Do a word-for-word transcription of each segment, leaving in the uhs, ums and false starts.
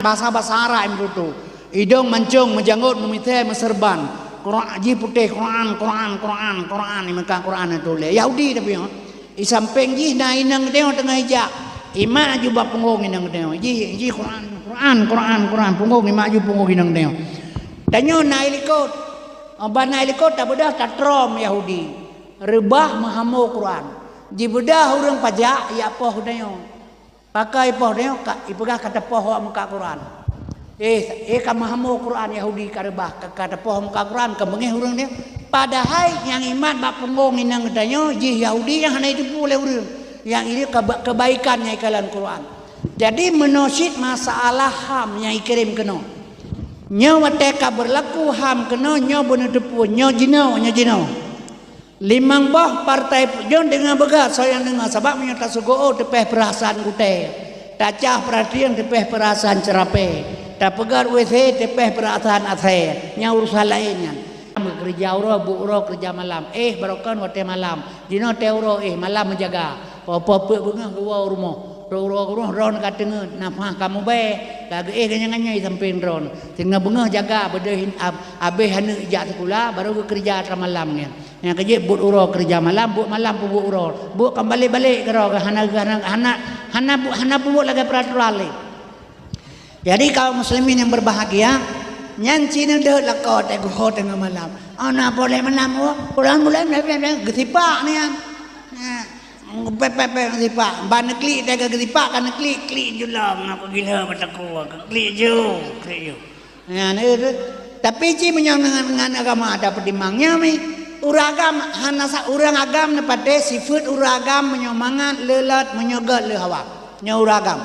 Basa-basa Arab nyang meututoe. Idong mancong, meujanggot, meumisée, meuseurban. Quran, jih putéh, Quran, Quran, Quran, Quran, di muka Quran nyang tuléh. Yahudi tapi nyoe. Di sampéng jih na inong geutanyoe teungoh ijak. Imak aju bak punggong inong geutanyoe. Jih, jih Quran, Quran, Quran, Quran. Punggong imak aju punggong inong geutanyoe. Tanyoe na i likot. Ban na i likot tabeudôh tatrom Yahudi. Reubah meuhamo Quran. Jibeudôh ureuëng pajak ijak poh geutanyoe. Pakon ipoh tanyoe ka, ipeugah ka tapoh awak muka Quran. Eh, eh ka meuhamo Quran Yahudi ka reubah, ka, ka tapoh muka Quran, ka beungéh ureuëng nyoe. Padahai nyang imat bak punggong inong geutanyoe jih Yahudi nyang hana jiteupeue lé ureuëng. Nyang ini keba-, kebaikan nyang ikalon Quran. Jadi meunoe cit masalah HAM nyang ikirém keunoe. Nyoe watée ka beurlaku HAM keunoe nyoe beuneuteupeu, nyoe jinoe, nyoe jinoe. Limong boh partai pu-, jeuet deungoe beugét soe nyang deungoe, sabab meunyoe taseugoe teupeh peurasaan gutée, tacah peuratian teupeh peurasaan ceurapée, tapeugét WC teupeh peurasaan asée, nyan urusan laén nyan. Keureuja uroe, buet uroe, keureuja malam. Eh, barokon watée malam. Jinoe tée uroe, eh, malam meujaga. Po-po peuet beungoh geuwoe u rumoh. Uroe-uroe u rumoh droeneuh ka teungeut, nafah ka mubée, ka geuéh ganyang-ganyang di sampéng droeneuh. Teungoh beungoh jaga beudôh hin-, ab-, abéh aneuëk ijak sikula, barô geukeureuja atra malam nyan. Nyang keujeuet buet uroe keureuja malam, buet malam peubuet uroe. Buet kon balek-balek keudroe, hana, hana, hana, hana bu-, hana peubuet lagée peuraturan lé. Jadi kaum muslimin yang berbahagia, nyan cit neudeuek lakoe teuh geuho teungoh malam. Ana boleh malam, oh, bulan-bulan, geusipak nyan. Nah, pep-pep-pep geusipak. Ban neuklik teuh geusipak, ka neuklik, klik ju lom, aku gila mataku, klik ju, klik ju. Nyan, eh, tu. Tapi cit meunyoe ngon, ngon agama ada peutimang. Nyoe mi, ureuëng agam hana sa-, ureuëng agam neupatéh sifeuet ureuëng agam meunyoe mangat le lôt, meunyoe gét le hawa. Nyoe ureuëng agam.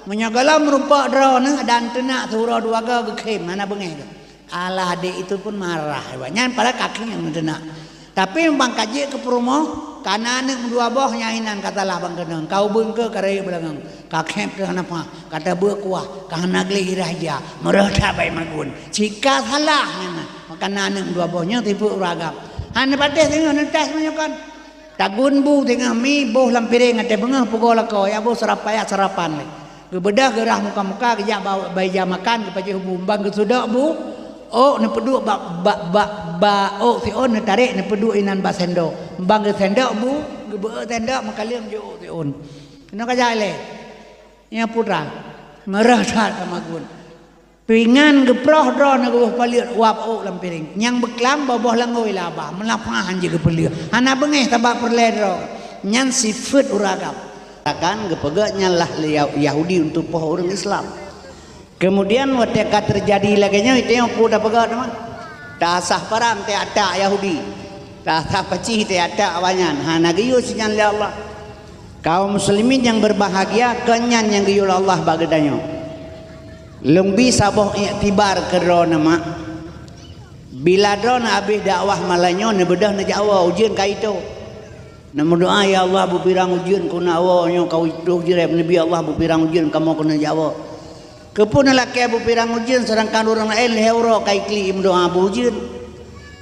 Meunyoe gohlom meurumpok droeneuh dan teunak siuroe dua goe geukhém, hana beungéh geuh. Alah, adik itu pun marah, nyan padahai ka khém nyang teunak. Tapi ban ka jeuet keu peurumoh, ka na aneuëk meudua boh nyang inan ka salah ban keunong, ka ubeuen keu ka rayeuk beulangöng, ka khém keu hana pah, ka tabeuet kuah, ka hana gleh irah ija, meureuh that bai magun. Cit ka salah nyan, maka na aneuëk meudua boh nyoe tipe ureuëng agam. Hana patéh singoh neutas meunyoe kon. Tagun bu teungoh mi boh lam piréng, watée beungoh peugoe lakoe, ya boh sarapan, ya sarapan lé. Geubeudôh geurah muka-muka, geujak ba, ba ija makan, geupajoh bu, ban geusudok bu, ôk neupeuduek bak, bak, bak, bak ôk siôn, neutarek neupeuduek inan bak sendok. Ban geusendok bu, geubeuet sendok, meukaleueng jok ôk siôn. Keunoe ka jak ilée. Nyan putra, meureuh that ka magun. Pingan geuproh droeneuh geuboh paleuet uap ôk lam piréng. Nyang beuklam boh-boh langôi laba, meulapah han jeuet geupeuleueh. Hana beungéh sabab peureulée droe. Nyan sifeuet ureuëng agam. Kan geupeugét nyan lah lé Yah-, Yahudi untuk poh ureuëng Islam. Kemudian watée ka teujadi lagée nyoe, itu nyang peue tapeugét teuma. Tasah parang teuh atak Yahudi. Tasah pacih teuh atak awaknyan. Hana geuyue si nyan lé Allah. Kaum muslimin yang berbahagia, kon nyan nyang geuyue lé Allah bak geutanyoe. Lôn bi saboh iktibar keu droeneuh mak. Bila droeneuh habéh dakwah malam nyoe, neubeudôh neujak woe, ujeuen ka itôh. Neumeudoá, "Ya Allah, beupirang ujeuen keuneuk woe nyoe ka itôh jureb Nabi Allah, beupirang ujeuen kamoe keuneuk jak woe." Keupeue neulakée beupirang ujeuen, seudangkan ureuëng laén lhée uroe ka iklik meudoá beu ujeuen?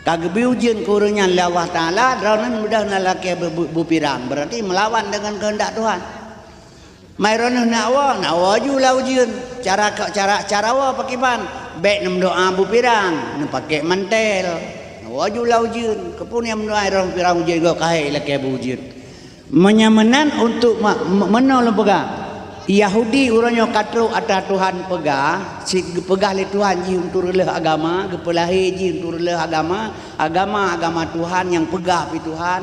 Ka geubri ujeuen keu ureuëng nyan lé Allah Taala, droeneuh mudah neulakée beu-, beu-, beupirang, berarti meulawan deungon keuheundak Tuhan. Mai droeneuh nak woe, nak woe ju lam ujeuen. Cara, cara, cara woe pakriban? Bék neumeudoá beupirang, neupakée mantel. Nak woe ju lam ujeuen. Keupeue neumeudoá droeneuh beupirang ujeuen, goh ka hai lakée beu ujeuen? Meunyoe meunan untuk ma-, me-, meunoe lôn peugah, Yahudi uroe nyoe ka trok atra Tuhan peugah, cit geupeugah lé Tuhan jih untuk reuloh agama, geupeulahé jih untuk reuloh agama, agama, agama Tuhan nyang peugah pih Tuhan.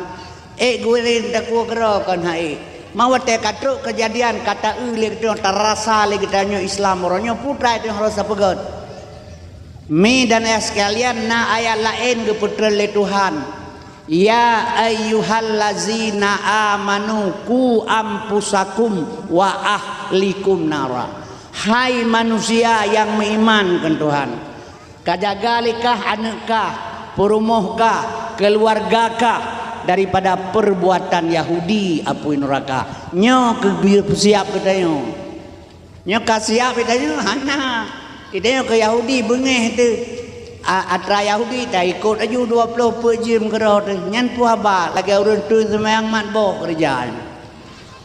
Ék gurée takue keudroe kon hai. Ma watée ka trok keujadian ka ta-eu lé geutanyoe, tarasa lé geutanyoe Islam uroe nyoe, putra itu nyang rasa peugét. Mi dan ayah sekalian, na ayat laén geupeutreun lé Tuhan. "Ya ayyuhallazina amanu qu anfusakum wa ahlikum nara." Hai manusia nyang meuiman keu Tuhan, ka jaga lé kah aneuëk kah, peurumoh kah, keuluwarga kah daripada peurbuatan Yahudi apui nuraka. Nyoe keuh geupeusiab geutanyoe. Nyoe ka siab geutanyoe? Hana. Geutanyoe keu Yahudi beungéh teuh. A-, atra Yahudi taikot laju dua ploh peuet jeuem keudroe teuh. Nyan peue haba lagée ureuëng teuh seumayang mat boh keureuja nyan.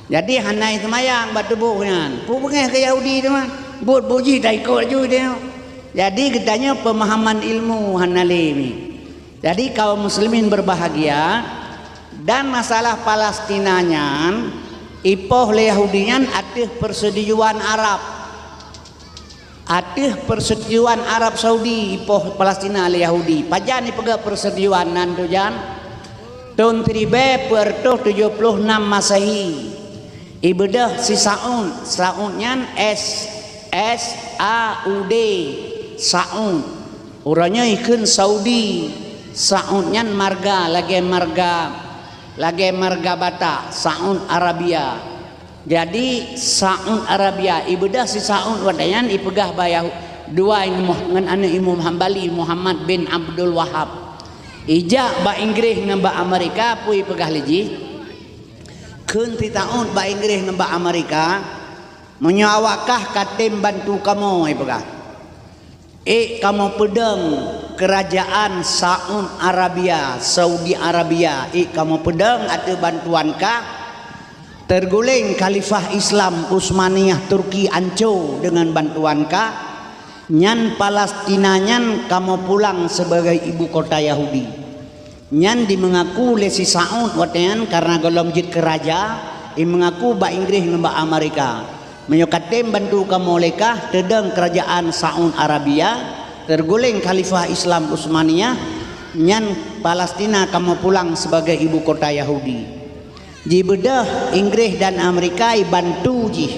Jadi hana seumayang bak tuboh nyan. Peue beungéh keu Yahudi teuma? Buet-buet jih taikot laju teuh. Jadi geutanyoe pemahaman ilmu hana lé mi. Jadi kaum muslimin berbahagia, dan masalah Palestina nyan ipoh lé Yahudi nyan ateueh persetujuan Arab. Ateueh persetujuan Arab Saudi ipoh Palestina lé Yahudi. Pajan ipeugah persetujuan nan tujan? Thon siribée peuet reutôh tujoh ploh nam Masehi. Ibeudôh si Saud, Saud nyan S, S A U D, Saud. Uroe nyoe ikheun Saudi. Saud nyan marga lagée marga, lagée marga Batak, Saud Arabia. Jadi Saud Arabia, ibeudôh si Saud watée nyan ipeugah bak Yahu-, dua ngon aneuëk Imam Hambali, Muhammad bin Abdul Wahab. Ijak bak Inggréh ngon bak Amerika, peue ipeugah lé jih? Kheun si Saud bak Inggréh ngon bak Amerika, "Meunyoe awak kah ka tem bantu kamoe," ipeugah, "ék kamoe peudong keurajaan Saud Arabia, Saudi Arabia, ék kamoe peudong ateueh bantuan kah, teuguléng Khalifah Islam Utsmaniyah Turki anco deungon bantuan kah, nyan Palestina nyan kamoe pulang sibagai ibu kota Yahudi." Nyan dimeungaku lé si Saud watée nyan, kareuna gohlom jeuet keu raja, imeungaku bak Inggréh ngon bak Amerika, "Meunyoe ka tem bantu kamoe lé kah, teudong keurajaan Saud Arabia, teuguléng Khalifah Islam Utsmaniyah, nyan Palestina kamoe pulang sibagai ibu kota Yahudi." Jibeudôh Inggréh dan Amerika ibantu jih.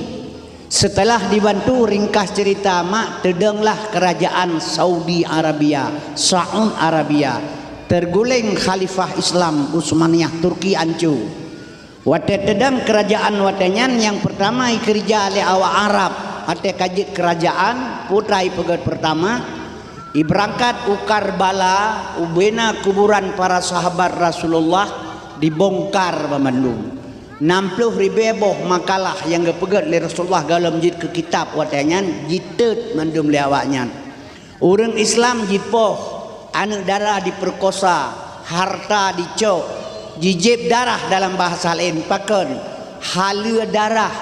Seuteulah dibantu, ringkas ceurita mak, teudonglah keurajaan Saudi Arabia, Saud Arabia, teuguléng Khalifah Islam Utsmaniyah Turki anco. Watée teudong keurajaan watée nyan, nyang peurtama ikeurija lé awak Arab, watée ka jeuet keurajaan, peue ipeugét peurtama, ibeurangkat u Karbala, ubena kuburan para sahabat Rasulullah dibongkar banmandum. Nam ploh ribée boh makalah nyang geupeugét lé Rasulullah gohlom jeuet keu kitab watée nyan jitot mandum lé awaknyan. Ureuëng Islam jipoh, aneuëk dara dipeurkosa, harta dicok, jijieb darah dalam bahasa laén pakon, haleue darah.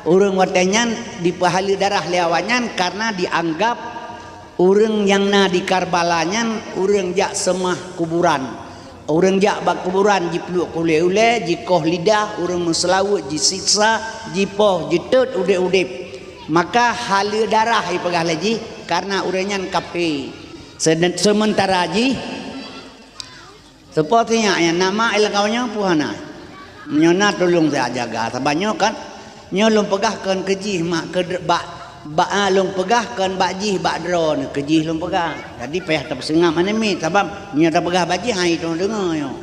Ureuëng watée nyan dipeuhaleue darah lé awaknyan kareuna dianggab ureuëng nyang na di Karbala nyan ureuëng jak seumah kuburan. Ureuëng jak bak kuburan jipluek keu ulée-ulée, jikoh lidah, ureuëng meuseulaweuet jisiksa, jipoh, jitot udeb-udeb. Maka haleue darah ipeugah lé jih, kareuna ureuëng nyan kafé. Seude-, seumeuntara jih, seupôt sinyak nyan na mak i lam kawan nyoe peue hana. Meunyoe na tulông siat jaga, sabab nyoe kan Nyoe lôn peugah kon keu jih mak keu dr-, bak, bak, ah, lôn peugah kon bak jih bak droeneuh, keu jih lôn peugah. Jadi payah tapeuseungab aneuk miet, sabab nyoe tapeugah bak jih, hai, droeneuh deungoe nyoe.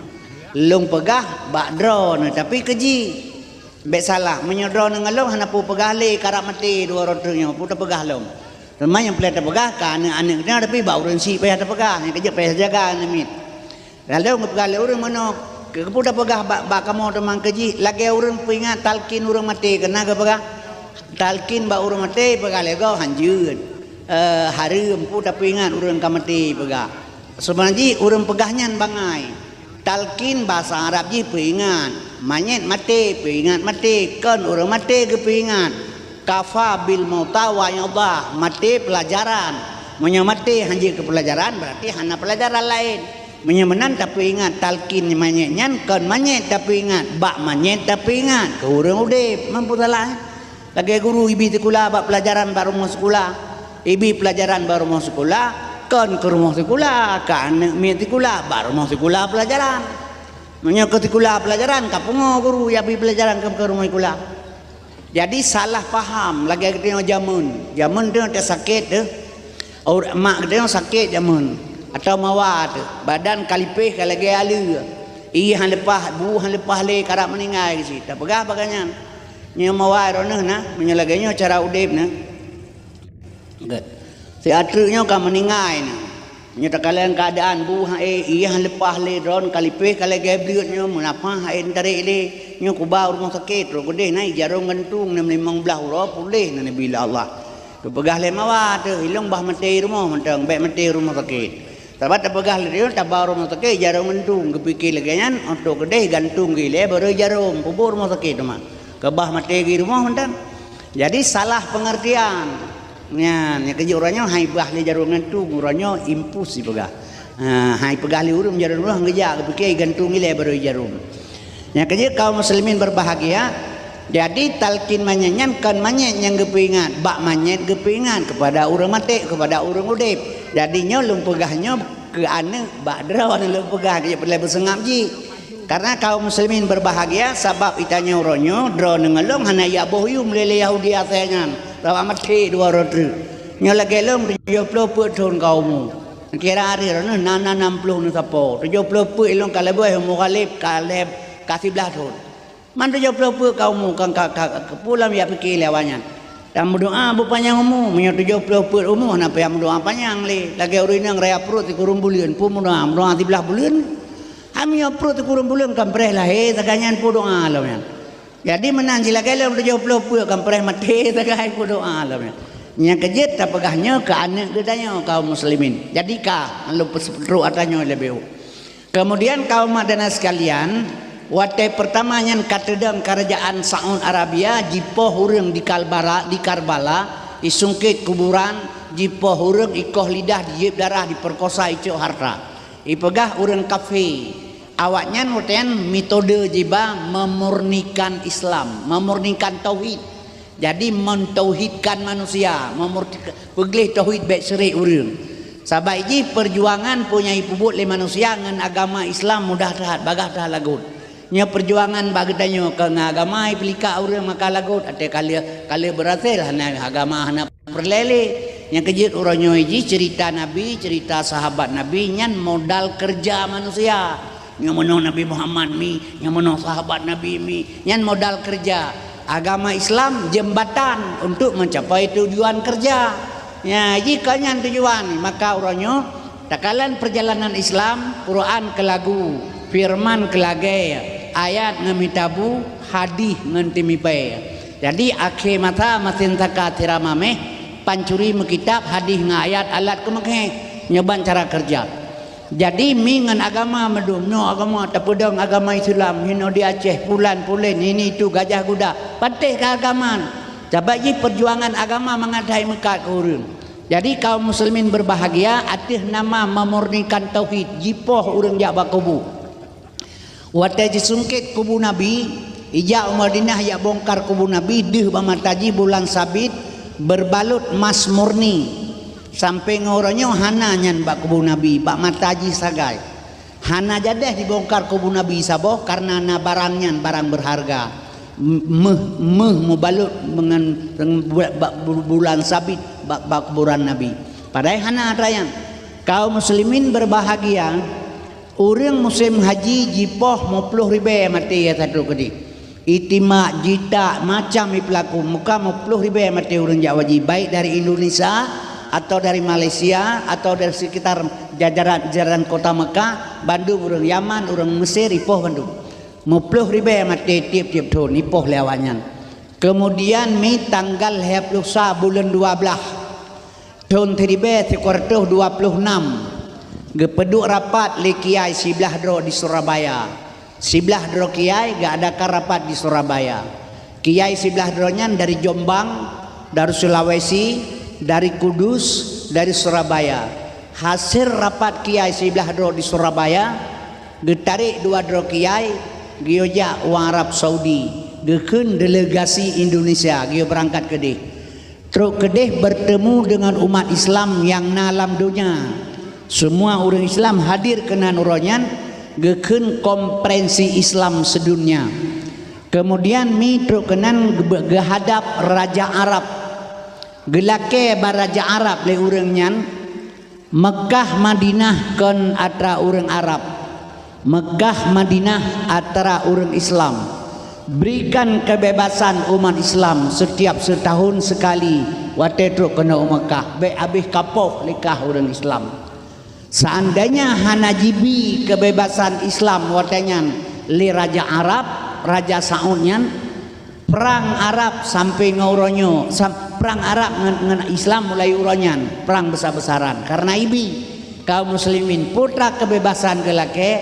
Lôn peugah bak droeneuh, tapi keu jih. Bék salah, meunyoe droeneuh ngon lôn hana peue peugah lé, karab maté dua droe nyoe, peue tapeugah lom. Teuma nyang peureulée tapeugah keu aneuk-aneuk nyoe, tapi bak ureuëng syiek payah tapeugah, nyang keujeuet payah jaga aneuk miet. Lalu geupeugah lé ureuëng meunoe, "Keupeue tapeugah bak, bak kamoe teuma keu jih lagée ureuëng peuingat talkin ureuëng maté?" Keunan geupeugah, "Talkin bak ureuëng maté," peugah lé gob, "hanjeuet, eh, hareuem, peue tapeuingat ureuëng ka maté," peugah. Seubeuna jih ureuëng peugah nyan bangai. Talkin basa Arab jih peuingat, manyét maté, peuingat maté, kon ureuëng maté geupeuingat. Kafa bil mauta wa'idha, maté peulajaran. Meunyoe maté hanjeuet keu peulajaran, berarti hana peulajaran laén. Meunyoe meunan tapeuingat talkin manyét nyan, kon manyét tapeuingat, bak manyét tapeuingat keu ureuëng udeb, mampu salah. Lagée guru ibi sikula bak peulajaran bak rumoh sikula, ibi peulajaran bak rumoh sikula, kon keu rumoh sikula, keu aneuk miet sikula, bak rumoh sikula peulajaran. Meunyoe keu sikula peulajaran, ka pungo guru ibi peulajaran keu, keu rumoh sikula. Jadi salah paham lagée geutanyoe jameun. Jameun teuh teusakét teuh. Ur-, mak geutanyoe sakét jameun, atawa mawa teuh, badan ka lipéh ka lagée aleue. Ié han leupah, bu han leupah lé, karab meuninggai cit. Tapeugah bak gobnyan, "Nyoe mawa droeneuh na, meunyoe lagée nyoe cara udeb neuh." Gét. Si ateueh nyoe ka meuninggai neuh. Nyoe takalon keuadaan bu han ék, ié han leupah lé, droeneuh ka lipéh ka lagée bleuet nyoe, meunapah han ék neutarek lé. Nyoe kuba u rumoh sakét, troh keudeh na ijarong gantung, nem limong blaih uroe puléh na neubi lé Allah. Geupeugah lé mawa teuh, "Ilong bah maté i rumoh mantong, bék maté i rumoh sakét." Sabab tapeugah lé droe taba u rumoh sakét, ijarong gantung, geupike lagée nyan, óh troh keudeh gantung geuilée, barô ijarong, peubuet rumoh sakét teuma. Keubah maté geuh i rumoh mantong. Jadi salah pengertian. Nyan, nyang keujeuet uroe nyoe hai peugah lé jarum gantung, uroe nyoe impus jipeugah. Ha, hai peugah lé ureuëng jarum nyoe geujak geupike gantung ilée baroe jarum. Nyang keujeuet kaum muslimin berbahagia, jadi talkin manyét nyan kon manyét nyang geupeuingat, bak manyét geupeuingat kepada ureuëng maté, kepada ureuëng udeb. Jadi nyoe lôn peugah nyoe keu aneuëk bak droeneuh lôn peugah, keu peureulée beuseungab jih. Karena kaum muslimin berbahagia, sabab itanyoe uroe nyoe droeneuh ngon lôn hana jak boh yum lé, lé Yahudi asée nyan, sabab maté dua uroe treuk. Nyoe lagée lôn tujoh ploh peuet thon ka umu. Kira hari droeneuh na, na nam ploh neusapo. Tujoh ploh peuet lôn ka leubeh umu Ghalib, ka lhée, ka siblaih thon. Man tujoh ploh peuet ka umu, ka, ka, ka, ka pulang jak pike lé awaknyan. Dan meudoá beupanyang umu, meunyoe tujoh ploh peuet umu hana payah meudoá panyang lé. Lagée ureuëng inong raya pruet sikureueng buleuen, peue meudoá, meudoá siblaih buleuen. Hai meunyoe pruet sikureueng buleuen kan preh lahé, sagai nyan peue doá lom nyan. Jadi meunan jih lagée lom tujoh ploh peuet kan preh maté, sagai peue doá lom nyan. Nyang keujeuet tapeugah nyoe keu aneuëk geutanyoe kaum muslimin. Jadi ka, lôn peuseutruk atra nyoe leubeh. Kemudian kaum mak dan sekalian, watée pertama nyan ka teudong kerajaan Saudi Arabia jipoh ureuëng di Kalbara, di Karbala, isungkét kuburan, jipoh ureuëng, ikoh lidah, dijieb darah, diperkosa, icok harta. Ipeugah ureuëng kafé. Awaknyan watée nyan metode jiba memurnikan Islam, memurnikan tauhid. Jadi mentauhidkan manusia, memurti-, peugleh tauhid bék syirik ureuëng. Sabab jih perjuangan peue nyang ipeubuet lé manusia ngon agama Islam mudah that, bagaih that lagot. Nyoe perjuangan bak geutanyoe keu ngon agama ipeulikak ureuëng maka lagot, até ka lheueh, ka lheueh beurhasil hana agama hana peureulée lé. Nyang keujeuet uroe nyoe jih cerita Nabi, cerita sahabat Nabi nyan modal kerja manusia. Nyoe meunoe Nabi Muhammad mi, nyoe meunoe sahabat Nabi mi. Nyan modal kerja. Agama Islam jembatan untuk mencapai tujuan kerja. Ya, jika nyan tujuan, maka uroe nyoe takalon perjalanan Islam, Quran keu lagu, firman keu lagée, ayat ngon mitabu, hadih ngon timipée. Jadi akhé masa masin saka sira mameh, pancuri meukitab, hadih ngon ayat alat keumeukeh. Nyoe ban cara kerja. Jadi mi ngon agama meudum, nyoe agama tapeudong agama Islam, hino di Aceh, pulan pulen, ini itu gajah guda, patéh keu agama. Sabab jih perjuangan agama mangat hai meukat keu ureuëng. Jadi kaum muslimin berbahagia, ateueh nama memurnikan tauhid, jipoh ureuëng jak bak kubu. Watée jisungkét kubu Nabi, ijak u Madinah jak bongkar kubu Nabi, deuh bak mata jih bulan sabit berbalut mas murni. Sampai ngon uroe nyoe hana nyan bak kubu Nabi, bak mata jih sagai. Hana jadeh dibongkar kubu Nabi saboh karena na barang nyan barang berharga. Meuh, meuh mubalut ngon, ngon bu-, ba-, bu-, bulan sabit bak, bak kuburan Nabi. Padahai hana atra nyan. Kaum muslimin berbahagia, ureuëng musém haji jipoh muploh ribée maté ya satu keudeh. Itimak, jitak, macam ipeulaku. Muka muploh ribée maté ureuëng jak haji, baik dari Indonesia, atau dari Malaysia, atau dari sekitar jajaran, jajaran kota Mekah, bandum ureuëng Yaman, ureuëng Mesir, ipoh bandum. Muploh ribée maté tieb-tieb thon, ipoh lé awaknyan. Kemudian mi tanggal lhée ploh sa buleuen dua blaih, thon siribée sikureueng reutôh dua ploh nam, geupeuduek rapat lé kiai siblaih droe di Surabaya. Siblaih droe kiai geuadakan rapat di Surabaya. Kiai siblaih droe nyan dari Jombang, dari Sulawesi, dari Kudus, dari Surabaya. Hasil rapat kiai siblaih droe di Surabaya, geutarek dua droe kiai, geuyue jak u Arab Saudi, geukheun delegasi Indonesia, geuyue beurangkat keudeh. Trok keudeh bertemu dengan umat Islam nyang na lam donya. Semua ureuëng Islam hadir keunan uroe nyan, geukheun konferensi Islam sedunia. Kemudian mi trok keunan geu-, geuhadap raja Arab. Geulakée bak raja Arab lé ureuëng nyan, Mekah Madinah kon atra ureuëng Arab. Mekah Madinah atra ureuëng Islam. Berikan kebebasan umat Islam setiap setahun sekali watée trok keunoe u Mekah, bék habéh kapoh lé kah ureuëng Islam. Seandainya hana jibi kebebasan Islam watée nyan lé raja Arab, raja Saud nyan, perang Arab sampai ngon uroe nyoe, sam-, perang Arab ngon, ngon Islam mulai uroe nyan, perang besar-besaran. Karena ibi kaum muslimin, peue atra kebebasan geulakée,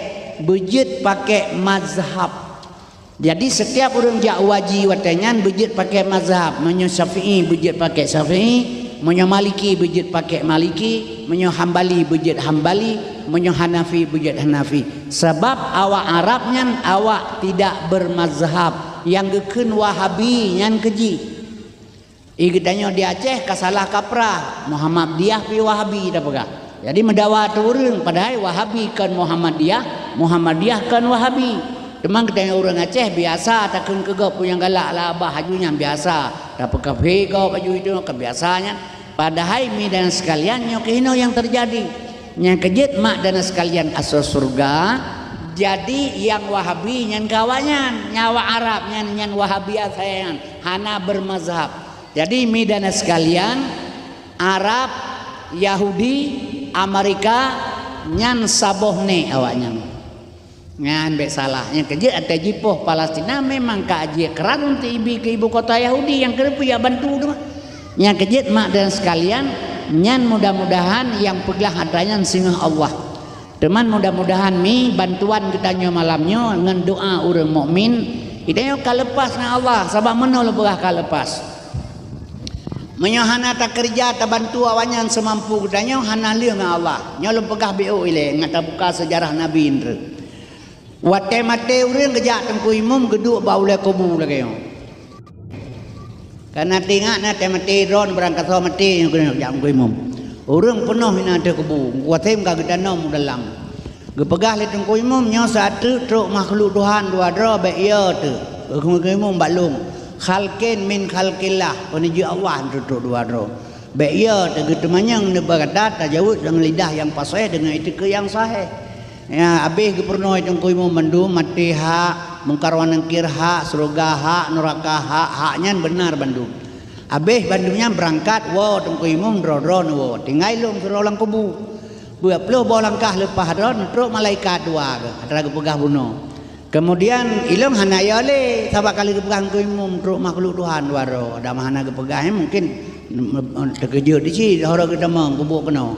beujeuet pakai mazhab. Jadi setiap ureuëng jak haji watée nyan beujeuet pakai mazhab. Meunyoe Syafi'i beujeuet pakai Syafi'i, Meunyoe Maliki beujeuet pakai Maliki, meunyoe Hambali beujeuet Hambali, meunyoe Hanafi beujeuet Hanafi. Sabab awak Arab nyan awak tidak bermazhab, nyang geukheun Wahabi nyan keu jih. Di geutanyoe di Aceh ka salah kaprah, Muhammadiyah pih Wahabi tapeugah. Jadi meudawa ateueh ureuëng, padahai Wahabi kon Muhammadiyah, Muhammadiyah kon Wahabi. Teuma geutanyoe ureuëng Aceh biasa takheun keu gob peue nyang galak lah abah, aju nyan biasa. Tapeukafé gob aju itu ka biasa nyan. Padahai mi dan sekalian nyoe keuh inoe nyang teujadi. Nyang keujeuet mak dan sekalian asoe syeuruga, jadi nyang Wahabi nyan keu awaknyan, nyang awak Arab nyan, nyan Wahabi asai nyan, hana bermazhab. Jadi mi dan sekalian, Arab, Yahudi, Amerika, nyan saboh nek awaknyan. Nyan bék salah. Nyang keujeuet até jipoh Palestina memang ka jikran untuk ibi keu ibu kota Yahudi nyang keuneuk jak bantu tu. Nyang keujeuet mak dan sekalian, nyan mudah-mudahan nyang peugah atra nyan singoh Allah. Teuma mudah-mudahan mi bantuan geutanyoe malam nyoe ngon doa ureuëng mukmin, geutanyoe ka lepas ngon Allah, sabab meunoe lôn peugah ka lepas. Meunyoe hana takeureuja tabantu awaknyan seumampu geutanyoe, hana lheueh ngon Allah. Nyoe lôn peugah B O ilée, ngat tabuka seujarah Nabi Indra. Watée maté ureuëng geujak Teungku Imum geuduek bak ulée kubu lagée nyoe. Kana teuingat na watée maté droe beurangkasoe maté nyoe keunoe jak Teungku Imum. Ureuëng peunoh inan ateueh kubu, watée ka geutanom u dalam. Geupeugah lé Teungku Imum, "Nyoe sateuk trok makhluk Tuhan dua droe, bék yo teuk." Teungku Imum bak lôn, "Khalqin min khalqillah, peuneujeuk Allah trok dua droe. Bék yo teuk geuteumanyong neuba gata tajaweueb deungon lidah nyang paséh, deungon itikeuet nyang sahéh." Ya, habéh geupeurunoe Teungku Imum mandum, maté hak, Mungkar wa Nangkir hak, syeuruga hak, neuraka hak, hak nyan beunar bandum. Habéh bandum nyan beurangkat woe Teungku Imum, droe-droe neuwoe. Tinggai lôn sidroe lam kubu. Dua ploh boh langkah leupah droe neutrok malaikat dua geuh, atra geupeugah bunoe. Keumudian ilôn hana yo lé, sabab ka lheueh geupeugah Teungku Imum trok makhluk Tuhan dua droe. Ada mah hana geupeugah, eh, mungkin, mm, mm, teukeujot di cit, hora geutamong kubu keunoe.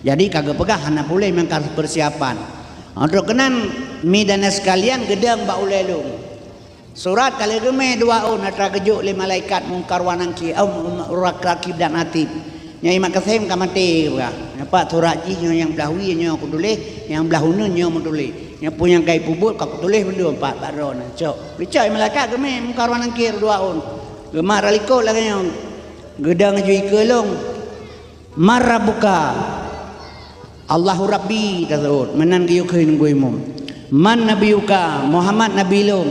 Jadi ka geupeugah hana puléh meunan ka peusiapan. Untuk keunan, mi dan sekalian geudong bak ulée lôn. Surat ka lheueh geumé dua ôn atra geujok lé malaikat Mungkar wa Nangkir, eh, Rakib dan Atid. Nyan Imam Kasim ka maté, peugah. Nyoe pat surat jih nyoe nyang blah wie nyoe kutuléh, nyang blah uneuen nyoe meutuléh. Nyoe peue nyang ka ipeubuet ka kutuléh mandum pat bak droeneuh. Cok. Geucok malaikat geumé Mungkar wa Nangkir dua ôn. Geumat rot likot lagée nyoe. Geudong aju ikeue lôn. "Man rabbuka?" "Allahu Rabbi," taseuôt, meunan geuyue kheun Teungku Imum. "Man nabiyuka?" "Muhammad nabi lôn."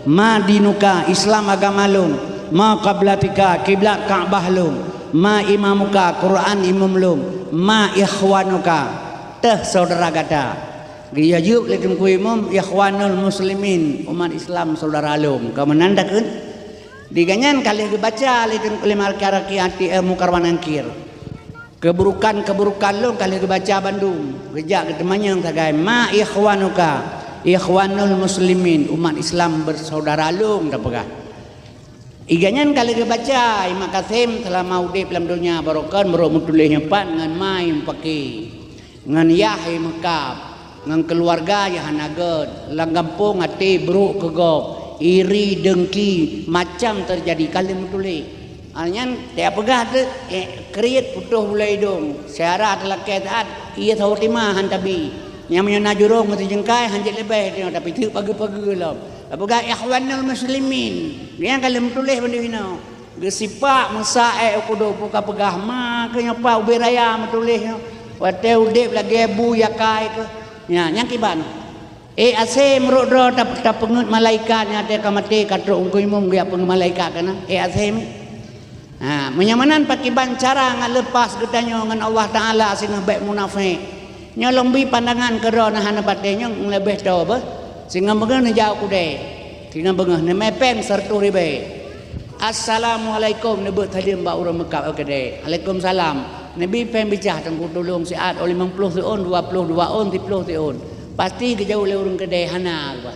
"Ma dinuka?" "Islam agama lôn." "Ma qiblatika?" "Kiblat Ka'bah lôn." "Ma imamuka?" "Quran imum lôn." "Ma ikhwanuka?" "Teuh syedara gata?" Geuyue jaweueb lé Teungku Imum, "Ikhwanul Muslimin, umat Islam syedara lôn." Ka meunan takheun? Di gobnyan ka lheueh geubaca lé Teungku, lé malaikat Rakib, Atid, eh, Mungkar wa Nangkir. Keuburukan-keuburukan lôn ka lheueh geubaca bandum. Geujak geuteumanyong sagai, "Ma ikhwanuka?" "Ikhwanul Muslimin, umat Islam bersaudara lôn," tapeugah. Iga nyan ka lheueh geubaca, Imam Kasim seulama udeb lam donya barokon, barô meutuléh nyoe pat ngon ma nyang pake, ngon yah nyang meukab. Ngon keuluwarga nyang hana gét, lam gampông até brok keu gob, iri, deungki, macam teujadi ka lheueh meutuléh. Awaknyan tapeugah teuk, eh, kriet putôh bulée idong, syedara teulakée taát, ié saboh teuma han tabi. Nyang meunyoe na jurông meusijeungkai han jeuet leubeh nyoe, tapi teuk pageue-pageue lom. Tapeugah Ikhwanul Muslimin, nyang ka lheueh meutuléh bandum inoe. Geusipak meusa ék u kudôh, peue ka peugah ma keuh nyoe pat ubé raya meutuléh nyoe. Watée udeb lagée bu yakai keuh. Nyan, nyang kiban. Ék asé meurok droe tap-, tapeungeuet malaikat nyang watée ka maté ka trok Teungku Imum geujak peungeuet malaikat keunan. Ék asé mi. Ha, meunyoe meunan pakiban cara ngon leupas geutanyoe ngon Allah Taala singoh bék munafék. Nyoe lôn bi pandangan keu droeneuh hana patéh nyoe leubeh toe beuh. Singoh beungoh neujak u keudè. Singoh beungoh neumè péng siratoh ribèe. "Assalamualaikum," neubeuet saleuem bak ureuëng meukab u keudè. "Alaikumsalam." Neubi péng bicah teungku tulông siat, oh limong ploh siôn, dua ploh dua ôn, siploh siôn. Pasti geujaweueb lé ureuëng keudè hana geuba.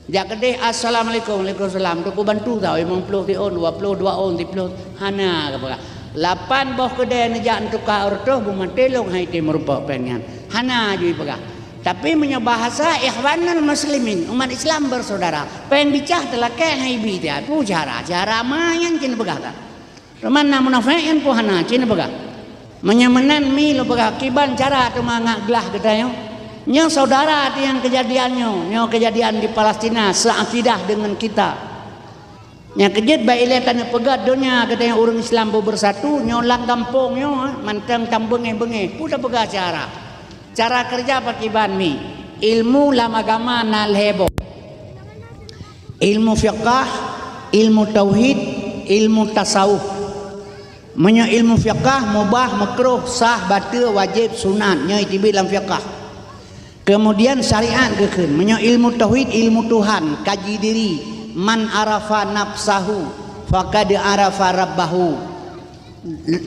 Jak keudeh, "Assalamualaikum." "Waalaikumsalam." Teungku bantu tau, limong ploh siôn, dua ploh dua ôn, siploh, hana geupeugah. Lapan boh keudeh neujak neutuka reutôh, beumaté lôn han item meurumpok péng nyan. Hana jih peugah. Tapi meunyoe bahasa Ikhwanul Muslimin, umat Islam bersaudara, péng bicah teulakée han ibi tiat. Peue cara? Cara ma nyan cit neupeugah ka. Teuma na munafék nyan peue hana, ci neupeugah. Meunyoe meunan mi lôn peugah kiban cara teuma ngat glah geutanyoe. Nyoe saudara teuh nyang keujadian nyoe, nyoe keujadian di Palestina, seuakidah deungon kita. Nyang keujeuet bak ilée taneuk peugah donya geutanyoe ureuëng Islam beubeusatu, nyoe lam gampông nyoe, mantong tam beungéh-beungéh, peue tapeugah cara. Cara keureuja pakiban mi, ilmu lam agama na lhée boh. Ilmu fiqah, ilmu tauhid, ilmu tasawuf. Meunyoe ilmu fiqah, mubah, meukruh, sah, bateue, wajéb, sunat, nyoe iteubiet lam fiqah. Keumudian syariat geukheun, meunyoe ilmu tauhid, ilmu Tuhan, kaji diri, man arafa nafsahu, faqad arafa rabbahu.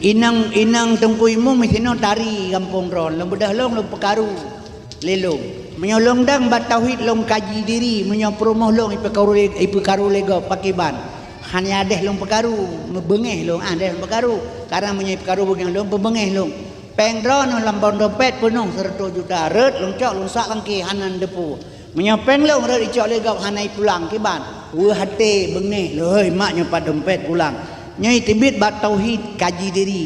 Inong, inong Teungku Imum sinoe tari gampông droe, lôn beudôh lôn, lôn peukaru lé lôn. Meunyoe lôn dang bak tauhid lôn kaji diri, meunyoe peurumoh lôn ipeukaru lé, ipeukaru lé gob pakiban. Hana adeh lôn peukaru, meubeungéh lôn, ah, adeh lôn peukaru. Karena meunyoe ipeukaru beungéh lôn, peubeungéh lôn. Péng droeneuh lam bak dompet peunoh seureutôh juta, rhot lôn cok lôn sak lam kèh hana neuteupeue. Meunyoe péng lôn rhot icok lé gob hana ipulang kiban, weueh até beungéh lôn, "Hei mak, nyoe pat dompet pulang." Nyoe iteubiet bak tauhid kaji diri.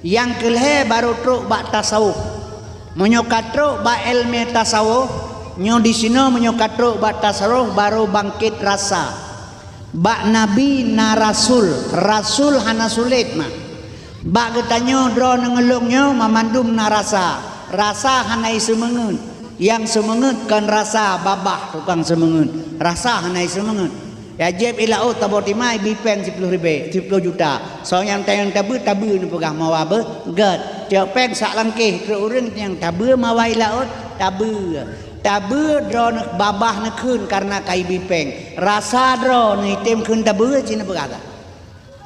Nyang keulhée barô trok bak tasawuf. Meunyoe ka trok bak iéleumé tasawuf, nyoe disinoe meunyoe ka trok bak tasawuf barô bangkét rasa. Bak nabi na rasul, rasul hana sulet mah. Bak geutanyoe droeneuh ngon lôn nyoe mamandum na rasa, rasa hana iseumeungeut. Nyang seumeungeut kon rasa babah tukang seumeungeut, rasa hana iseumeungeut. Ya jieb i laôt taboh timai bi péng siploh ribée, siploh juta. Soe nyang tayang tabeue, tabeue neupeugah mawa beuget. Tiok péng sak lam kèh trok ureuëng nyang tabeue mawa i laôt, tabeue. Tabeue droeneuh babah neukheun kareuna ka ibi péng. Rasa droeneuh item kheun tabeue ci neupeugah.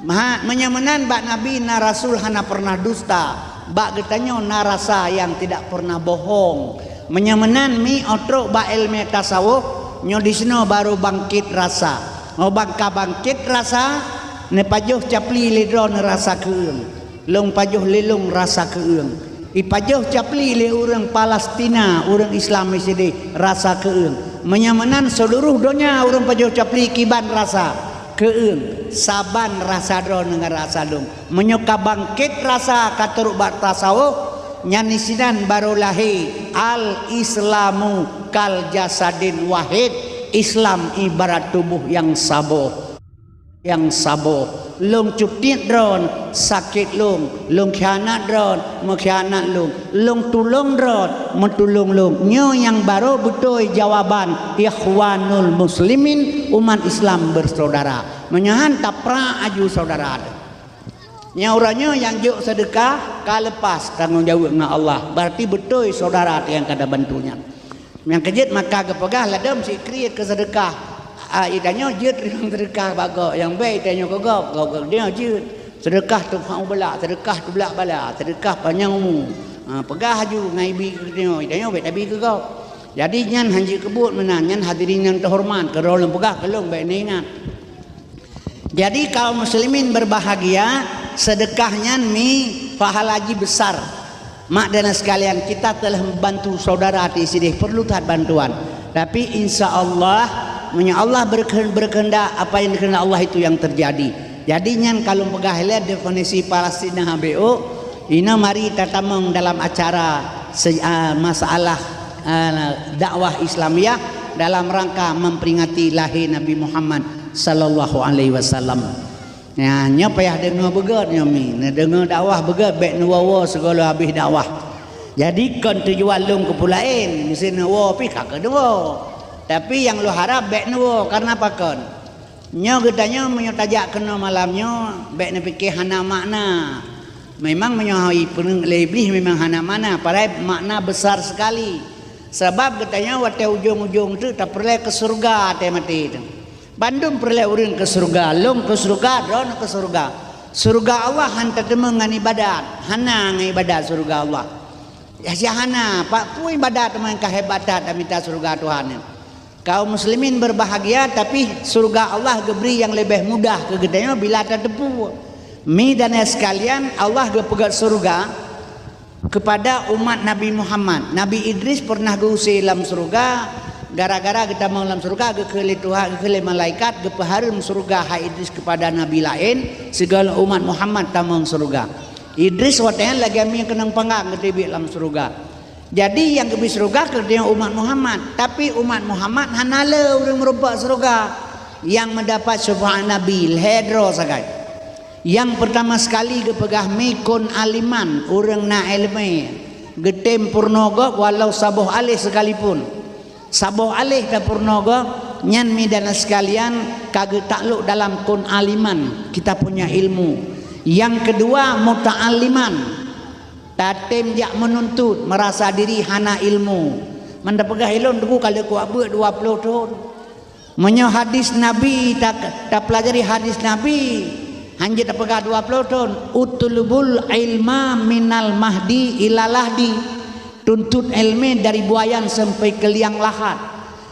Maha, meunyoe meunan bak nabi na rasul hana pernah dusta, bak geutanyoe na rasa nyang tidak pernah bohong. Meunyoe meunan mi otrok bak iéleumé tasawuf, nyoe disinoe barô bangkét rasa. Ngon bangka bangkét rasa, neupajoh capli lé droeneuh rasa keueung. Lôn pajoh lé lôn rasa keueung. Ipajoh capli lé ureuëng Palestina, ureuëng Islam Mesir rasa keueung. Meunyoe meunan seuluruh donya ureuëng pajoh capli kiban rasa keueung, saban rasa droeneuh ngon rasa lôn. Meunyoe ka bangkét rasa ka trok bak tasawuf, nyan disinan barô lahé al-Islamu kal jasadin wahid, Islam ibarat tuboh nyang saboh. Nyang saboh. Lôn cutiet droeneuh, sakét lôn. Lôn khianat droeneuh, meukhianat lôn. Lôn tulông droeneuh, meutulông lôn. Nyoe nyang barô beutôi jawaban ikhwanul muslimin, umat Islam bersaudara. Meunyoe han taprak aju saudara teuh. Nyoe uroe nyoe nyang jok seudeukah ka leupas tanggong jaweueb ngon Allah. Berarti beutôi saudara teuh nyang ka tabantu nyan. Nyang keujeuet maka geupeugah ladôm sikriet keu seudeukah. Ah, itanyoe jeuet rimong seudeukah bak gob, nyang bèk itanyoe keu gob, gob geutanyoe jeuet. Seudeukah teupeu bala, seudeukah teublak bala, seudeukah panyang umu. Ah, peugah aju ngon ibi keu geutanyoe, itanyoe bèk tabi keu gob. Jadi nyan han jeuet keu buet meunan, nyan hadirin nyang teuhoreumat, keudroe lôn peugah keu lôn bèk neuingat. Jadi kaum muslimin berbahagia, seudeukah nyan mi pahala jih besar. Mak dan sekalian, kita telah membantu saudara di sini perlu that bantuan. Tapi insya Allah, meunyoe Allah berkehe-, berkehendak, apa yang dikehendak Allah itu yang terjadi. Jadi nyan ka lôn peugah ilée definisi Palestina B O, inoe mari tatamong dalam acara se-, ah, masalah, ah, dakwah Islamiyah dalam rangka memperingati lahé Nabi Muhammad sallallahu alaihi wasallam. Nyan, nyoe payah deungoe beugét nyoe mi. Neudeungoe dakwah beugét, bèk neuwoe-woe sigoe lom habéh dakwah. Jadi kon tujuan lôn keu peue laén, meusé neuwoe pih ka keuneuk woe. Tapi nyang lôn harab bèk neuwoe, kareuna pakon? Nyoe geutanyoe meunyoe tajak keunoe malam nyoe, bèk neupiké hana makna. Memang meunyoe ipeuneuk lé Iblih memang hana makna, padahai makna besar sekali. Sabab geutanyoe watèe ujong-ujong teuk tapeureulèe keu syeuruga watèe maté teuk. Bandum peureulèe ureueng keu syeuruga, lôn keu syeuruga, droeneuh keu syeuruga. Syeuruga Allah han tateumeung ngon ibadat, hana ngon ibadat syeuruga Allah. Ya, si hana, peue ibadat teuma ka hebat that tamita syeuruga Tuhan nyan. Kaum muslimin berbahagia, tapi syeuruga Allah geubri nyang leubeh mudah keu geutanyoe bila tateupeue. Mi dan ayah sekalian, Allah geupeugét syeuruga kepada umat Nabi Muhammad. Nabi Idris pernah geuuse lam syeuruga, Gara-gara geutamong lam syeuruga, geukheun lé Tuhan, geukheun lé malaikat, geupeuhareuem syeuruga hai Idris keupada nabi laén, sigohlom umat Muhammad tamong syeuruga. Idris watée nyan lagée mie keunong panggang geuteubiet lam syeuruga. Jadi nyang geubri syeuruga keu geutanyoe umat Muhammad, tapi umat Muhammad hana le ureuëng meurumpok syeuruga nyang meudapat syafa'at nabi lhée droe sagai. Nyang peurtama sekali geupeugah mi kun aliman, ureuëng na iéleumé, geutem peurunoe gob walau saboh aléh sekalipun. Saboh aléh tapeurunoe gob, nyan mi dan sekalian ka geutaklok dalam kun aliman, kita punya ilmu. Nyang keudua muta'alliman, tatem jak meununtut, meurasa diri hana ilmu. Man tapeugah ilôn teungku ka lheueh kuabeuet dua ploh thon. Meunyoe hadis Nabi ta-, tapeulajari hadis Nabi, hanjeuet tapeugah dua ploh thon, "Utlubul ilma minal mahdi ila lahdi." Tuntut ilmu dari buayan sampai ke liang lahat.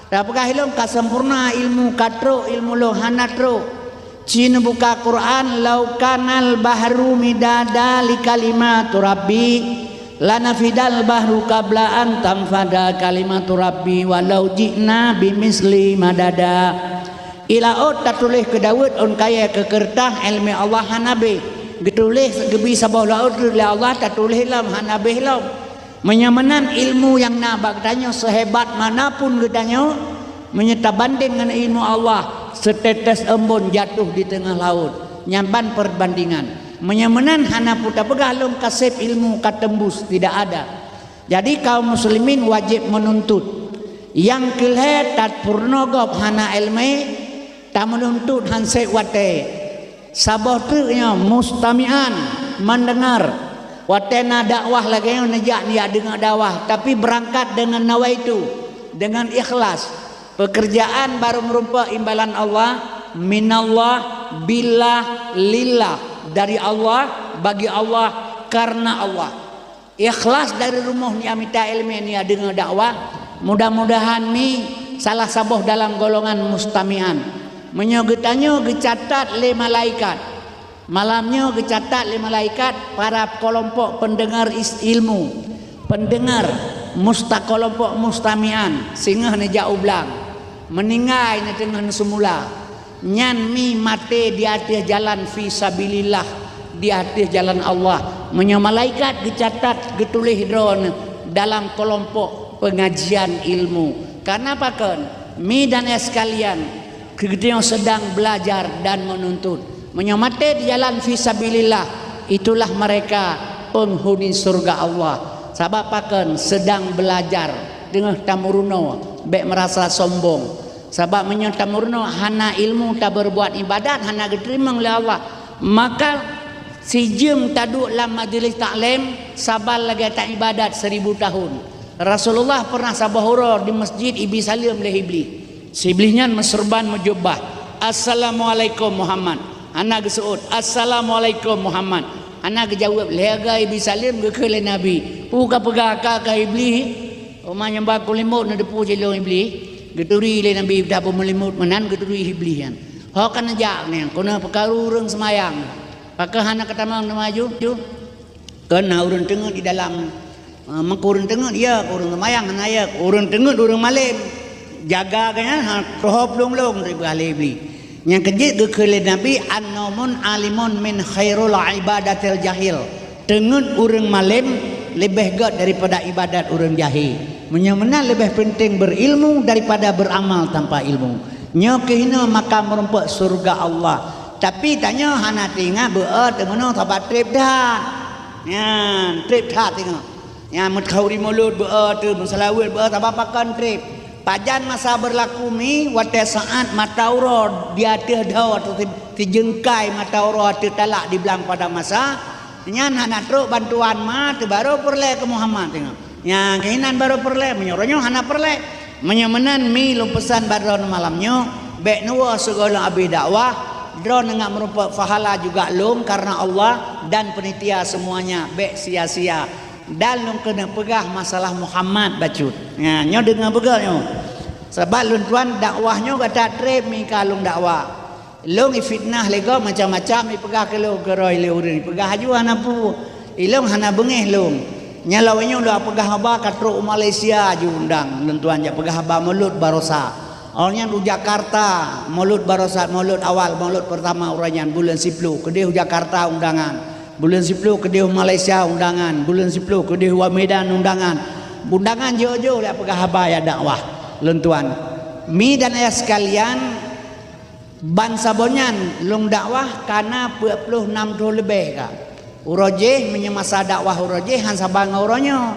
Tapeugah ilôn ka sempurna ilmu, ka trok ilmu lôn, hana trok. Ci neubuka Quran, "Lau kanal bahru midada li kalimatu rabbi, lanafidal bahru qabla an tanfada kalimatu rabbi walau ji'na bimisli madada." Ié laôt tatuléh keu daweuet ôn kayée keu keureutah, iéleumé Allah hana béh. Geutuléh geubri saboh laôt lé Allah, tatuléh lom, hana béh lom. Meunyoe meunan ilmu nyang na bak geutanyoe, seuhebat mana pun geutanyoe, meunyoe tabandeng ngon ilmu Allah, seutetes embôn jatuh di teungoh laôt, nyan ban peubandingan. Meunyoe meunan hana peue tapeugah lôn ka seb ilmu, ka teumbus, tidak ada. Jadi kaum muslimin wajéb meununtut. Nyang keu lhée tapeurunoe gob hana iéleumé, tameununtut han seb watée. Saboh treuk nyoe mustami'an, mendengar. Watée na dakwah lagée nyoe neujak, neujak deungoe dakwah, tapi beurangkat deungon nawaitu, deungon ikhlas. Peukeurjaan barô meurumpok imbalan Allah, minallah, billah, lillah, dari Allah, bagi Allah, karena Allah. Ikhlas dari rumoh neujak mita iéleumé, neujak deungoe dakwah, mudah-mudahan mi salah saboh dalam golongan mustami'an. Meunyoe geutanyoe geucatat lé malaikat, malam nyoe geucatat lé malaikat para keulompok peundeungoe is-, ilmu, peundeungoe musta-, keulompok mustami'an, singoh neujak u blang, meuninggai neuteungoh neuseumula. Nyan mi maté di ateueh jalan fi sabilillah, di ateueh jalan Allah. Meunyoe malaikat geucatat geutuléh droeneuh dalam keulompok peungajian ilmu. Karena pakon? Mi dan ayah sekalian, geutanyoe sedang belajar dan menuntut. Meunyoe maté di jalan fi sabilillah, itulah mereka penghuni surga Allah. Sabab pakon? Sedang belajar, teungoh tameurunoe, bék meurasa sombong. Sabab meunyoe tameurunoe hana ilmu, tabeureubuat iébadat hana geuteurimong lé Allah, maka sijeuem taduek lam majeulis taklim saban lagée taiébadat seribu tahun. Rasulullah pernah saboh uroe di masjid ibi saleuem lé Iblih. Si Iblih nyan meuseurban meujubah, "Assalamualaikum Muhammad." Hana geuseuôt, "Assalamualaikum Muhammad." Hana geujaweueb, lhée goe ibi saleuem geukheun lé Nabi, "Peue kapeugah ka keu Iblih?" Teuma nyang ba kulimot neuteupeue cilong Iblih, geuturi lé Nabi dah beumeulimot meunan geuturi Iblih nyan. Ho ka neujak nyan, keuneuk peukaru ureuëng seumayang. Pakon hana katamong teuma ju? Keu na ureuëng teungeut di dalam, eh, meukeue ureuëng teungeut, ya, keu ureuëng seumayang hana ya, keu ureuëng teungeut ureuëng malém. Jaga keu nyan, ha, keuhop lông-lông, teupeugah lé Iblih. Nyang keujeuet geukheun lé Nabi, "An-naumun alimun min khairul ibadatil jahil." Teungeut ureuëng malém leubeh gét daripada iébadat ureuëng jahé. Meunyoe meunan leubeh peunteng beurilmu daripada beuramal tanpa ilmu. Nyoe keuh hinoe maka meurumpok syeuruga Allah. Tapi tanyoe hana teuingat beu-e teumeunoe sabat treb that. Nyan, treb that teungoh. Nyang meukauri mulod beu-e teuh, meuseulaweuet beu-e, sabab pakon treb. Pajan masa beurlaku mi, watée saát mata uroe di ateueh dhoe ateueh si-, sijeungkai mata uroe ateueh talak di blang padang masa, nyan hana trok bantuan ma teuh barô peureulée keu Muhammad teungoh. Nyang keuhinan barô peureulée, meunyoe uroe nyoe hana peureulée. Meunyoe meunan mi lôn peusan bak droeneuh malam nyoe, bék neuwoe sigohlom abéh dakwah, droeneuh ngat meurumpok pahala juga lôn kareuna Allah dan panitia seumuanya, bék sia-sia. Dan lôn keuneuk peugah masalah Muhammad bacut. Nya, nyoe deungoe beugét nyoe. Sabab lôn tuan dakwah nyoe gata treb mi ka lôn dakwah. Lôn ifitnah lé gob macam-macam ipeugah keu lôn keurôi lé ureuëng, ipeugah aju hana peue. Ilôn hana beungéh lôn. Nyan lawét nyoe lôn peugah haba ka trok u Malaysia jiundang lôn tuan jak peugah haba Maulud Barosa. Awak nyan u Jakarta, Maulud Barosa, Maulud awal, Maulud pertama uroe nyan buleuen siploh keudeh u Jakarta undangan. Buleuen siploh keudeh u Malaysia undangan, buleuen siploh keudeh u Medan undangan. Undangan jiôh-jiôh lé peugah haba ya dakwah lôn tuan. Mi dan ayah sekalian, ban saboh nyan lôn dakwah kana peuet ploh nam thôn leubeh ka. Uroe jéh meunyoe masa dakwah uroe jéh han saban ngon uroe nyoe.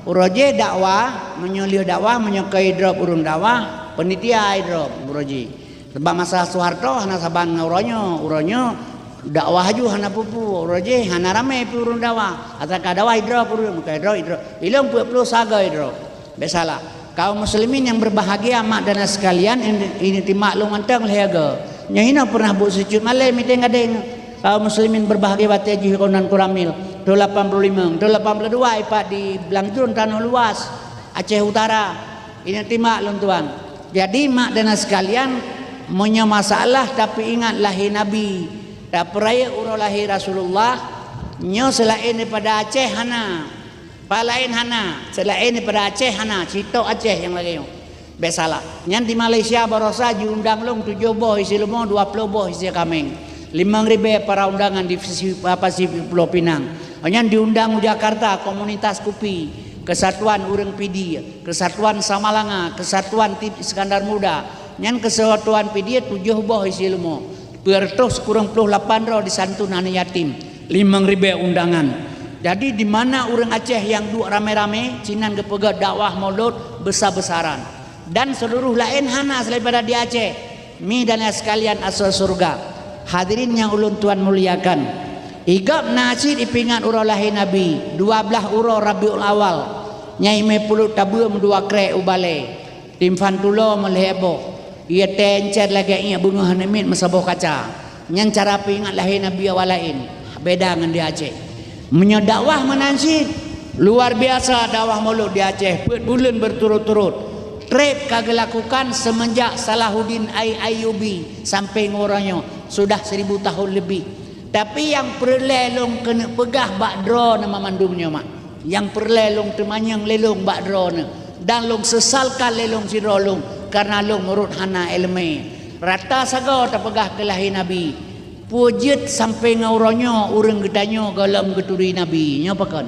Uroe jéh dakwah, meunyoe lheueh dakwah, meunyoe keu idrop ureuëng dakwah, panitia idrop uroe jéh. Sabab masa Soeharto hana saban ngon uroe nyoe, uroe nyoe dakwah aju hana peue-peue, uroe jéh hana ramé pih ureuëng dakwah. Asai ka dakwah idrop ureuëng, meuka idrop, idrop. Ilong peuet ploh saga idrop. Biasalah. Kaum muslimin yang berbahagia, mak dan ayah sekalian, ini, ini timak lôn mantong lhée go. Nyoe hinoe pernah buet sicut malée miténg gadeng. Kaum muslimin berbahagia watée jih konan kuramil. Thôn lapan puluh lima, thôn lapan puluh dua ipat di Blangjun Tanoh Luas, Aceh Utara. Ini timak lôn tuan. Jadi mak dan ayah sekalian, meunyoe masalah tapi ingat lahé Nabi, tapeurayeuk uroe lahé Rasulullah, nyoe seulaén daripada Aceh hana. Palaén hana, seulaén daripada Aceh hana, sitok Aceh nyang lagée nyoe. Bék salah. Nyan di Malaysia barosa jiundang lôn tujoh boh isi leumo, dua ploh boh isi kaméng. Limong ribée para undangan di Pasi-, Pasifik Pulo Pinang. Nyan diundang u Jakarta komunitas kupi, kesatuan ureuëng Pidie, kesatuan Samalanga, kesatuan Tip Iskandar Muda. Nyan kesatuan Pidie tujoh boh isi leumo. Peuet reutôh sikureueng ploh lapan droe disantun aneuk yatim, limong ribée undangan. Jadi di mana ureuëng Aceh nyang duek ramé-ramé, sinan geupeugét dakwah Maulud besar-besaran. Dan seluruh laén hana selain daripada di Aceh. Mi dan ayah sekalian asoe syeuruga. Hadirin nyang ulôn tuan muliakan. Igab na cit ipeuingat uroe lahé Nabi, dua blaih uroe Rabiul Awal. Nyai mé puluk tabeuem dua krek u balée. Timphan tulo meulhée boh, ie tée encer lagée iék beungoh aneuk miet meusaboh kaca. Nyan cara peuingat lahé Nabi awak laén, beda ngon di Aceh. Meunyoe dakwah meunan cit, luar biasa dakwah Maulud di Aceh, peuet buleuen beuturot-turot. Treb ka geulakukan seumeunjak Salahuddin Ai-, Ayyubi sampai ngon uroe nyoe, sudah seribu tahun lebih. Tapi nyang peureulée lôn keuneuk peugah bak droeneuh mandum nyoe mak. Nyang peureulée lôn teumanyong lé lôn bak droeneuh, dan lôn seusalkan lé lôn sidroe lôn, kareuna lôn meurot hana iéleumé. Rata sagoe tapeugah keu lahé Nabi, peue jeuet sampoe ngon uroe nyoe ureuëng geutanyoe gohlom geuturi Nabi? Nyoe pakon?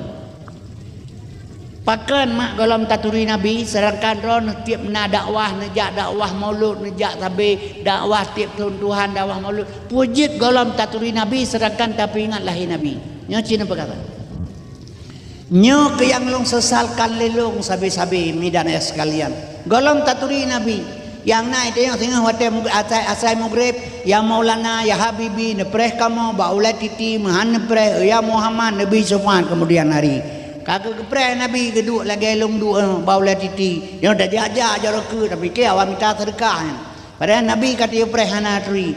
Pakon mak gohlom taturi Nabi, seudangkan droeneuh tieb na dakwah, neujak dakwah Maulud, neujak sabe dakwah tieb thon tuhan dakwah Maulud? Peue jeuet gohlom taturi Nabi, seudangkan tapeuingat lahé Nabi? Nyoe cit neupeugah. Nyoe keuh nyang lôn seusalkan lé lôn sabe-sabe, mi dan ayah sekalian. Gohlom taturi Nabi, nyang na itanyong singoh watée mug-, asai, asai mugreb, "Ya Maulana, ya Habibi, neupreh kamoe bak ulée titi, meuhan neupreh, ya Muhammad, neubi seumeuhan keumudian hari." Ka geupreh Nabi geuduek lagée lôn duek, eh, bak ulée titi. Nyoe tajak-jak jaroe keu, tapi keu awak mita seudeukah nyan. Padahai Nabi ka tiyue preh hana turi.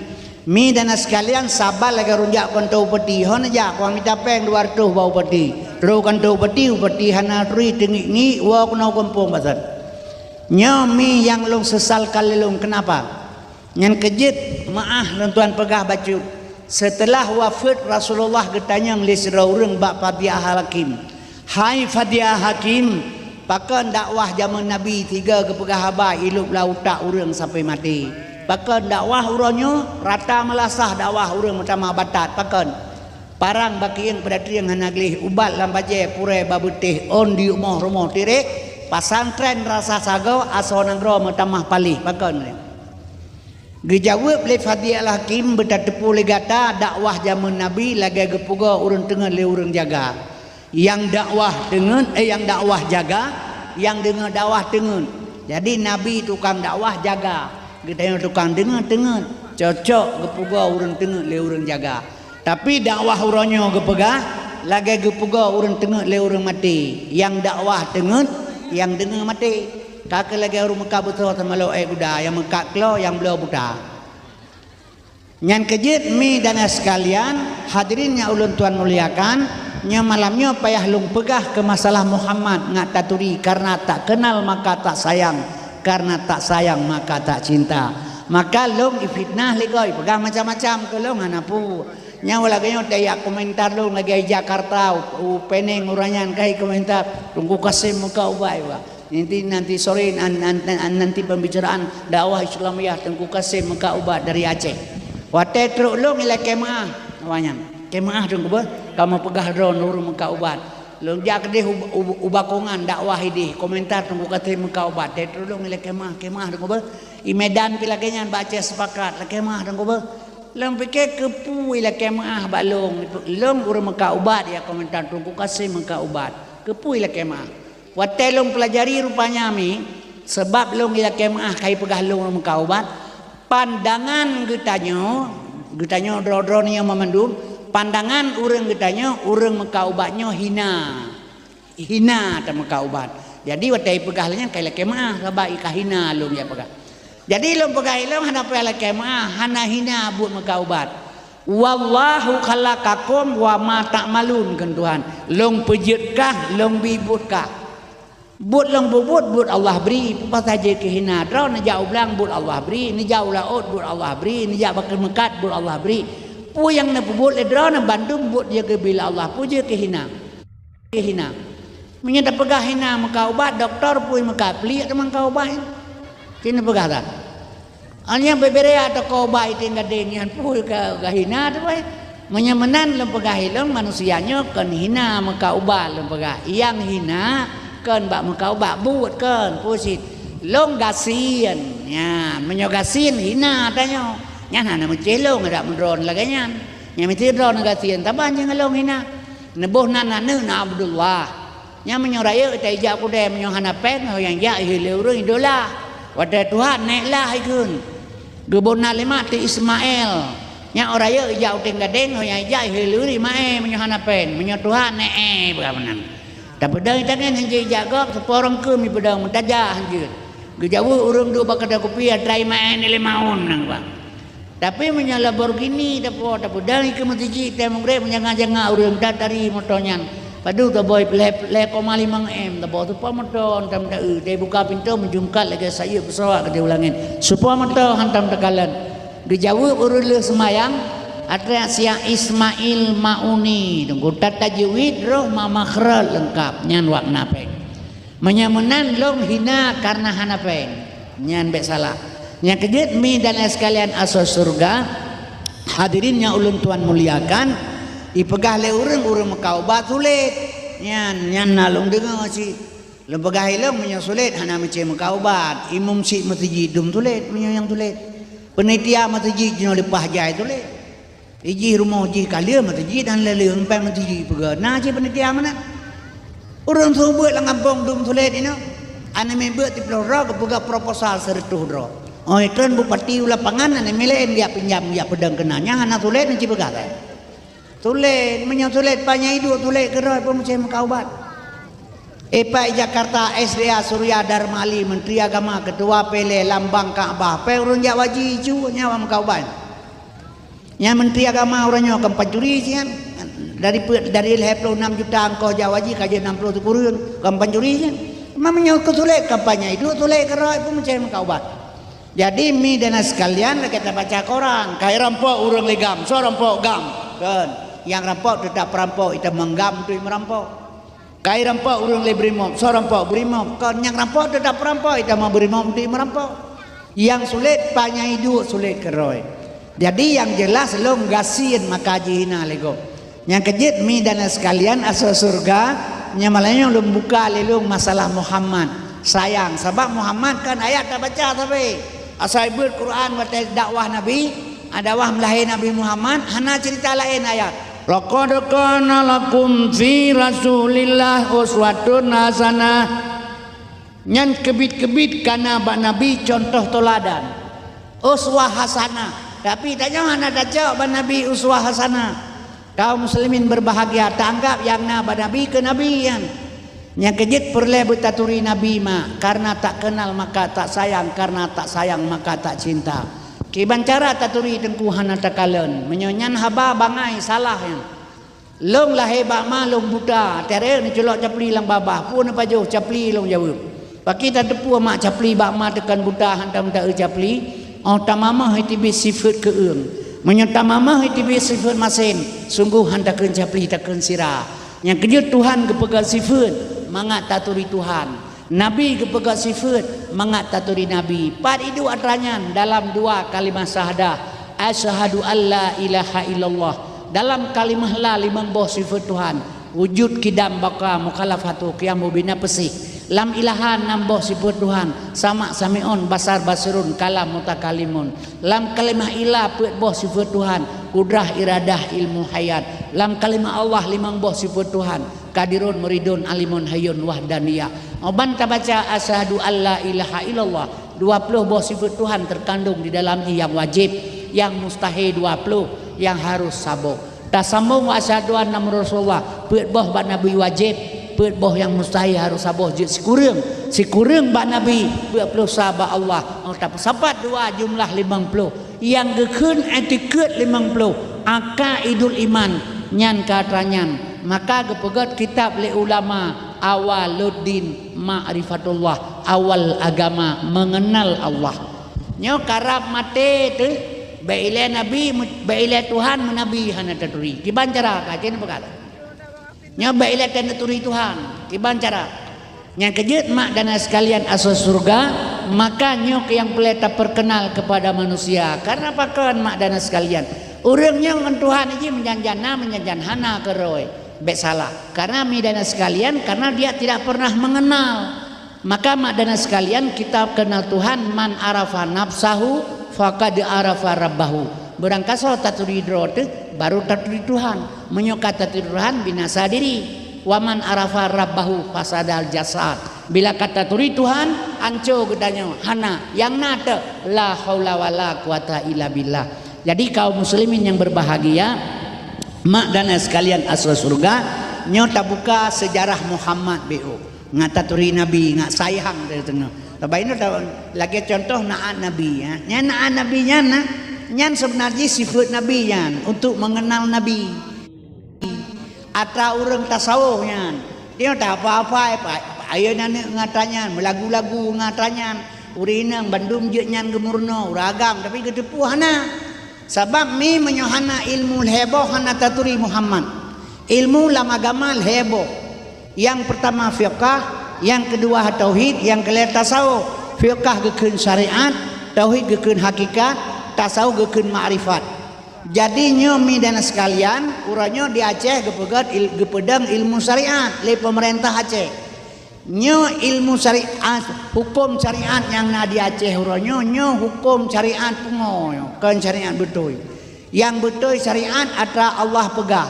Mi dan ayah sekalian, saban lagée ureuëng jak kantô upeti. Hon jak, kuang mita péng dua reutôh bak upeti. Trok kantô upeti, upeti hana turi, teungiek-ngiek woe keunoe gampông basan. Nyoe mi nyang lôn seusalkan lé lôn. Keunapa? Nyan keuh jeuet meuáh lôn tuan peugah bacut. Seuteulah wafeuet Rasulullah geutanyong lé sidroe ureuëng bak Fadiah Hakim. Hai Fadiah Hakim, pakon dakwah jamén Nabi sigoe geupeugah haba ilôb lam utak ureuëng sampoe maté? Pakon dakwah uroe nyoe rata meulasah dakwah ureuëng meutamah batat? Pakon? Parang bakieng peudatrieng hana gleh, ubat lam bajée purée babeutéh, ôn diyueb moh rumoh tirek, pasantren rasa sagoe, asoe nanggroe meutamah paléh. Pakon? Geujaweueb lé Fadiah Hakim, beutateupeue lé gata, dakwah jamén Nabi lagée geupeugoe ureuëng teungeut lé ureuëng jaga. Nyang dakwah teungeut, eh, nyang dakwah jaga, nyang deungoe dakwah teungeut. Jadi Nabi tukang dakwah jaga, geutanyoe tukang deungoe teungeut. Cocok geupeugoe ureuëng teungeut lé ureuëng jaga. Tapi dakwah uroe nyoe geupeugah lagée geupeugoe ureuëng teungeut lé ureuëng maté. Nyang dakwah teungeut, nyang deungoe maté. Ka keuh lagée ureuëng meukat beusoe sama lôn ék guda, nyang meukat klo, nyang bloe buta. Nyan keuh jeuet mi dan ayah sekalian, hadirin nyang ulôn tuan muliakan, nyoe malam nyoe payah lôn peugah keu masalah Muhammad ngat taturi, karena tak kenal maka tak sayang, karena tak sayang maka tak cinta. Maka lôn ifitnah lé gob, ipeugah macam-macam keu lôn hana peue. Nyan lagèe nyoe tajak komentar lôn lagèe Jakarta, u, u Peneng ureueng nyan ka jikomentar, "Teungku Kasim meukat ubat, Pak." Nanti, nanti sore, nan-, nan-, nan-, nanti pembicaraan dakwah Islamiyah Teungku Kasim meukat ubat dari Aceh. Watèe trok lôn ilèe kemah, awak nyan. Kemah Teungku beuh, kamoe peugah droeneuh ureueng meukat ubat. Lôn jak keudéh u, u, u Bakongan dakwah idéh, komentar Teungku Kasim meukat ubat. Watèe trok lôn ilèe kemah, kemah Teungku beuh. I Medan pih lagèe nyan bak Aceh sepakat, ilèe kemah Teungku beuh. Lôn pike keupeue ilèe kemah bak lôn, lôn ureueng meukat ubat ya komentar Teungku Kasim meukat ubat. Keupeue ilèe kemah. Watèe lôn peulajari rupanya mi, sabab lôn ilèe kemah ka jipeugah lôn ureueng meukat ubat, pandangan geutanyoe, geutanyoe droe-droe nyoe meumandum, pandangan ureueng geutanyoe, ureueng meukat ubat nyoe hina. Hina tameukat ubat. Jadi watèe ipeugah lagèe nyan ka ilèe kemah, sabab i ka hina lôn jak peugah. Jadi lôn peugah ilôn hana payah ilèe kemah, hana hina buet meukat ubat. "Wallahu khalaqakum wa ma ta'malun," kheun Tuhan. Lôn peujeuet kah, lôn bi buet kah. Buet lôn peubuet, buet Allah bri, peue pasai jeuet keu hina. Droeneuh jak u blang, buet Allah bri, neujak u laôt, buet Allah bri, neujak bak meukat, buet Allah bri. Peue nyang neupeubuet lé droeneuh bandum buet jeuet geubri lé Allah, peue jeuet keu hina. Hina. Meunyoe tapeugah hina meukat ubat, dokto peue meukat, pliek teuma meukat ubat. Ci neupeugah that. Hanya bebere atau keu ubat iting gadeng nyan peue ka, ka hina tu weh. Meunyoe meunan lôn peugah ilôn manusia nyoe kon hina meukat ubat lôn peugah. Nyang hina kon bak meukat ubat buet kon peue cit. Lôn gasien. Nyan, meunyoe gasien hina tanyoe. Nyan hana meucéh lôn adak meudroe lagèe nyan. Nyan meusti droeneuh gasien, saban jih ngon lôn hina. Neuboh nan aneuk na Abdullah. Nyan meunyoe rayeuk ita ijak kudée, meunyoe hana péng, ho nyang jak ihé lé ureuëng idola. Watée tuha nék lah ikheun. Geuboh na lé mak teuh Ismail. Nyan óh rayeuk ijak uténg gadéng, ho nyang ijak ihé lé ureuëng imaé, meunyoe hana péng, meunyoe tuha nék éh, peugah meunan. Tapeudong itangen hanjeuet ijak gob, seupôt rangkeum ipeudong meutajak hanjeuet. Geujaweueb ureuëng duek bak keudè kupi atra imaé ni lima ôn nang, bah. Tapi meunyoe Lamborghini tapo, tapeudong ikeue meuseujid tée mugreb meujanga-janga ureuëng that tari moto nyan. Padub taboi lhée, lhée koma limong M, taboi seupôt moto hantam ta-eu, teubuka pintoe meujungkat lagée sayeuep peusawat keudeh u langét. Seupôt moto hantam takalon. Geujaweueb ureuëng lheueh seumayang, atra siak Ismail Mauni, teungku that tajwid roh ma makhraj leungkab, nyan wak na péng. Meunyoe meunan lôn hina kareuna hana péng, nyan bék salah. Nyang keujeuet mi dan ai sekalian asoe syeuruga, hadirin nyang ulôn tuan muliakan, ipeugah lé ureuëng, ureuëng meukat ubat sulet. Nyan, nyan na lôn deungoe cit. Lôn peugah ilôn meunyoe sulet hana meucé meukat ubat, imum syiek meuseujid dum sulet meunyoe nyang sulet. Peunitia meuseujid jinoe leupah jai sulet. Ijih rumoh jih ka lheueh meuseujid dan lheueh-lheueh meuseujid peugah na cit peunitia meunan. Ureuëng sumbeuet lam gampông dum sulet inoe. Aneuk miet beuet siplôh droe geupeugah proposal sireutôh droe. Óh ikheun bupati u lapangan aneuk miet laén geujak pinjam geujak peudong keunan. Nyan hana sulet nyan cit peugah lé. Sulet, meunyoe sulet panyang iduek sulet keudroe pun meucé meukat ubat. Ipak Jakarta S D A Surya Darmali, Menteri Agama, Ketua P L A, lambang Ka'bah, pé ureuëng jak haji icu nyan wak meukat ubat. Nyan Menteri Agama uroe nyoe kon pancuri sian. Dari pe-, dari lhée ploh nam juta angkoh jak haji ka jeuet nam ploh sikureueng, kon pancuri sian. Meunyoe keu sulet kampanye iduek sulet keudroe pun meucé meukat ubat. Jadi mi dan ai sekalian lagée tabaca Quran, kai rampok ureuëng lé GAM, soe rampok GAM? Kon, nyang rampok teutap perampok, itamong GAM tui meurampok. Kai rampok ureuëng lé BRIMOB, soe rampok BRIMOB? Kon, nyang rampok teutap perampok, itamong BRIMOB tui meurampok. Nyang sulet panyang iduek sulet keudroe. Jadi nyang jeulaih lôn gasien maka jihina lé gob. Nyang keujeuet mi dan ai sekalian asoe syeuruga, nyang malam nyoe lôn buka lé lôn masalah Muhammad. Sayang, sabab Muhammad kan ayat tabaca sabe. Asai beuet Quran watée dakwah Nabi, dakwah meulahé Nabi Muhammad, hana ceurita laén ayat. "Laqad kana lakum fi Rasulillah uswatun hasanah." Nyan keubiet-keubiet kana bak Nabi cuntoh teuladan. Uswah hasanah. Tapi tanyoe hana tacok bak Nabi uswah hasanah. Kaum muslimin berbahagia, taanggab nyang na bak Nabi keu Nabi nyan. Nyang keujeuet peureulée beutaturi Nabi mak, kareuna tak kenal maka tak sayang, kareuna tak sayang maka tak cinta. Kiban cara taturi teungku hana takalon, meunyoe nyan haba bangai salah nyan. Lôn lahé bak ma lôn buta, teureuk neuculok capli lam babah, peue neupajoh capli lôn jaweueb. Pakri tateupeue mak capli bak ma teukon buta hantom ta-eu capli, óh tamamoh itibit sifeuet keueung. Meunyoe tamamah iteubiet sifeuet masen, sunggoh han takheun capli takheun sira. Nyang keujeuet Tuhan geupeugah sifeuet mangat taturi Tuhan. Nabi geupeugah sifeuet mangat taturi Nabi. Pat iduek atra nyan dalam dua kalimah syahadah, asyhadu alla ilaha illallah. Dalam kalimah la limong boh sifeuet Tuhan. Wujud, kidam, baqa, mukhalafatu, qiyamu, bina, peusih. Lam ilaha nam boh sifeuet Tuhan, sama, sami'un, basar, basirun, kalam, mutakalimun. Lam kalimah ila peuet boh sifeuet Tuhan, kudrah, iradah, ilmu, hayat. Lam kalimah Allah limong boh sifeuet Tuhan, qadirun, muridun, alimun, hayyun, wahdaniyah. Oban tabaca asyhadu alla ilaha illallah, dua ploh boh sifeuet Tuhan teukandong di dalam jih, nyang wajéb, nyang mustahé dua ploh, nyang harôh saboh. Tasambong wa asyhadu anna Muhammadar Rasulullah, peuet boh bak Nabi wajéb, peuet boh nyang mustahé harôh saboh jeuet sikureueng, sikureueng bak Nabi, peuet ploh sa bak Allah. Oh, tapeusapat dua jumlah limong ploh. Nyang geukheun i'tiqad limong ploh, aqaidul iman, nyan ka atra nyan. Maka geupeugét kitab lé ulama, Awaluddin Ma'rifatullah, awal agama mengenal Allah. Nyoe karab maté teuh, bèk ilèe nabi, bèk ilèe Tuhan meunabi hana taturi. Kiban cara ka, keuneuk peugah lom. Nyoe bèk ilèe taturi Tuhan, kiban cara. Nyang keujeuet mak dan ayah sekalian asoe syeuruga, maka nyoe keuh nyang peureulèe tapeurkeunal keupada manusia. Karena pakon mak dan ayah sekalian? Ureueng nyoe ngon Tuhan jih meujanjan na, meujanjan hana keurôi. Bèk salah. Karena mi dan ayah sekalian, karena dia tidak pernah mengenal. Maka mak dan ayah sekalian, kita kenal Tuhan, "Man arafa nafsahu faqad arafa rabbahu." Beurangkasoe taturi droe teuh, baru taturi Tuhan. Meunyoe ka taturi Tuhan, binasa diri. "Wa man arafa rabbahu fasadal jasad." Bila ka taturi Tuhan, anco geutanyoe, hana. Nyang na teuh, la haula wala quwata illa billah. Jadi kaum muslimin yang berbahagia, mak dan ayah sekalian asoe syeuruga, nyoe tabuka sejarah Muhammad B O. Ngat taturi Nabi, ngat sayang dari teungoh. Tabai nyoe ta-, lagèe contoh na'at Nabi, ya. Nyan na'at Nabi nyan na, nyan seubeuna jih sifeuet Nabi nyan, untuk mengenal Nabi. Atra ureueng tasawuf nyan. Dia tak apa-apa, ayeue aneuk ngon atra nyan, meulagu-lagu ngon atra nyan. Ureueng inong bandum jeuet nyan geumeurunoe, ureueng agam, tapi geuteupeue hana. Sabab mi meunyoe hana ilmu lhèe boh hana taturi Muhammad. Ilmu lam agama lhèe boh. Nyang peurtama fiqah, nyang keudua tauhid, nyang keulhèe tasawuf. Fiqah geukheun syariat, tauhid geukheun hakikat, tasawuf geukheun makrifat. Jadi nyoe mi dan sekalian, uroe nyoe di Aceh geupeugét il-, geupeudong ilmu syariat lé peumeurintah Aceh. Nyoe ilmu syariat, huköm syariat nyang na di Aceh uroe nyoe, nyoe huköm syariat pungo nyoe, kon syariat beutôi. Nyang beutôi syariat atra Allah peugah,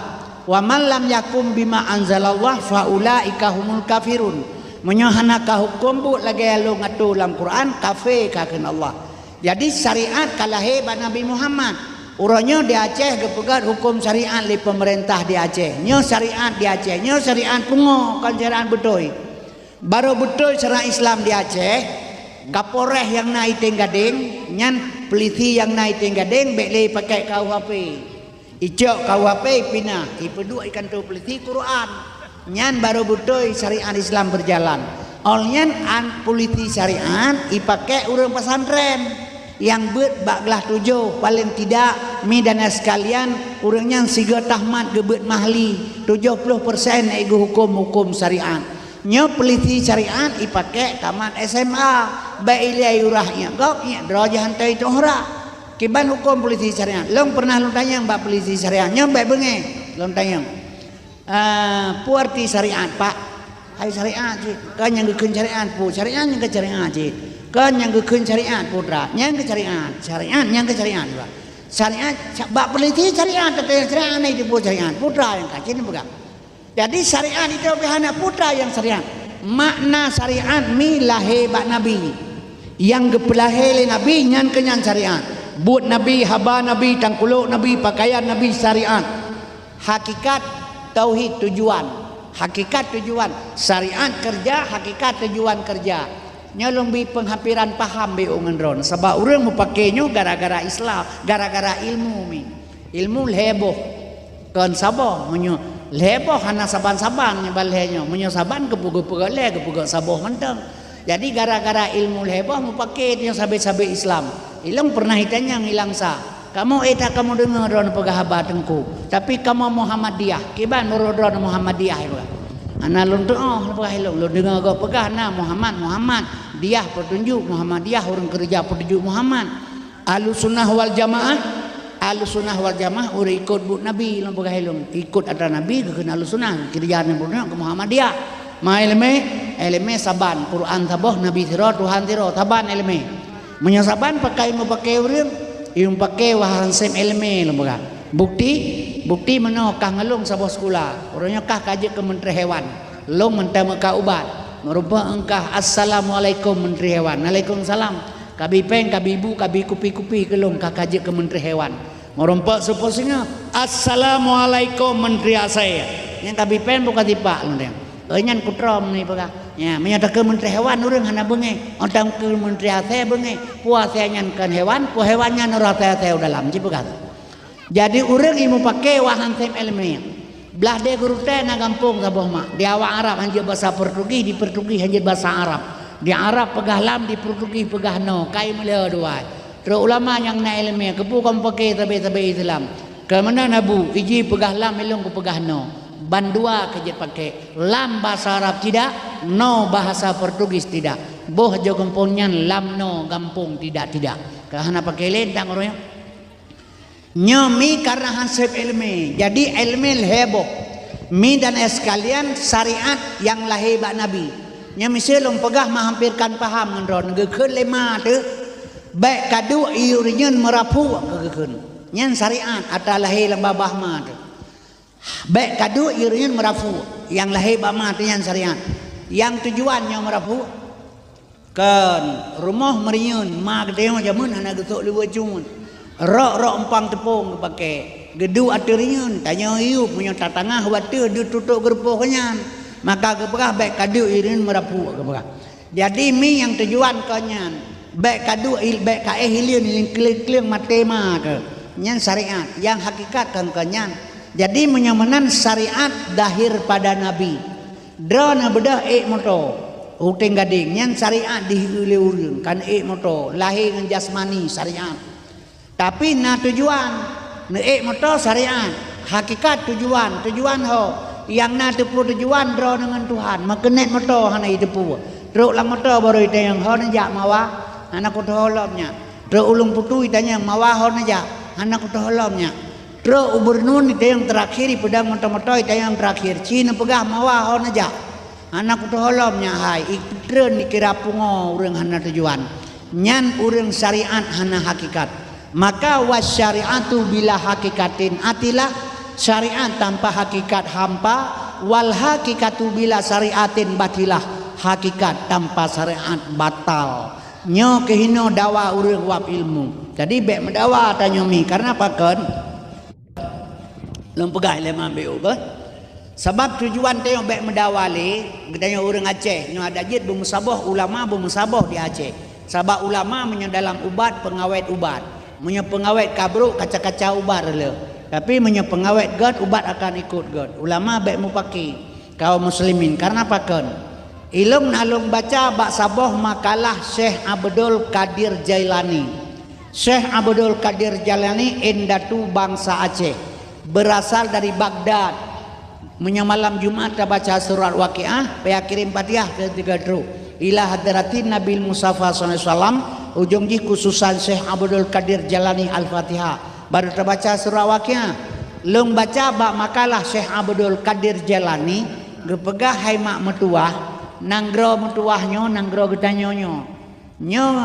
"Wa man lam yahkum bima anzalallah fa ulaika humul kafirun." Meunyoe hana ka huköm buet lagèe lôn atô lam Quran, kafé ka kheun Allah. Jadi syariat ka lahé bak Nabi Muhammad. Uroe nyoe di Aceh geupeugét huköm syariat lé peumeurintah di Aceh. Nyoe syariat di Aceh, nyoe syariat pungo, kon syariat beutôi. Barô beutôi syariat Islam di Aceh, Kapolres nyang na i Teng Gadeng, nyan polisi nyang na i Teng Gadeng bèk lé pakai K U H P. Icok K U H P ipinah, ipeuduek i kantô polisi Quran. Nyan barô beutôi syariat Islam beujalan. Ol nyan an polisi syariat ipakai ureueng pesantren nyang beuet bak glah tujoh, paléng tidak, mi dan ayah sekalian, ureueng nyan sigoe tahmat geubeuet mahli, tujoh ploh persen geuhuköm huköm syariat. Nyoe polisi syariat ipakai tamat S M A, bèk ilèe urah iek gob, iek droe jih hantei tueng hura. Kiban huköm polisi syariat. Lôn pernah lôn tanyong bak polisi syariat. Nyoe bèk beungèh lôn tanyong. "Ah, peue arti syariat, Pak?" "Hai syariat cit." "Kon nyang geukheun syariat, peue?" "Syariat nyang keu syariat cit." "Kon nyang geukheun syariat, putra." "Nyang keu syariat." "Syariat nyang keu syariat, Pak." Syariat, bak polisi syariat, teuka syariat na itu peue syariat. Putra nyang ka cit peugah. Jadi syariat itu pih hana putra nyang syariat. Makna syariat mi lahé bak Nabi. Nyang geupeulahé lé Nabi nyan keuh nyan syariat. Buet Nabi, haba Nabi, tangkulok Nabi, pakaian Nabi syariat. Hakikat tauhid tujuan. Hakikat tujuan. Syariat kerja, hakikat tujuan kerja. Nyoe lôn bri peunghapiran paham beu ngon droeneuh. Sabab ureueng meupaké nyoe gara-gara Islam, gara-gara ilmu mi. Ilmu lhèe boh. Kon saboh, meunyoe lhèe boh hana saban-saban nyoe ban lhèe nyoe. Meunyoe saban geupeugot-peugot lhèe, geupeugot saboh mantong. Jadi gara-gara ilmu lhèe boh meupaké nyoe sabé-sabé Islam. Ilôn pernah itanyong i Langsa. Kamoe éh that kamoe deungoe droeneuh peugah haba Teungku, tapi kamoe Muhammadiyah. Kiban meurok droeneuh Muhammadiyah, ipeugah. Hana lôn teu'oh, ipeugah ilôn. Lôn deungoe gob peugah na Muhammad, Muhammad. Diyah peutunjuk, Muhammadiyah ureuëng keureuja peutunjuk Muhammad. Ahlussunnah wal Jamaah, Ahlussunnah wal Jamaah ureuëng ikot buet Nabi, lôn peugah ilôn. Ikot atra Nabi geukheun Ahlussunnah, keureuja nyan peutunjuk keu Muhammadiyah. Ma iéleumé, iéleumé saban, Quran saboh, Nabi sidroe, Tuhan sidroe, saban iéleumé. Meunyoe saban pakai mupakè ureuëng, mupakè wahai hansém iéleumé lôn peugah. Bukti, bukti meunoe kah ngon lôn saboh sikula. Uroe nyoe kah ka jeuet keu menteri hewan. Lôn mantong meuka ubat. Meurumpok engkah, "Assalamualaikum menteri hewan." "Waalaikumsalam." Kabi péng, kabi bu, kabi kupi-kupi keu lôn kah ka jeuet keu menteri hewan. Meurumpok seupôt singoh, "Assalamualaikum menteri asèe." Nyang kabi péng buka tipak lôn deh. Oh, nyan kutrom ni peugah. Ya, meunyoe takeu menteri hewan ureuëng hana beungéh, oh takeu menteri asèe beungéh. Peue asèe nyan kon hewan, peue hewan nyan roh asèe-asèe u dalam, jipeugah. Jadi ureuëng nyang mupakè wahai hansém iéleumé. Blaih deh gurutée na gampông saboh mak. Di awak Arab hanjeuet basa Portugis, di Portugis hanjeuet basa Arab. Di Arab peugah lam, di Portugis peugah no, kai meulhö dua. Trok ulama nyang na iéleumé, keupeue kon pake sabe-sabe Islam. Keu meunan Abu, iji peugah lam ilong kupeugah no. Bandua keu jeuet pake. Lam bahasa Arab tidak, no bahasa Portugis tidak. Boh jo gampông nyan lam no gampông tidak-tidak. Keu hana pake lé tang uroe nyoe. Nyoe mi karena hansép iéleumé. Jadi iéleumé lhée boh. Mi dan es sekalian syariat nyang lahé bak Nabi. Nyoe miseue lôn peugah meuhamperkan paham ngon droeneuh geukheun lé ma teuh. Bék kaduek ié ureuëng nyan meurapuk keu geukheun. Nyan syariat atra lahé lam babah ma teuh. Bék kaduek ié ureuëng nyan meurapuk. Nyang lahé bak ma teuh nyan syariat. Nyang tujuan nyoe meurapuk. Kon rumoh meuriyeuen ma geutanyoe jameun hana geusok liwet jeuet. Rok-rok umpang teupông geupake. Geuduek ateueh riyeuen, tanyoe yup meunyoe tatangah wateueh deuh tutok geurupoh nyan. Maka geupeugah bék kaduek ié ureuëng nyan meurapuk geupeugah. Jadi mi nyang tujuan kon nyan, bék kaduek il-, bék kaéh hileuen, hileuen kleueng-kleueng maté ma keu. Nyan syariat, nyang hakikat kon, kon nyan. Jadi meunyoe meunan syariat dahir pada Nabi. Droeneuh beudôh ék moto, u Teuing Gadeng, nyan syariat diheu lé ureuëng, kan ék moto, lahé ngon jasmani syariat. Tapi na tujuan, neuék moto syariat, hakikat tujuan, tujuan ho, nyang na teupeu tujuan droeneuh ngon Tuhan, meukeunét moto hana jiteupeue. Trok lam moto barô jitanyong ho neujak mawa, hana kuteuho lom nyak. Trok u Lueng Putu jitanyong mawa ho neujak, hana kuteuho lom nyak. Trok u Beureunuen jitanyong teurakhier, jipeudong moto-moto jitanyong teurakhier, ci neupeugah mawa ho neujak. Hana kuteuho lom nyak hai, ipeutrön dikira pungo ureuëng hana tujuan. Nyan ureuëng syariat hana hakikat. Maka wasyari'atu bila hakikatin atilah, syariat tanpa hakikat hampa, wal hakikatu bila syari'atin batilah, hakikat tanpa syariat batal. Nyoe keuhinoe dawa ureuëng wab ilmu. Jadi bék meudawa tanyoe mi, karena pakon? Lôn peugah lé ma bék ubah. Sabab tujuan tanyoe bék meudawa lé, geutanyoe ureuëng Aceh, nyoe adak jeuet beumeusaboh, ulama beumeusaboh di Aceh. Sabab ulama meunyoe dalam ubat, peungawét ubat. Meunyoe peungawét ka brok, kaca-kaca ubat reuloh. Tapi meunyoe peungawét gét, ubat akan ikot gét. Ulama bék mupake. Kaum muslimin, karena pakon? Ilong na lôn baca bak saboh makalah Syekh Abdul Qadir Jailani. Syekh Abdul Qadir Jailani indatu bangsa Aceh, berasal dari Baghdad. Meunyoe malam Jumat tabaca surat Waqiah, payah kirém Fatihah keu tiga trok. Ila hadratin Nabil Mustafa sallallahu alaihi wasallam, ujong jih khususan Syekh Abdul Qadir Jailani Al-Fatihah. Barô tabaca surat Waqiah. Lôn baca bak makalah Syekh Abdul Qadir Jailani, geupeugah hai mak meutuwah, nanggroe meutuwah nyoe nanggroe geutanyoe nyoe. Nyoe,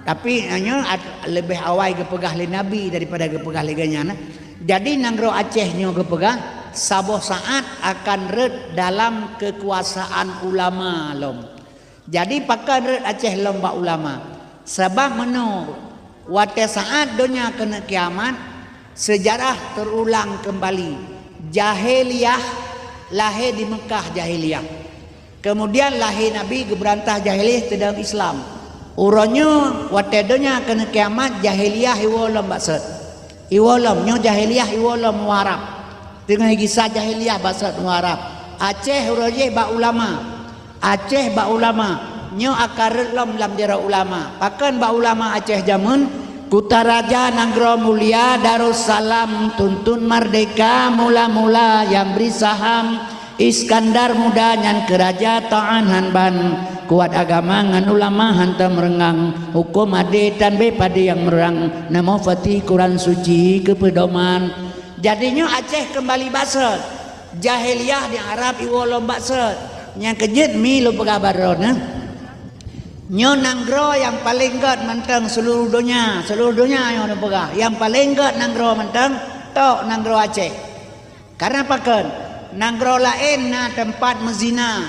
tapi nyoe at-, leubeh awai geupeugah lé Nabi daripada geupeugah lé geuhnyan. Jadi nanggroe Aceh nyoe geupeugah, saboh saát akan rhot dalam keukuasaan ulama lom. Jadi pakon rhot Aceh lom bak ulama? Sabab meunoe, watée saát donya keuneuk kiamat, seujarah teurulang keumbali. Jahiliyah lahé di Meukah jahiliyah. Keumudian lahé Nabi geubeurantah jahiliyah teudong Islam. Uroe nyoe watée donya keuneuk kiamat jahiliyah iwoe lom bak sot. Iwoe lom, nyoe jahiliyah iwoe lom u Arab. Teungoh gisa jahiliyah bak sot u Arab. Aceh uroe jih bak ulama. Aceh bak ulama. Nyoe akan rhot lom lam jaroe ulama. Pakon bak ulama Aceh jameun? Kutaraja nanggroe mulia Darussalam, tuntun merdeka mula-mula nyang bri saham. Iskandar Muda nyan keu raja, tahan han ban. Kuat agama ngon ulama hantom reungang. Huköm adé tan bé padé nyang meurang. Namoe Fatih Quran Suci keu peudoman. Jadi nyoe Aceh keumbali bak sot. Jahiliyah di Arab iwoe lom bak sot. Nyang keujeuet mi lôn peugah bak droeneuh. Nyoe nanggroe nyang paleng gét mantong seuluruh donya, seuluruh donya nyoe neupeugah, nyang paleng gét nanggroe mantong tok nanggroe Aceh. Kareuna pakon? Nanggroe laén na teumpat meuzina,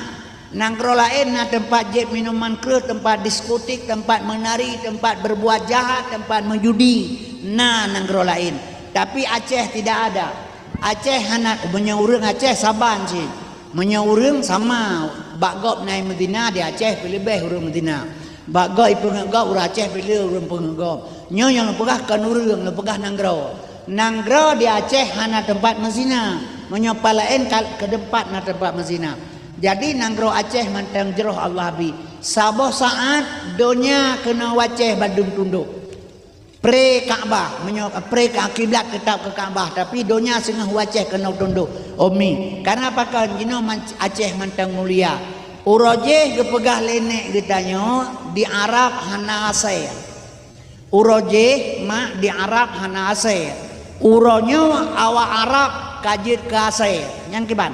nanggroe laén na teumpat jieb minuman kreueh, teumpat diskotik, teumpat meunari, teumpat beurbuat jahat, teumpat meujudi, na nanggroe laén. Tapi Aceh tidak ada. Aceh hana, meunyoe ureuëng Aceh saban cit. Meunyoe ureuëng sama, bak gob na meuzina di Aceh pih leubeh ureuëng meuzina. Bak gob ipeungeut gob ureuëng Aceh pih le ureuëng peungeut gob. Nyoe nyang lôn peugah kon ureuëng, lôn peugah nanggroe. Nanggroe di Aceh hana teumpat meuzina. Meunyoe pat laén ka, keu teumpat na teumpat meuzina. Jadi nanggroe Aceh mantong jroh Allah bi. Saboh saát donya keunoe u Aceh bandum tundok. Pré Ka'bah, meunyoe pré ka kiblat teutap keu Ka'bah, tapi donya singoh u Aceh keunoe tundok. Umi, kareuna pakon jinoe man-, Aceh mantong mulia. Uroe jéh geupeugah lé nèk geutanyoe di Arab hana asèe. Uroe jéh mak di Arab hana asèe. Uroe nyoe awak Arab ka jeuet keu asèe. Nyan kiban.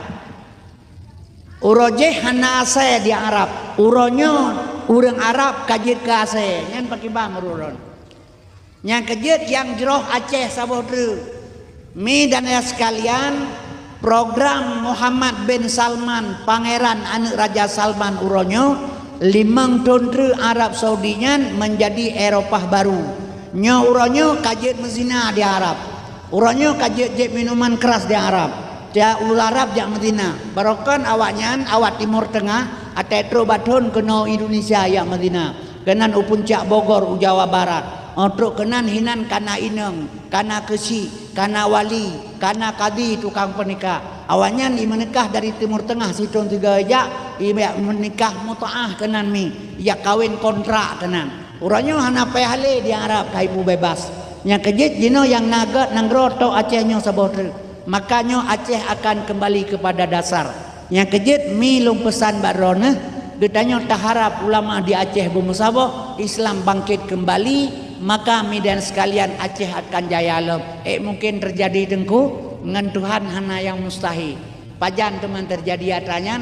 Uroe jéh hana asèe di Arab. Uroe nyoe ureuëng Arab ka jeuet keu asèe. Nyan pakiban meururôn. Nyang keujeuet nyang jroh Aceh saboh treuk. Mi dan ayah sekalian, program Muhammad bin Salman, Pangeran aneuëk Raja Salman uroe nyoe, limong thon treuk Arab Saudi nyan meunjadi Eropah baru. Nyoe uroe nyoe ka jeuet meuzina di Arab. Uroe nyoe ka jeuet jieb minuman kras di Arab. Tiep ureuëng Arab jak meuzina. Barokon awaknyan, awak Timur Teungah, até trok bak thon keunoe Indonesia jak meuzina. Keunan u puncak Bogor u Jawa Barat. Óh trok keunan hinan kana inong, kana keuchik, kana wali, kana kadi tukang peunikah. Awaknyan imeunikah dari Timur Teungah sithon sigoe jak, imeunikah mutaah keunan mi, jak kawén kontrak keunan. Uroe nyoe hana payah lé di Arab ka ipubeubaih. Nyang keujeuet jinoe nyang na gét nanggroe tok Aceh nyoe saboh treuk. Maka nyoe Aceh akan keumbali keupada dasar. Nyang keujeuet mi lôn peusan bak droeneuh, geutanyoe taharab ulama di Aceh beumeusaboh, Islam bangkét keumbali, maka mi dan sekalian Aceh akan jaya lom. Ék mungken teujadi teungku, ngon Tuhan hana nyang mustahil. Pajan teuma teujadi atra nyan?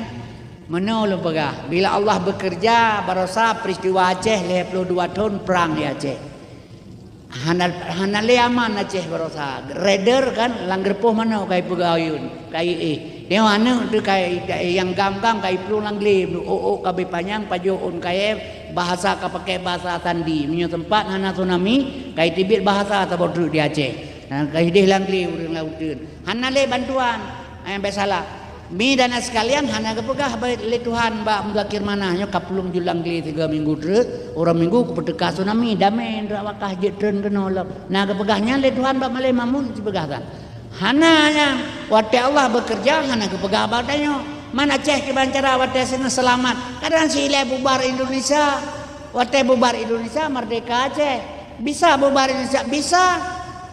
Meunoe lôn peugah, bila Allah beukeureuja, barosa peuristiwa Aceh lhèe ploh dua thon prang di Aceh. Hana, hana lé aman Aceh barosa. Raider kan, lam geureupoh manok ka ipeugah ayun, ka iéh. Nyoe aneuëk teuh ka i-, nyang gam-gam ka iplueng lam glé, ôk-ôk kabeh panyang, pajoh ôn kayèe, bahasa ka pakèk bahasa sandi. Meunyoe teumpat hana tsunami, ka iteubiet bahasa saboh treuk di Aceh. Nah, ka idéh lam glé ureuëng lam uteuen. Hana lé bantuan. Eh, biasalah. Mi dan sekalian hana geupeugah ba-, lé Tuhan bak Muzakir Manah nyoe ka plueng jeuet lam glé tiga minggu treuk, uroe Minggu kupeuteuka tsunami, damé indra wakah jeuet treun keunoe lom. Na geupeugah nyan lé Tuhan bak Malém Mamun sipeugah tan. Hana nyan, watèe Allah beukeureuja hana geupeugah bak tanyoe. Man Aceh kiban cara watèe singoh seulamat. Kadang si ilèe bubar Indonesia. Watèe bubar Indonesia, merdeka Aceh. Bisa bubar Indonesia, bisa.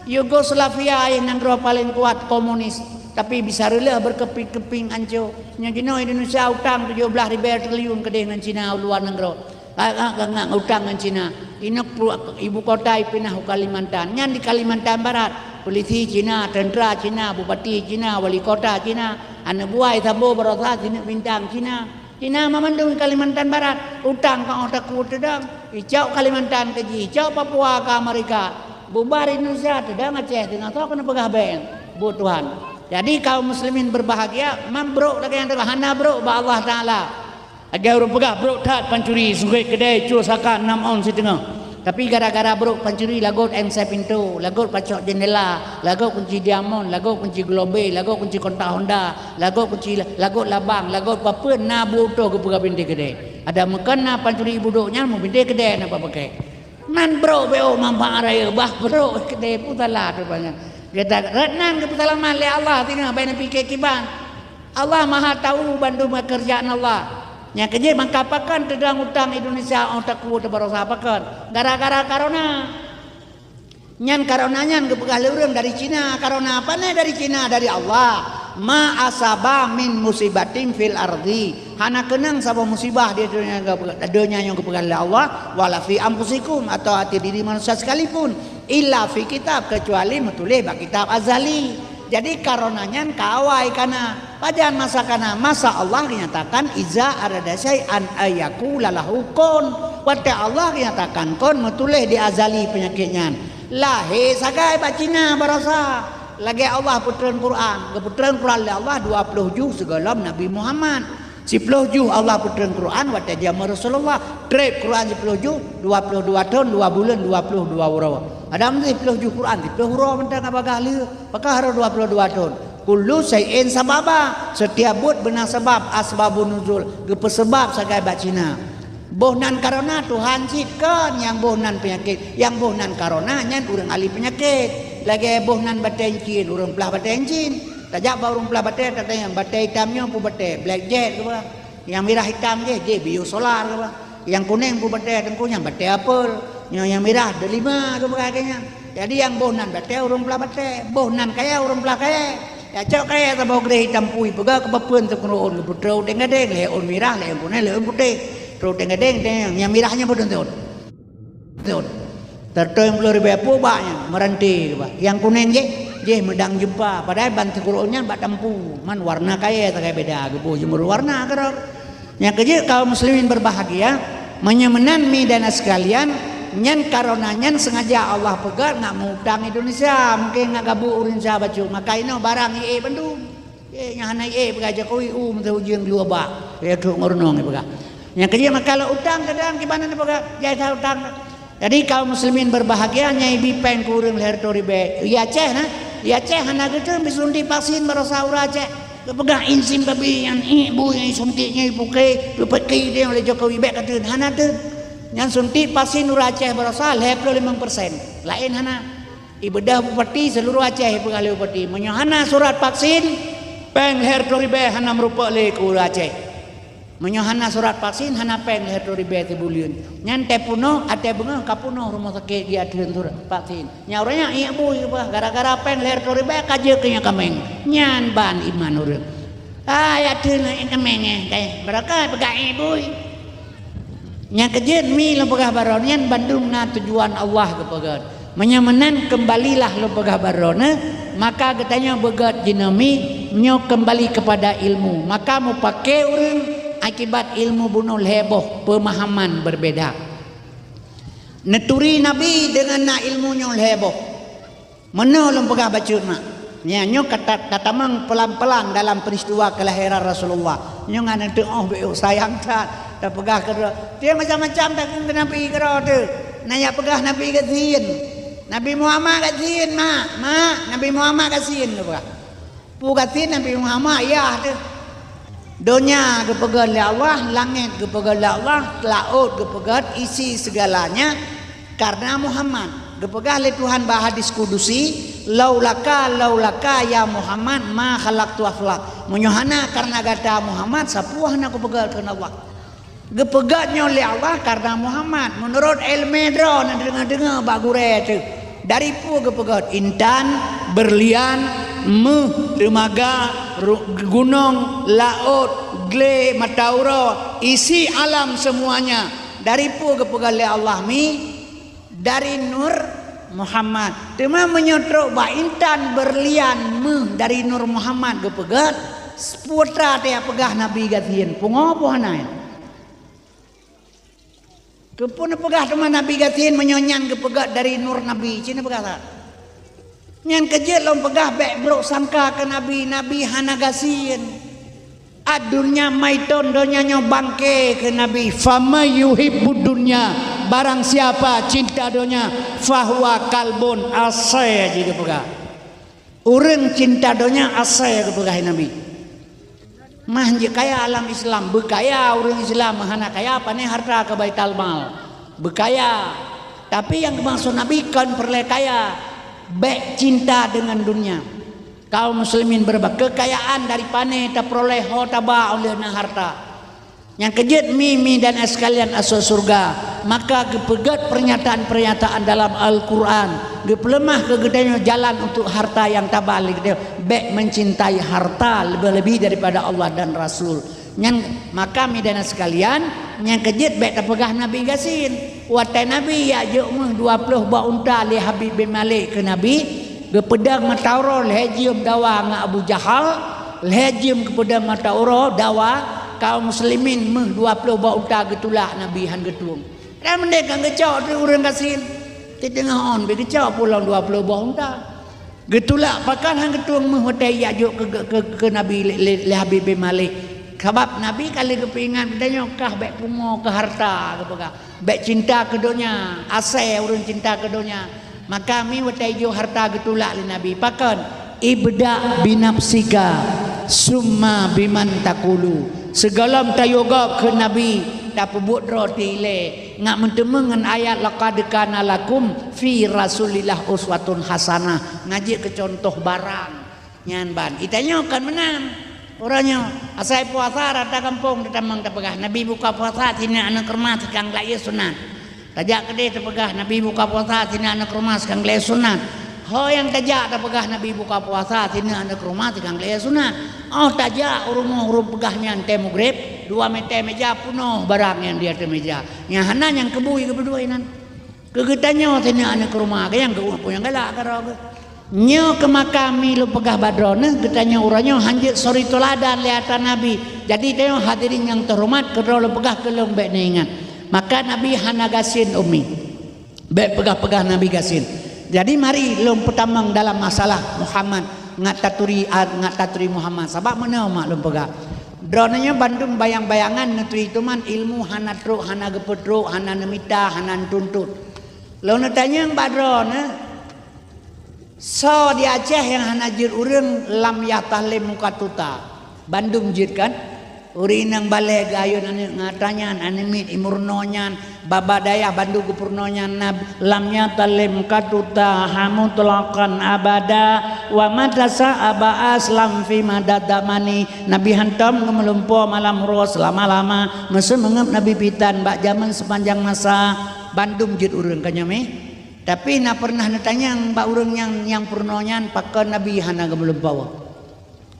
Yugoslavia nyang nanggroe paleng kuat komunis, tapi bisa reuloh beurkeupieng-keupieng anco. Nyoe jinoe Indonesia utang tujoh blaih ribèe triliun keudéh ngon Cina u luwa nanggroe. Ka, ka, ka, ka utang ngon Cina. Inoe pu-, ibu kota ipinah u Kalimantan. Nyan di Kalimantan Barat. Polisi Cina, tentara Cina, bupati Cina, wali kota Cina, aneuëk buah Sambo barosa sineuk bintang Cina. Cina mamandum Kalimantan Barat, utang ka óh takue teudong, icok Kalimantan keu jih, icok Papua keu Amerika, bubar Indonesia teudong Aceh teungoh soe keuneuk peugah bèe buet Tuhan. Jadi kaum muslimin berbahagia, man brok lagèe nyang teugah hana brok bak Allah Taala. Lagèe ureuëng peugah brok that pancuri, sungkét keudè cue saka nam ôn siteungoh. Tapi gara-gara brok pancuri lagot ensè pintoe, lagot pacok jeundela, lagot kunci diamond, lagot kunci globe, lagot kunci kontak Honda, lagot kunci la-, lagot labang, lagot papeuen na buet utoh geupeugah bintéh keudè. Adak meukon na pancuri budok nyan meubintéh keudè na bak pakèk. Man brok bèk ôk manfaat raya, bah brok keudè peue salah teuma nyan. Gata rot nan geupeuseulamat lé Allah singoh bèk neupiké kiban. Allah Maha Tahu bandum keureujaan Allah. Nyang keujeuet maka pakon teudong utang Indonesia óh takue teubarosa pakon? Gara-gara corona. Nyan karona nyan geupeugah lé ureuëng dari Cina. Karona apa nyan dari Cina? Dari Allah. Ma asaba min musibatin fil ardi. Hana keunong saboh musibah di donya, donya nyang geupeugah lé Allah, wala fi anfusikum, atau até diri manusia sekalipun, illa fi kitab, kecuali meutuléh bak kitab azali. Jadi karona nyan ka awai kana. Pajan masa kana? Masa Allah nyatakan, "Iza arada syai'an ayyakula lahu kun." Watée Allah nyatakan kun, meutuléh di azali peunyakét nyan. Lahé sagai bak Cina barosa. Lagée Allah peutreun Quran, geupeutreun Quran lé Allah dua ploh juh sigohlom Nabi Muhammad. Siploh juh Allah peutreun Quran watée jameun Rasulullah. Treb Quran siploh juh, dua ploh dua thon, dua buleuen, dua ploh dua uroe. Adam siploh juh Quran, siploh uroe mantong ka bagah lé. Pakon harôh dua ploh dua thon? Kullu syai'in sababa. Setiap buet beuna sabab, asbabun nuzul. Geupeusabab sagai bak Cina. Boh nan karona Tuhan cit kon, nyang boh nan peunyakét, nyang boh nan karona nyan ureuëng ahli peunyakét. Lagée boh nan batée incin, ureuëng plah batée incin. Tajak bak ureuëng plah batée, tatanyong, "Batée itam nyoe peue batée?" "Black jet," geuba. "Nyang mirah itam jih, jih biosolar," geuba. "Nyang kuneng peue batée?" "Teungku, nyan batée apel." "Nyoe nyang mirah delima," geuba lagée nyan. Jadi nyang boh nan batée ureuëng plah batée, boh nan kayée ureuëng plah kayée. Ya, cok kayée saboh greh itam pui, peugah keu bapeuen teuk keuneuk ôn, geupeutrok teuh gadeng, lhée ôn mirah, lhée ôn kuneng, lhée ôn putéh. Trok teuh gadeng, teuh nyang mirah nyan beuteuntôt. Teuntôt. Teuntôt ploh ribée peue bak nyan, meuranté geuba. Nyang kuneng jih, jih meudang jeumpa, padahai ban teuk keuneuk ôn nyan bak tampu, man warna kayée sagai beda, geuboh jeuet meuruwarna keudroe. Nyang keujeuet, kaum muslimin berbahagia, meunyoe meunan mi dan sekalian, nyan karona nyan sengaja Allah peugét ngat meu-utang Indonesia, mungken ngat gabuk ureuëng Indonesia bacut, maka inoe barang ié bandum. Eh, nyang hana ié peugah Jokowi, u meuteujeueng dua bak. Ya trok ngon reunong ipeugah. Nyang keujeuet maka lôn utang kadang kiban na peugah, jai that utang. Jadi kaum muslimin berbahagia, nyang ibi péng keu ureuëng lhée reutôh ribée. Di Aceh na, di Aceh hana geuteubiet suntik vaksin barosa ureuëng Aceh. Geupeugah insin babi nyan, ié bui nyan, suntik nyan ipuke, geupeuki dia oleh Jokowi, bék kateubiet, hana teubiet. Nyan suntik vaksin ureuëng Aceh barosa lhée ploh limong persen. Laén hana. Ibeudoh bupati seluruh Aceh, ipeugah lé bupati, meunyoe hana surat vaksin, péng lhée reutôh ribée hana meurumpok lé keu ureuëng Aceh. Meunyoe hana surat vaksin, hana péng lhée reutôh ribée sibuleuen. Nyan teupunoh, até beungoh ka punoh rumoh sakét di ateueh surat vaksin. Nyang ureuëng nyan ié bui, bah, gara-gara péng lhée reutôh ribée ka jeuet keu nyang kaméng. Nyan ban iman ureuëng. Ah, ya ateueh na ié kaméng, eh, kai. Barokah peugah ié bui. Nyang keujeuet mi lôn peugah baroe nyan bandum na tujuan Allah geupeugét. Meunyoe meunan keumbalilah lôn peugah baroe nyan, maka geutanyoe beugét jinoe mi nyoe keumbali keupada ilmu. Maka mupake ureuëng akibat ilmu bunoe lhée boh peumahaman berbeda. Neuturi Nabi deungon na ilmu nyoe lhée boh. Meunoe lôn peugah bacut mak. Nyan nyoe ka ta-, tatamong pelan-pelan dalam peristiwa kelahiran Rasulullah. Nyoe ngon neuteuoh bék sayang that. Tapeugah keudroe. Tiep macam-macam takheun keu Nabi keudroe teuh. Na nyang peugah Nabi gasien. Nabi Muhammad gasien, mak. Mak, Nabi Muhammad gasien geupeugah. Peue gasien Nabi Muhammad, yah teuh. Donya geupeugét lé Allah, langét geupeugét lé Allah, laôt geupeugét, isi segalanya karena Muhammad. Geupeugah lé Tuhan bak hadis kudusi, "Laulaka, laulaka ya Muhammad ma khalaqtu aflak." Meunyoe hana karena gata Muhammad, sapeue hana kupeugét kheun Allah. Geupeugét nyoe lé Allah karena Muhammad. Meunurot iéleumé droe na deungoe-deungoe bak gurée teuh. Dari peue geupeugét? Intan, berlian, méuh, teumaga, ru-, gunong, laôt, glé, mata uroe, isi alam semuanya. Dari peue geupeugét lé Allah mi? Dari nur Muhammad. Teuma meunyoe trok bak intan, berlian, méuh dari nur Muhammad geupeugét, peue teuma tapeugah Nabi gasien, pungo peue hana? Keupeue neupeugah teuma Nabi gasien meunyoe nyan geupeugét dari nur Nabi? Cit neupeugah that. Nyan keujeuet lôn peugah bék brok sangka keu Nabi, Nabi hana gasien. Ad-dunya maiton, donya nyoe bangke kheun Nabi. Faman yuhibbud dunya, barang siapa cinta donya, fahuwa kalbun, asée jih geupeugah. Ureuëng cinta donya asée geupeugah Nabi. Mah jeuet kaya alam Islam, beukaya ureuëng Islam, hana kaya pané harta keu baitul mal. Beukaya. Tapi nyang geumaksud Nabi kon peureulée kaya, bék cinta deungon dunya. Kaum muslimin beureuba, keukayaan dari pané tapeuroleh ho taba óh lheueh na harta. Nyang keujeuet mi, mi dan sekalian asoe syeuruga, Maka geupeugét pernyataan-pernyataan dalam Al-Quran, geupeuleumah keu geutanyoe jalan untuk harta nyang tabah lé geutanyoe, bék mencintai harta lebih-lebih daripada Allah dan Rasul. Nyan, maka, meudahna sekalian, nyang keujeuet bék tapeugah Nabi gasien. Watée Nabi jak jok méuh dua ploh boh unta lé Habib bin Malik keu Nabi, geupeudong mata uroe lhée jeuem dawa ngon Abu Jahal, lhée jeuem geupeudong mata uroe dawa, kaum muslimin méuh dua ploh boh unta geutulak Nabi han geutueng. Dan meudeh kan geucok di ureuëng gasien. Di teungoh ôn beu geucok pulang dua ploh boh unta. Geutulak pakon han geutueng méuh watée jak jok keu, keu, keu, keu Nabi lé, lé, lé Habib bin Malik. Sabab Nabi ka lheueh geupeuingat geutanyoe kah bék pungo keu harta geupeugah. Bék cinta keu donya, asai ureuëng cinta keu donya. Maka mi watée jok harta geutulak lé Nabi. Pakon? Ibda binafsika, summa biman takulu. Sigohlom tayue gob keu Nabi, tapeubuet droe ti ilée. Ngat meuteumé ngon ayat laqad kana lakum fi Rasulillah uswatun hasanah. Ngat jeuet keu contoh barang. Nyan ban. Geutanyoe kon meunan. Uroe nyoe, asai puasa rata gampông tatamong tapeugah, Nabi buka puasa sinan aneuk rumoh sikang glayeh sunat. Tajak keudeh tapeugah, Nabi buka puasa sinan aneuk rumoh sikang glayeh sunat. Ho nyang tajak tapeugah Nabi buka puasa sinan aneuk rumoh sikang glayeh sunat. Oh tajak u rumoh ureuëng peugah nyan tée mugreb, dua meuté meja peunoh barang nyang di ateueh meja. Nyang hana nyang keubui geubeudôh inan. Keu geutanyoe sinan aneuk rumoh, nyang geuh peue nyang galak keudroe geuh. Nyoe keuh maka mi lôn peugah bak droeneuh, geutanyoe uroe nyoe han jeuet suri teuladan lé atra Nabi. Jadi tanyoe hadirin nyang teuhoreumat, keudroe lôn peugah keu lôn bék neuingat. Maka Nabi hana gasien umi. Bék peugah-peugah Nabi gasien. Jadi mari lôn peutamong dalam masalah Muhammad ngat taturi, ngat taturi Muhammad. Sabab meunoe mak lôn peugah. Droeneuh nyoe bandum bayang-bayangan neuturi teuma ilmu hana trok, hana geupeutrok, hana neumita, hana neutuntut. Lôn neutanyong bak droeneuh, soe di Aceh nyang hana jeuet ureuëng lam yah tahlém muka tuta? Bandum jeuet kan? Ureuëng inong balée geuayôn aneuk ngata nyan, aneuk miet imeurunoe nyan, baba dayah bandum geupeurunoe nyan na lam yah tahlém muka tuta ha mutlaqan abada wa mata sa'aba aslam fi madad damani. Nabi hantom geumeulumpoe malam uroe seulama-lama, meuseumeungeueb Nabi pitan bak jamén seupanjang masa. Bandum jeuet ureuëng ka nyoe mé. Tapi na peureunah neutanyong bak ureuëng nyang, nyang peurunoe nyan, pakon Nabi hana geumeulumpoe?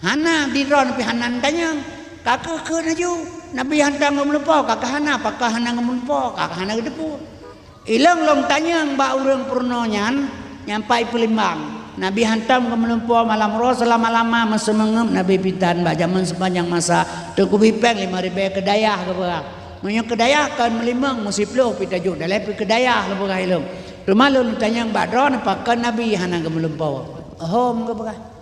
Hana, di droeneuh pih hana neutanyong. Ka keuh kheun laju, Nabi hantom geumeulumpoe, ka keuh hana, pakon hana geumeulumpoe, ka keuh hana geuteupeue. Ilong lôn tanyong bak ureuëng peurunoe nyan, nyang pai peulimbang. Nabi hantom geumeulumpoe malam uroe seulama-lama, meuseumeungeueb Nabi pitan bak jamén seupanjang masa. Teungku bipeng lima ribée keu dayah geupeugah. Meunyoe keu dayah kon meulimong, meusiploh pih tajok, dalé pih keu dayah lôn peugah ilong. Teuma lôn tanyong bak droeneuh, pakon Nabi hana geumeulumpoe? Hom geupeugah.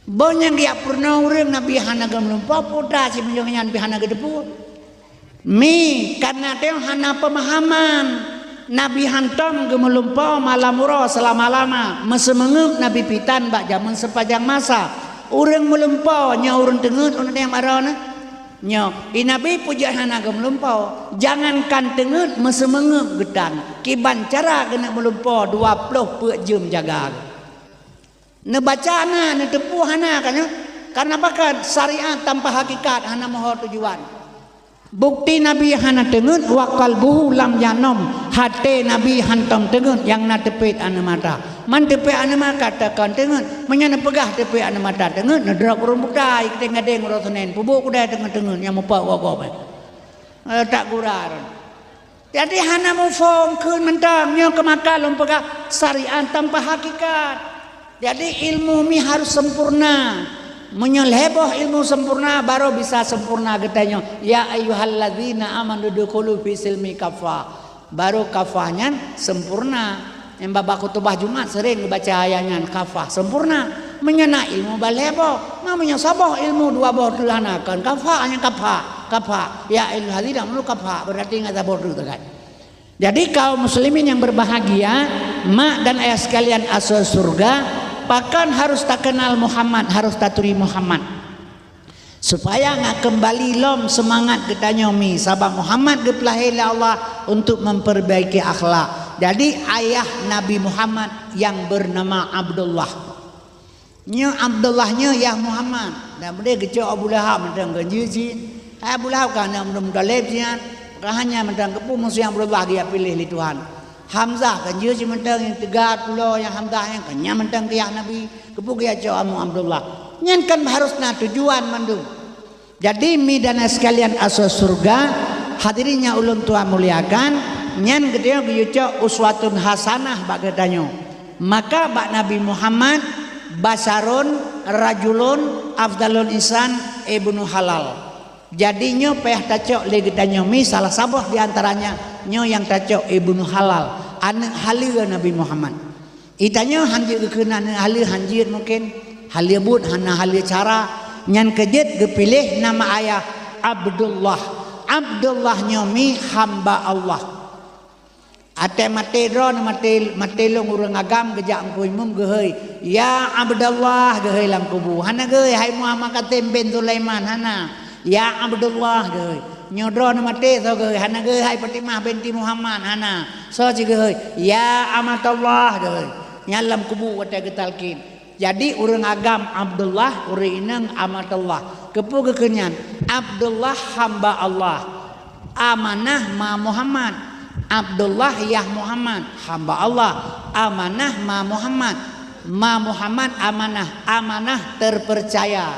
Boh nyang geujak peurunoe ureuëng Nabi hana geumeulumpoe, peue ta simeujeueng nyan pih hana geuteupeue. Mi, kareuna teuh hana peumahaman. Nabi hantom geumeulumpoe malam uroe seulama-lama, meuseumeungeueb Nabi pitan bak jamén seupanjang masa. Ureuëng meulumpoe nyoe ureuëng teungeut, ureuëng nyang baroe na. Nyoe, i Nabi peue jeuet hana geumeulumpoe. Jangankan teungeut, meuseumeungeueb geutan. Kiban cara keuneuk meulumpoe dua ploh peuet jeuem jaga. Neubaca na, neuteupeue hana ka nyoe. Kareuna pakon? Syariat tanpa hakikat hana meuho tujuan. Bukti Nabi hana teungeut, wa qalbuhu lam yanom, até Nabi hantom teungeut nyang na teupet aneuk mata. Man teupet aneuk mata takon teungeut, meunyoe neupeugah teupet aneuk mata teungeut, neudrop ureuëng buta, i keuting gadeng uroe Senin, peubuet kudai teungeut-teungeut nyang mupok gob-gob. Eh, tak gura. Jadi hana muphom kheun mantong, nyoe keuh maka lôn peugah syariat tanpa hakikat. Jadi ilmu mi harus sempurna. Meunyoe lhée boh ilmu sempurna, baru bisa sempurna geutanyoe. Ya ayyuhalladzina amanu dukhulu fi silmi kafa. Baru kafa nyan sempurna. Nyang bak khutubah Jumat sering geubaca ayat nyan, kafa sempurna. Meunyoe na ilmu balhée boh, ma meunyoe saboh ilmu dua boh teuh hana kon kafa, nyan kafa, kafa. Ya ayyuhalladzina amanu kafa, berarti ngat saboh teuh teukat. Jadi kaum muslimin yang berbahagia, mak dan ayah sekalian asoe syurga, pakon harus takenal Muhammad, harus taturi Muhammad. Supaya ngat keumbali lom seumangat geutanyoe mi, sabab Muhammad geupeulahé lé Allah untuk memperbaiki akhlak. Jadi ayah Nabi Muhammad yang bernama Abdullah. Nyoe Abdullah nyoe yah Muhammad. Dan beudeh geucok Abu Lahab mantong keu jih cit. Hai Abu Lahab ka aneuk Abdul Muthalib nyan. Ka hanya mantong keupeue musuh nyang Abdullah geujak piléh lé Tuhan. Hamzah kan jeuet cit mantong nyang teuga pulo nyang Hamzah nyan kan nyan mantong geujak Nabi. Keupeue geujak cok amu Abdullah. Nyan kan harus na tujuan mandum. Jadi, mi dan sekalian asoe syurga, hadirin nyang ulôn tuan muliakan, nyan geutanyoe geuyue cok uswatun hasanah bak geutanyoe. Maka bak Nabi Muhammad, basyarun, rajulun, afdalul insan, ibnu halal. Jadi, nyoe payah tacok lé geutanyoe mi salah saboh di antaranya, nyoe nyang tacok ibnu halal, aneuk haleue Nabi Muhammad. Geutanyoe han jeuet geukheun aneuk haleue, han jeuet mungken. Haleue buet hana, haleue cara. Nyan keuh jeuet geupiléh nama ayah Abdullah. Abdullah nyoe mi hamba Allah. Até maté droeneuh, maté, maté lôn ureuëng agam geujak Teungku Imum geuhôi, "Ya Abdullah," geuhôi lam kubu. Hana geuhôi, "Hai Muhammad Katem bin Sulaiman," hana. "Ya Abdullah," geuhôi. Nyoe droeneuh maté soe geuhôi, hana geuhôi, "Hai Fatimah binti Muhammad," hana. Soe cit geuhôi, "Ya Amatallah," geuhôi. Nyan lam kubu watée geutalkin. Jadi, ureuëng agam Abdullah, ureuëng inong Amatallah. Keupeue geukheun nyan? Abdullah hamba Allah. Amanah ma Muhammad. Abdullah yah Muhammad, hamba Allah. Amanah ma Muhammad. Ma Muhammad amanah, amanah terpercaya.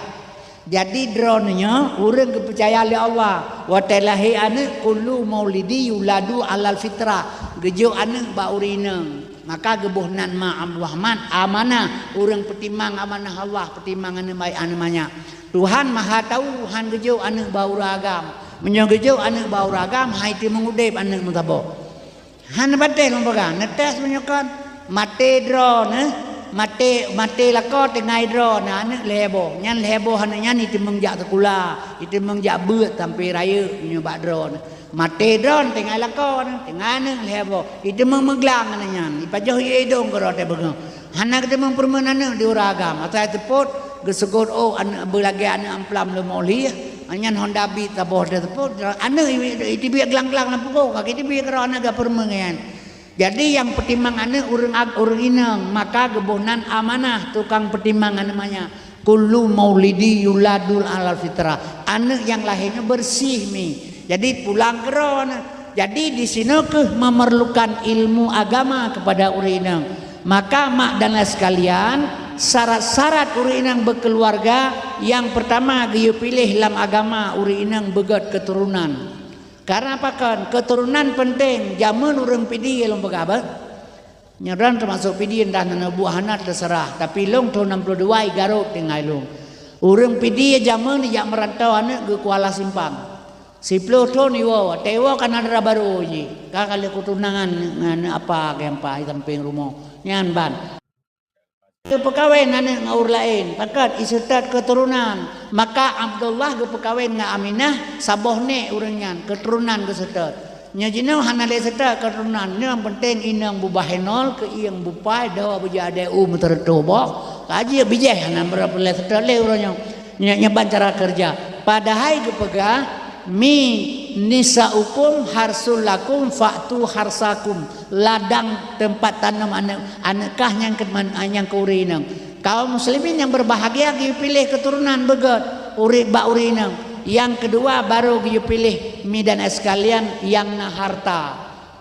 Jadi, droeneuh nyoe ureuëng geupeucaya lé Allah. Watée lahé aneuk, kullu maulidi yuladu alal fitrah, geujok aneuk bak ureuëng inong. Maka geuboh nan ma Abdurrahman, amanah, ureuëng peutimang amanah Allah, peutimang aneuk baét aneuk manyak. Tuhan Maha Tahu, han geujok aneuk bak ureuëng agam. Meunyoe geujok aneuk bak ureuëng agam, han iteumeung udeb aneuk meusaboh. Hana patéh lôn peugah, neutés meunyoe kon. Maté droeneuh, maté, maté lakoe tinggai droeneuh, aneuk lhée boh. Nyan lhée boh aneuk nyan iteumeung jak sikula, iteumeung jak beuet sampoe rayeuk meunyoe bak droeneuh. Maté droeneuh tinggai lakoe neuh, tinggai aneuk lhée boh. Iteumeung meuglang aneuk nyan, ipajoh ie idong keudroe teuh beungoh. Hana geuteumeung peureumeun aneuk di ureuëng agam, asai seupôt geuseugot ôk aneuk beulagée aneuk amplam leumo lieh, nyan Honda Beat saboh teuh seupôt, aneuk i-, i-, iteubiet glang-glang lam pukôk, ka geuteubiet keudroe aneuk geupeureumeun nyan. Jadi, nyang peutimang aneuk ureuëng ag-, ureuëng inong, maka geuboh nan amanah tukang peutimang aneuk manyak. Kullu maulidi yuladul alal fitrah. Aneuk nyang lahé nyoe beureuséh mi. Jadi, pulang keudroe neuh. Jadi, di sinoe kheueh memerlukan ilmu agama kepada ureuëng inong. Maka, mak dan ayah sekalian, syarat-syarat ureuëng inong beukeuluwarga, nyang peurtama geuyue piléh lam agama ureuëng inong beugét keuturonan. Karena pakon? Keuturonan peunteng. Jameun ureuëng Pidie lôn peugah beuh. Nyoe droen teumasok Pidie, entah na neubuet hana teuseurah. Tapi lôn thôn nam ploh dua i Garut tinggai lôn. Ureuëng Pidie jameun jak meurantau aneuk geuh Kuala Simpang. Siploh thôn iwoe, watée iwoe ka na dara barô jih. Ka, ka lheueh keutunangan ngon aneuk apa, geuh ampa i sampéng rumoh. Nyan ban. Geupeukawen aneuk ngon ureuëng laén, pakat iseutôt keuturonan. Maka Abdullah geupeukawen ngon Aminah, saboh nék ureuëng nyan, keuturonan geuseutôt. Nyoe jinoe hana lé seutôt keuturonan, nyang peunteng inong bubah henol, keuieng bupai, doe beujeuet adée u meuteureutoh boh, ka jeuet bijéh hana meureuloh seutôt lé uroe nyoe. Nyoe, nyoe ban cara keureuja. Padahai geupeugah, "Mi nisaukum harsul lakum fa'tu harsakum." Ladang teumpat tanom aneuk, aneuk kah nyang keu man-, nyang keu ureuëng inong. Kaum muslimin nyang berbahagia geupiléh keuturonan beugét ureuëng bak ureuëng inong. Nyang keudua baru geupiléh mi dan sekalian nyang na harta.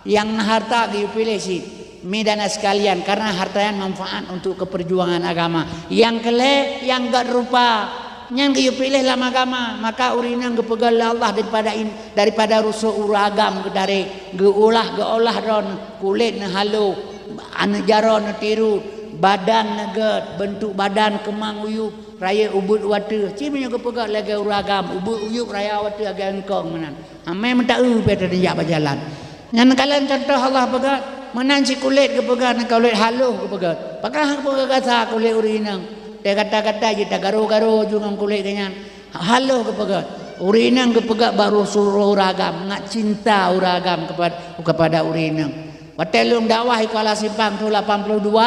Nyang na harta geupiléh cit, mi dan sekalian, karena harta nyan manfaat untuk keupeurjuangan agama. Nyang keu lhée, nyang gét rupa, nyan geupiléh lam agama, maka ureuëng inong geupeugét lé Allah daripada in-, daripada rusoh ureuëng agam geudarek, geuolah, geuolah droeneuh, kulét neuh haloh, aneuk jaroe neuh tirot, badan neuh gét, beuntuk badan keumang uyueb, rayeuk ubeuet u ateueh. Cit meunyoe geupeugét lagée ureuëng agam, ubeuet uyueb raya u ateueh lagée eungkong meunan. Amai meuta-eu pih teujak bak jalan. Nyan kalon cuntoh Allah peugah, meunan cit kulét geupeugah, nyan kulét haloh geupeugah. Pakon geupeugah gasa kulét ureuëng inong? Teuh gata-gata jih tagaro-garo ju ngon kulét geuh nyan. Haloh geupeugah. Ureuëng inong geupeugah bak rusoh ureuëng agam, ngat cinta ureuëng agam kepada, kepada ureuëng inong. Watée lôn dakwah di Kuala Simpang thôn lapan puluh dua,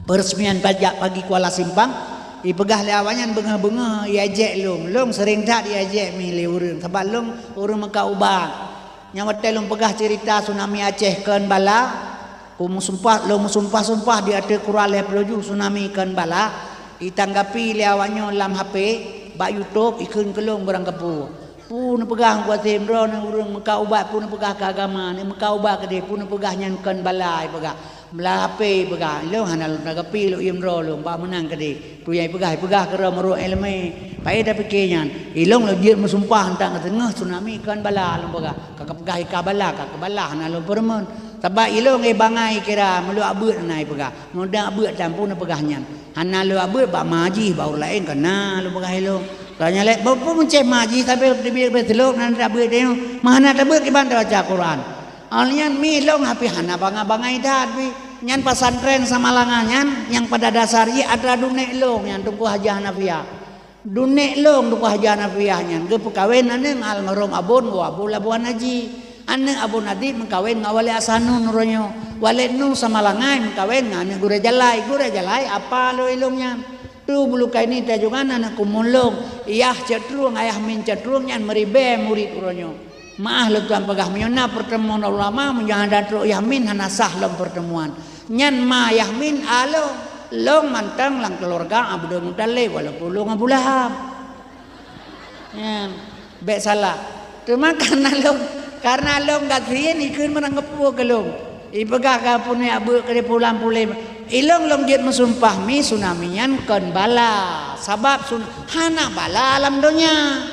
Peureuseumaian pajak pagi Kuala Simpang, ipeugah lé awaknyan beungoh-beungoh iajek lôn. Lôn seuring that iajek mi lé ureuëng, sabab lôn ureuëng meukat ubat. Nyang watée lôn peugah ceurita tsunami Aceh kon bala, ku meusumpah, lôn meusumpah-sumpah di ateueh Quran lhée ploh juh tsunami kon bala, itanggapi lé awaknyoe lam H P, bak YouTube, ikheun keu lôn barangkapeue. Peue neupeugah kuaséh droeneuh ureuëng meuka ubat, peue neupeugah keu agama, neumeuka ubat keudeh, peue neupeugah nyan kon bala ipeugah. Meulapée ipeugah, ilôn hana lôn tagapi lôn iem droe lôn, bak meunan keudeh. Peue nyang ipeugah, ipeugah keudroe meurok iéleumé. Paé tapike nyan, ilôn lôn jeuet meusumpah ntak teungoh tsunami kon bala lôn peugah. Ka kapeugah ika bala, ka keu bala hana lôn peureumeun. Sabab ilôn éh bangai kira meulok abeuet na ipeugah. Muda abeuet dan peue neupeugah nyan. Hana lôn abeuet bak ma jih, bak ureuëng laén ka na lôn peugah ilôn. Ka nyan lé, peue meucéh ma jih sabe teubiet beuet silop nan tabeuet deungoe. Meuhana tabeuet kiban tabaca Quran. Awak nyan mi lôn hapi hana bangai-bangai that pi. Nyan pesantren Samalanga nyan nyang pada dasar jih atra dunek lôn nyan Teungku Hajah Nafiah. Dunek lôn Teungku Hajah Nafiah nyan geupeukawen aneuk ngon almarhum Abon, Abu Labuan Haji. Aneuk Abon Adib meukawen ngon Wali Asanun uroe nyoe. Wali Nu Samalangai meukawen ngon aneuk Gurée Jalai. Gurée Jalai apa lôn ilôn nyan. Tu bulukai ni tajungan aneuk kumulong, yah cetrueng, ayah min cetrueng nyan meuribée murit uroe nyoe. Maah lôn tuan peugah meunyoe na pertemuan ulama, meunyoe hana trok yah min hana sah lom pertemuan. Nyan ma yah min a lôn, lôn mantong lam keluarga Abdul Muthalib walaupun lôn Abu Lahab. Nyan, bék salah. Teuma karena lôn, karena lôn gasien ikheun meurang geupeu keu lôn. Ipeugah ka punéh abeuet keu pulan puléh. Ilôn lôn jeuet meusumpah mi tsunami nyan kon bala. Sabab sun-, hana bala lam donya.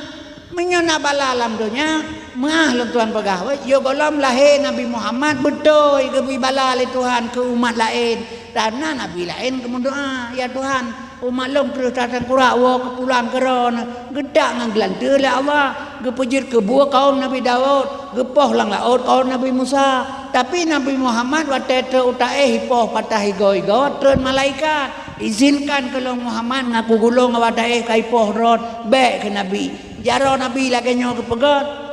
Meunyoe na bala lam donya, meuah lôn tuan peugah, wéh, yoh gohlom lahé Nabi Muhammad beutôi geubri bala lé Tuhan keu umat laén. Dan na nabi laén geumeudoá, "Ya Tuhan, umat lôn kreueh that teukurak woe keu pulang keu Droeneuh, geutak ngon geulanteue lé Allah, geupeujeuet keubu kaum Nabi Daud, geupoh lam laôt kaum Nabi Musa. Tapi Nabi Muhammad watée trok u taéh ipoh patah igoe-igoe, treun malaikat, 'Izinkan keu lôn Muhammad ngaku gulong awak taéh ka ipoh droen, bék keu nabi.' Jaroe nabi lagée nyoe geupeugét."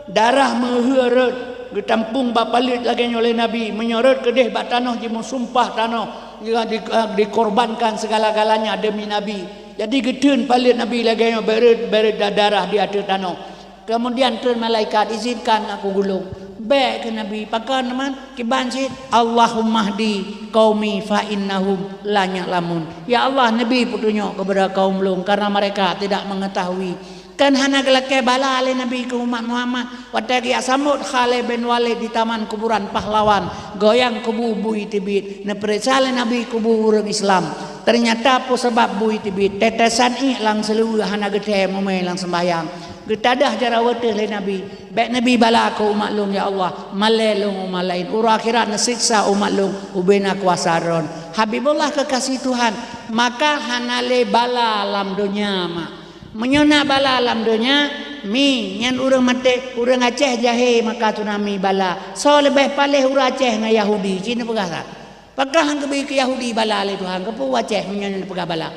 Darah meuheueh rhot, geutampong bak paleuet lagée nyoe lé Nabi, meunyoe rhot keudeh bak tanoh jimeusumpah tanoh, di-, dikorbankan segala-galanya demi Nabi. Jadi geuteun paleuet Nabi lagée nyoe bék rhot, bék rhot da-, darah di ateueh tanoh. Keumudian treun malaikat, "Izinkan ngaku gulong." Bék keu Nabi, pakon teuma? Kiban cit, "Allahummahdi qaumi fa innahum la ya'lamun." Ya Allah, neubi peutunyok keupada kaum lôn, karena mereka tidak mengetahui. Kan hana geulakée bala lé Nabi keu umat Muhammad. Watée geujak sambot Khalid bin Walid di Taman Kuburan Pahlawan, goyang kubu bui teubiet, neupeuriksa lé Nabi kubu ureuëng Islam. Teunyata peue sabab bui teubiet, tetesan iek lam seuleuweue hana geuthée mumé lam seumbahyang. Geutadah jaroe teuh lé Nabi, "Bék neubi bala keu umat lôn, ya Allah, malée lôn umat laén. Uroe akhirat neusiksa umat lôn ubena kuasa Droen." Habibullah kekasih Tuhan, maka hana lé bala lam donya mak. Meunyoe na bala lam donya, mi, nyan ureuëng maté, ureuëng Aceh jahé maka tsunami bala. Soe leubeh paléh ureuëng Aceh ngon Yahudi, cit neupeugah that. Pakon han geubi keu Yahudi bala lé Tuhan, keupeue Aceh meunyoe neupeugah bala?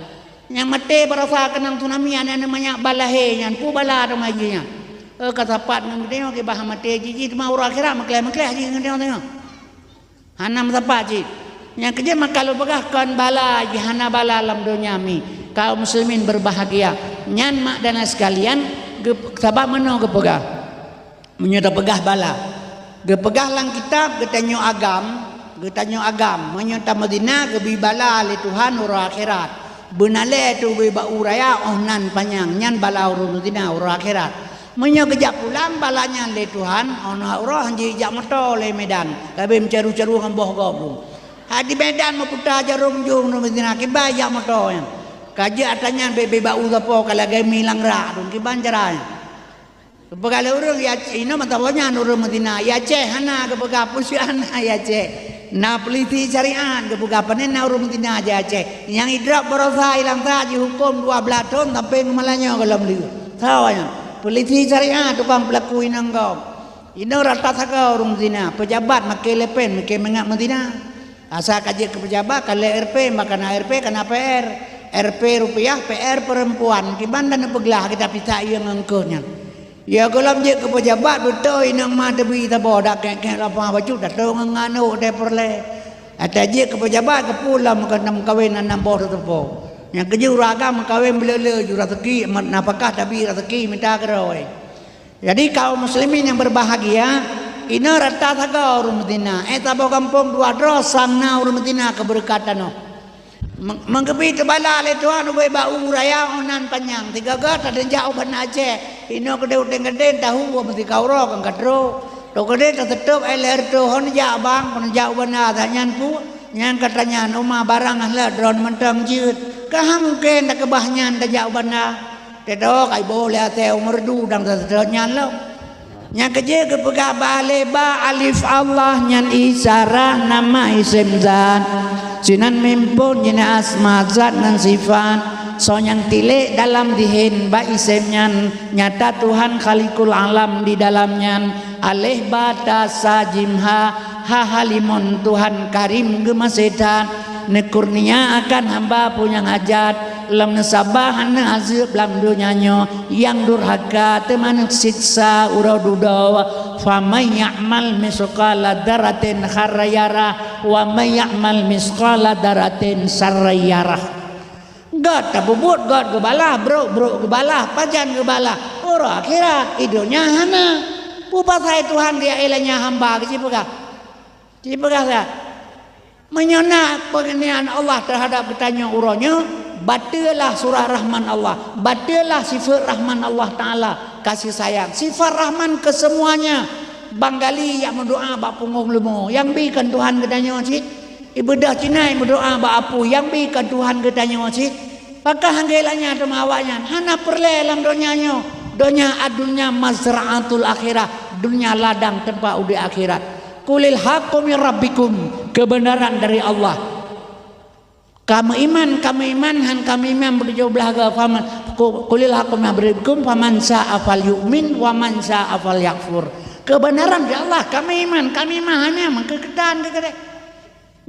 Nyang maté barosa keunong tsunami, aneuk-aneuk manyak ban lahé nyan, peue bala teuma jih nyan? Eh, ka sapat ngon geutanyoe kiban maté jih, jih teuma uroe akhirat meukleh-meukleh jih ngon geutanyoe. Hana meusapat cit. Nyang keujeuet maka lôn peugah kon bala jih, hana bala lam donya mi. Kaum muslimin berbahagia. Nyan mak dan sekalian, geup-, sabab meunoe geupeugah. Meunyoe tapeugah bala. Geupeugah lam kitab geutanyoe agam, geutanyoe agam. Meunyoe tameuzina geubi bala lé Tuhan uroe akhirat. Beunalée teubi bak u raya óh nan panyang, nyan bala ureuëng meuzina uroe akhirat. Meunyoe geujak pulang bala nyan lé Tuhan, óh na uroe han jijak moto lé Medan, sabe meucaru-caru ngon boh gob dum. Ha di Medan meuputa jaroe meujong ureuëng meuzina, kiban jak moto nyan. Ka jeuet atra nyan bebe bak u sapo ka lagée mi lam rak dum, kiban cara nyan. Geupeugah lé ureuëng, ya, inoe mata boh nyan ureuëng meuzina, ya Aceh hana geupeugah, peue syiek hana ya Aceh. Na peulisi syariat geupeugah, pane na ureuëng meuzina di Aceh. Nyang idrop barosa ilang that jihuköm dua blaih thon sampoe ngon malam nyoe gohlom lheueh. Sawa nyan. Peulisi syariat tukang peulaku inong gob. Inoe rata sagoe ureuëng meuzina, peujabat makai lepen, makai mangat meuzina. Asa ka jeuet keu peujabat, ka lhée R P, maka na R P, ka na P R. R P rupiah, P R perempuan, kiban dan neupeuglah kita pisa ié ngon keu nyan. Ya gohlom jeuet keu peujabat, beutôi inong ma teubi saboh, dak kek-kek lapah bacut, datong ngon aneuk deh peureulée. Ata jeuet keu peujabat, keupeue lom keu nam kawen aneuk boh teuseupôt. Nyang keujeuet ureuëng agam meukawen beuleu-leu ju raseuki, nafakah tabi raseuki mita keudroe. Jadi kaum muslimin yang berbahagia, inoe rata sagoe ureuëng meuzina, eh saboh gampông dua droe sang na ureuëng meuzina keu beureukat tanoh. Meng-, meugeubi teubala lé Tuhan ubé bak u raya 'oh nan panyang. Sigoe-goe taneujak u Banda Aceh. Inoe keudeh u Tenggadeng tahu meutika uroe kan ka trok. Trok keudeh taseutôb ai lhèe reutôh hon jak bang, kon jak u Banda, that nyan peue? Nyan ka tanyan uma barang hana lé droeneuh mantong jeuet. Ka hana mungken takeubah nyan tajak u Banda. Teudoe ka iboh lé asèe u Meureudu dan taseutôb nyan lom. Nyang keujeuet geupeugah bah lé ba alif Allah nyan isyarah nama isem zat. Sinan mim phôn jeuet asma zat ngon sifat. Soe nyang tilék dalam dihen bak isem nyan, nyata Tuhan Khaliqul Alam di dalam nyan. Aleh ba ta sa jim ha, ha halimon Tuhan Karim geumaséh that. Neukurnia akan hamba peue nyang hajat, lom neusabah hana azeub lam donya nyoe, nyang durhaka teuma neusiksa uroe dudoe. Faman ya'mal misqala dzarratin khairan yarah, wa man ya'mal misqala dzarratin syarran yarah. Gét tapubuet gét geubalah, brok brok geubalah, pajan geubalah. Uroe akhirat, i donya hana. Peue pasai Tuhan geujak ilée nyan hamba geuci peugah? Ci peugah that. Meunyoe na peungeunian Allah teuhadab geutanyoe uroe nyoe, bateulah surah rahman Allah, bateulah sifeut rahman Allah Taala, kasih sayang. Sifat rahman keu seumuanya. Bang gali jak meudoá bak punggong leumo, nyang bi kon Tuhan geutanyoe cit. Ibeudôh Cina meudoá bak apui, nyang bi kon Tuhan geutanyoe cit. Pakon han geulanya teuma awaknyan? Hana peureulée lam donya nyoe. Donya, ad-dunya mazra'atul akhirah, donya ladang teumpat udeb akhirat. Qulil haqqu mir rabbikum, keubeunaran dari Allah. Ka meuiman, ka meuiman, han ka meuiman beutujoh blah goe, faman, qu-, qulil haqqu mir rabbikum, faman syaa'a falyu'min, wa man syaa'a falyakfur. Keubeunaran dari Allah, ka meuiman, ka meuiman, hana meukeukeutan keu keudeh.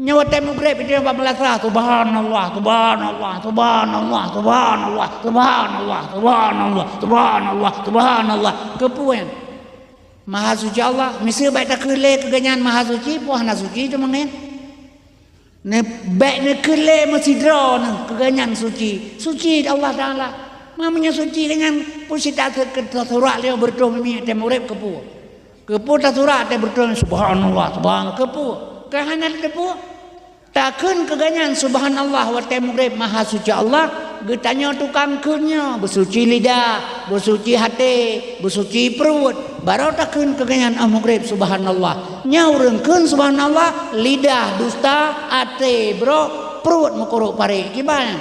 Nyoe watée mugreb, itu bak meulasa, subhanallah, subhanallah, subhanallah, subhanallah, subhanallah, subhanallah, subhanallah, subhanallah. Keupeue nyan? Maha suci Allah, miseue bék takheun lé keu geuhnyan maha suci, peue hana suci teuma nyan. Neu-, bék neukheun lé meusidroe neuh keu geuhnyan suci. Suci Allah Taala. Ma meunyoe suci geuhnyan, peue sit taseu-, keu tasurak lé beureutoh mimi watée mugreb keupeue? Keupeue tasurak watée beureutoh, subhanallah, subhanallah, keupeue? Keu hana teupeue. Takheun keu geuhnyan subhanallah watée mugreb maha suci Allah, geutanyoe tukang kheun nyoe, beusuci lidah, beusuci até, beusuci pruet, barô takheun keu geuhnyan 'oh mugreb subhanallah. Nyoe ureuëng kheun subhanallah, lidah dusta, até brok, pruet meukurok parek. Kiban nyan?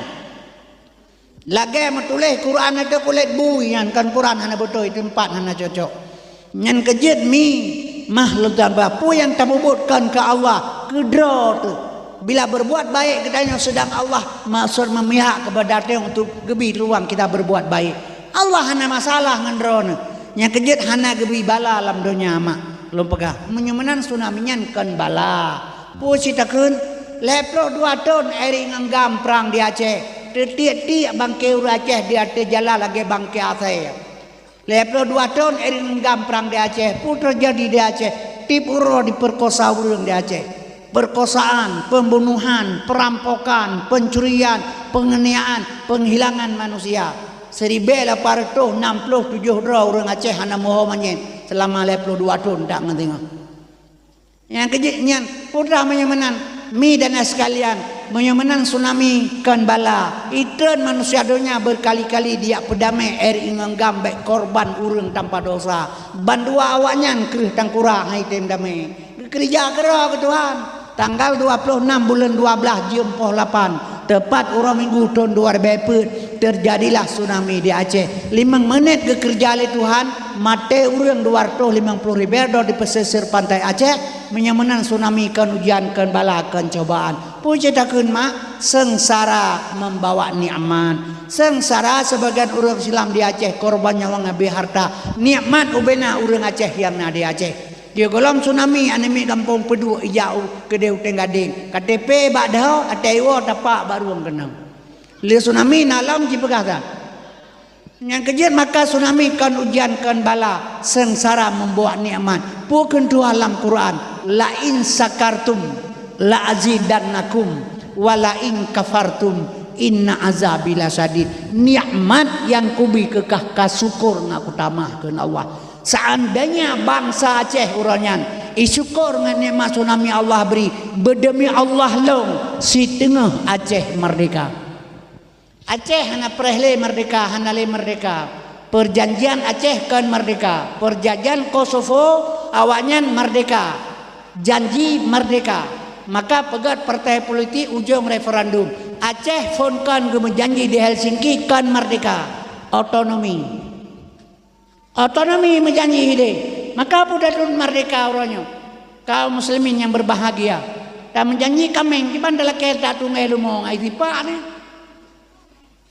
Lagée meutuléh Quran ateueh kulét bui, nyan kon Quran hana beutôi, teumpat hana cocok. Nyan keu jeuet mi, mah lôn tambah, peue nyang tapubuet kon keu Allah, keudroe teuh. Bila beureubuat baék geutanyoe seudang Allah maksud meumihak keupada tanyoe untuk geubi ruang kita beureubuat baék. Allah hana masalah ngon droeneuh. Nyan keu jeuet hana geubi bala lam donya mak. Lôn peugah, meunyoe meunan tsunami nyan kon bala. Peue sit takheun? Lhée ploh dua thon Eric ngon GAM prang di Aceh. Teutiek-tiek bangke ureuëng Aceh di ateueh jalan lagée bangke asée. Lhée ploh dua thon Eric ngon GAM prang di Aceh. Peue teujadi di Aceh? Tieb uroe dipeurkosa ureuëng di Aceh. Perkosaan, pembunuhan, perampokan, pencurian, penganiayaan, penghilangan manusia. Siribée lapan reutôh nam ploh tujoh droe ureuëng Aceh hana meuho manyét seulama lhée ploh dua thon, dak ngon singoh. Nyang keu jeuet nyan, peue teuma meunyoe meunan, mi dan sekalian, meunyoe meunan tsunami kon bala, itreun manusia donya beukali-kali dijak peudamé Eric ngon GAM bék korban ureuëng tanpa dosa. Bandua awaknyan kreueh tangkurang han item damé. Geukeureuja keudroe keu Tuhan. Tanggal dua ploh nam buleuen dua blaih jeuem poh lapan, teupat uroe Minggu thon dua ribée peuet, teujadilah tsunami di Aceh. Limong menit geukeureuja lé Tuhan, maté ureuëng dua reutôh limong ploh ribée droe di pesisir pantai Aceh. Meunyoe meunan tsunami kon ujian, kon bala, kon cobaan. Peue jeuet takheun mak? Seungsara membawa nikmat. Seungsara, seubagian ureuëng Islam di Aceh korban nyawöng habéh harta. Nikmat ubena ureuëng Aceh nyang na di Aceh. Di gohlom tsunami, aneuk miet gampông Peuduek ijak u keudeh u Tenggadeng. K T P bak dhoe, até iwoe tapak bak rueng keunong. Lé tsunami na lom jipeugah that. Nyang keu jeuet maka tsunami kon ujian, kon bala, seungsara membawa nikmat. Peue kheun Tuhan lam Quran, "La in syakartum la azidannakum, wa la in kafartum inna azabi lasyadid." Nikmat nyang kubi keu kah ka syukur ngon kutamah, kheun Allah. Seandainya bansa Aceh uroe nyan Isyukur ngon nikmat tsunami Allah bri, beudemi Allah lôn, siteungoh Aceh merdeka. Aceh hana preh lé merdeka, hana lé merdeka. Perjanjian Aceh kon merdeka. Perjanjian Kosovo, awaknyan merdeka. Janji merdeka. Maka peugét partai politik ujong referendum. Aceh phon kon geumeujanji di Helsinki kon merdeka. Otonomi. Otonomi meujanji ideh. Maka peue that lôn merdeka uroe nyoe. Kaum muslimin nyang berbahagia. Dan meujanji kaméng, kiban talakée that tungai leumo ngai sipak ni.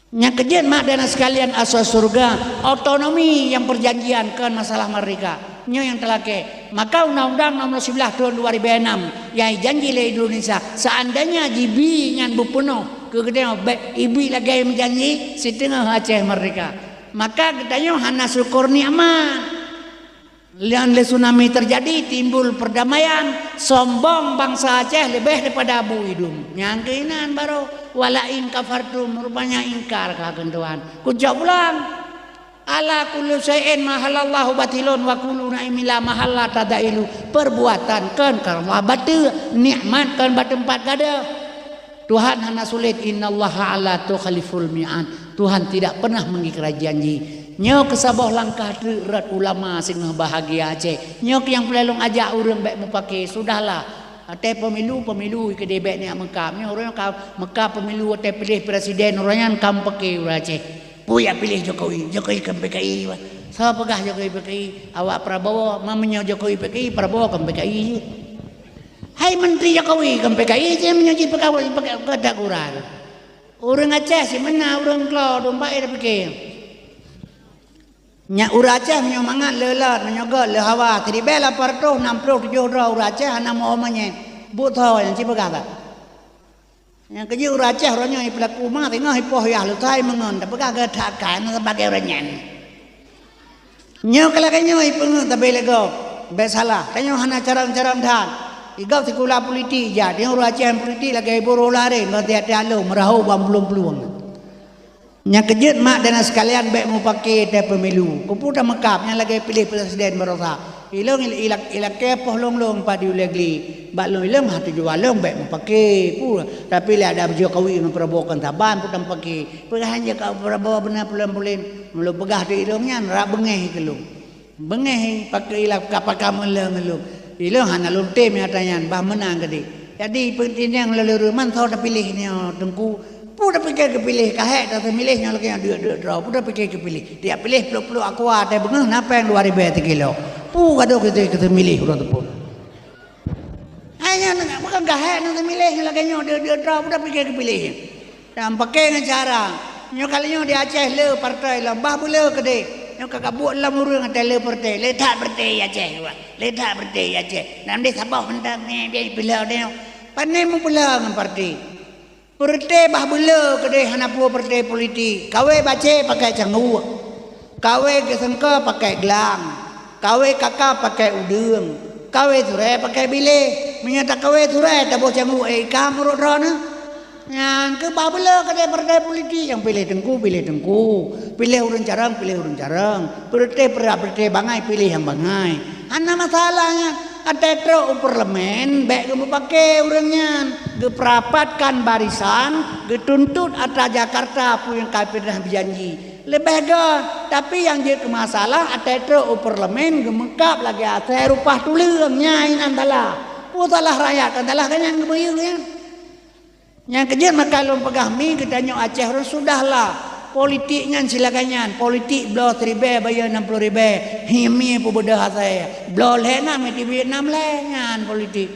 Nyang keujeuet mak dan sekalian asoe syeuruga, otonomi nyang perjanjian kon masalah merdeka. Nyoe nyang talakée. Maka Undang-Undang Nomor Siblaih tahun dua ribu enam nyang janji lé Indonesia, seandainya jibi nyan beupeunoh keu geutanyoe, bék ibi lagée meujanji siteungoh Aceh merdeka. Maka geutanyoe hana syukur nikmat. Lheueh tsunami teujadi, timbul perdamaian, sombong bansa Aceh leubeh daripada Abu Idum. Nyang keuinan barô, "Wala in kafartum," rupanya ingkar ka kheun Tuhan. Kucok pulang. "Ala kullu syai'in mahallallahu batilun wa kullu ni'matin la mahalla tadailu." Perbuatan kon karena bateue, nikmat kon bak teumpat gadôh. Tuhan hana sulet, "Innallaha la yukhliful mi'ad." Tuhan tidak pernah mengingkari janji. Nyoe keusaboh langkah treuk rot ulama singoh bahagia Aceh. Nyoe keuh nyang peureulée lôn ajak ureuëng bék meupaké, sudahlah. Watée pemilu, pemilu keudeh bék neujak meukab. Nyoe ureuëng ka meukab pemilu watée piléh presiden, ureuëng nyan ka meupaké ureuëng Aceh. Peue jak piléh Jokowi, Jokowi kon P K I. Soe peugah Jokowi P K I? Awak Prabowo, ma meunyoe Jokowi P K I, Prabowo kon P K I. Hai menteri Jokowi, kon P K I, meunyoe jih P K I, P K I, keu that gura. Ureuëng Aceh si meunan, ureuëng klo, dompak eh, tapiké. Nyak ureuëng Aceh meunyoe mangat le lot, meunyoe göt le hawa, siribée lapan reutôh nam ploh tujoh droe ureuëng Aceh hana meu manyét. Buet tho nyang ci peugah that. Nyang keujeuet ureuëng Aceh uroe nyoe ipeulaku ma teungoh ipoh yah leutai meungon, tapeugah geutak kai na sabagai ureuëng nyan. Nyoe ka lagée nyoe ipeungeut tabé lé gob, bék salah. Tanyoe hana carông-carông that. Igob sikula politik ijak, tanyoe ureuëng Aceh politik lagée iboh roh lare ngon tiep-tiep lôn meurahô bak plueng-plueng. Nyang keujeuet mak dan sekalian bék meupaké tée pemilu. Keupeue tameukab nyang lagée piléh presiden barosa. Ilong il-, ilak-, ilakée poh lôn-lôn pat di ulée gli. Bak lôn ilong hana tujuan lôn bék meupaké. Peue? Tapi lé ada Jokowi ngon Prabowo kon saban peue tameupake. Peugah hana ka Prabowo beuna pulen-pulen. Meulôn peugah di ilong nyan rab beungéh keu lôn. Beungéh paké ilak ka pakam lôn ngon lôn. Ilong hana lôn tem nyata nyan bah meunang geude. Jadi peutineng lôn lureuman soe tapiléh nyoe teungku. Peue tapiké keupiléh, ka hék tateumilih nyoe lagée nyoe deuk-deuk droe. Peue tapiké keupiléh? Tiep piléh ploh-ploh aqua tée beungoh na péng dua ribée sikilo. Peue gadôh keu teumilih uroe teupeu. Hai nyan bukan ka hék na teumilih nyoe lagée nyoe deuk-deuk droe, peue tapiké keupiléh? Dan paké ngon cara. Nyoe kali nyoe di Aceh le partai lom, bah beule keudeh. Nyoe ka gabuek lom ureuëng até le partai, le that partai Aceh. Le that partai Aceh. Nam deh saboh mantong nyoe biaya peuleueh nyoe. Pane meupeuleueh ngon partai. Peureuté bah beule keudeh hana peue peureuté politik. Kawé bacé pakai cangguek. Kawé geuseungko pakai glang. Kawé kaka pakai udeueng. Kawé surée pakai biléh. Meunyoe takawé surée taboh cangguek, eh, ikam ureuëng droeneuh. Nyan keuh bah beule keudeh peureuté politik nyang piléh teungku, piléh teungku. Piléh ureuëng carông, piléh ureuëng carông. Peureuté peurah, peureuté bangai, piléh nyang bangai. Hana masalah nyan. Até trok u parlemen, bék geumeupaké ureuëng nyan. Geupeurapatkan barisan, geutuntot atra Jakarta peue nyang ka pernah beujanji. Leubeh göt, tapi nyang jeuet keu masalah, até trok u parlemen, geumeukab lagée asai rupah tuleueng, nyan inan salah. Peue salah rakyat, kan salah geuh nyan geumeuyue nyan. Nyang keujeuet maka lôn peugah mi geutanyoe Aceh rhot, sudahlah. Politik nyan silagai nyan, politik bloe siribée bayeue nam ploh ribée, hi mi peubeudôh asai. Bloe lhée nam, di Vietnam lhée nyan politik.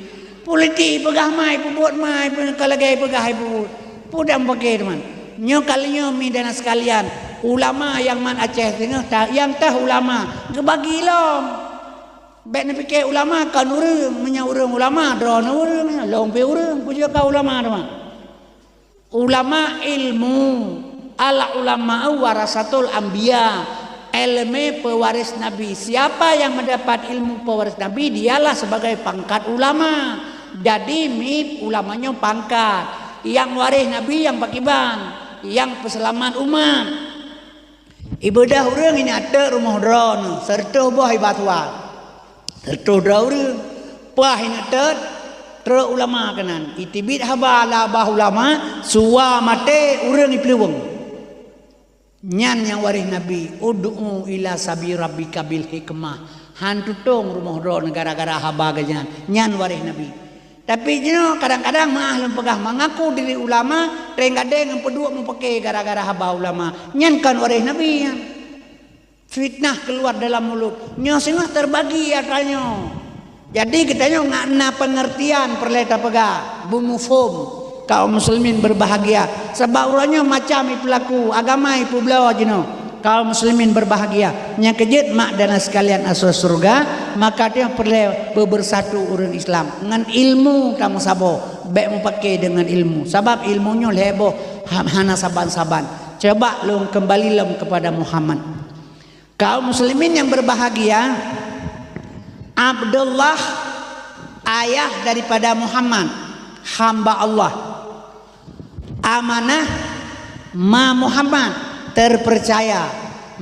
Politik peugah mai, peubuet mai, peu-, ka lagée peugah peubuet. Peue dan paké teuma. Nyoe kali nyoe mi dan sekalian, ulama nyang mat Aceh singoh ta-, nyang teuh ulama geubagi lom. Bék neupiké ulama kon ureuëng, meunyoe ureuëng ulama, droeneuh ureuëng, lôn pih ureuëng, peue jeuet ka ulama teuma. Ulama ilmu, al ulama warasatul anbiya, ileumé pewaris nabi. Siapa yang mendapat ilmu pewaris nabi, dialah sebagai pangkat ulama. Jadi mit ulama nyoe pangkat, nyang waréh nabi nyang pakiban, nyang peuseulamat umat. Ibeudôh ureuëng ini ateueh rumoh droeneuh, seureutôh boh iba sual. Seureutôh droe ureuëng. Paih neuteuet, trok ulama keunan. Iteubiet haba lam babah ulama, suwa maté ureuëng ipeuleubeng. Nyan nyang waréh Nabi, "Ud'u ila sabi rabbika bil hikmah." Han tutong rumoh droe gara-gara haba geuh nyan. Nyan waréh Nabi. Tapi jinoe kadang-kadang meuah lôn peugah mengaku diri ulama, teueng gadeng nyang peuduek mupake gara-gara haba ulama. Nyan kon waréh Nabi nyan. Fitnah keluar dalam mulut. Nyoe singoh terbagi atra nyoe. Jadi geutanyoe ngat na pengertian peureulée tapeugah, beumufhom, kaum muslimin berbahagia. Sabab uroe nyoe macam ipeulaku, agama ipeubloe jinoe. Kaum muslimin berbahagia. Nyang keujeuet mak dan sekalian asoe syurga, maka teuh peureulée beubersatu ureuëng Islam. Ngon ilmu tameusaboh, bék mupake deungon ilmu. Sabab ilmu nyoe lhée boh ha-, hana saban-saban. Coba lôn kembali lom kepada Muhammad. Kaum muslimin yang berbahagia, Abdullah, ayah daripada Muhammad, hamba Allah. Amanah, ma Muhammad, terpercaya.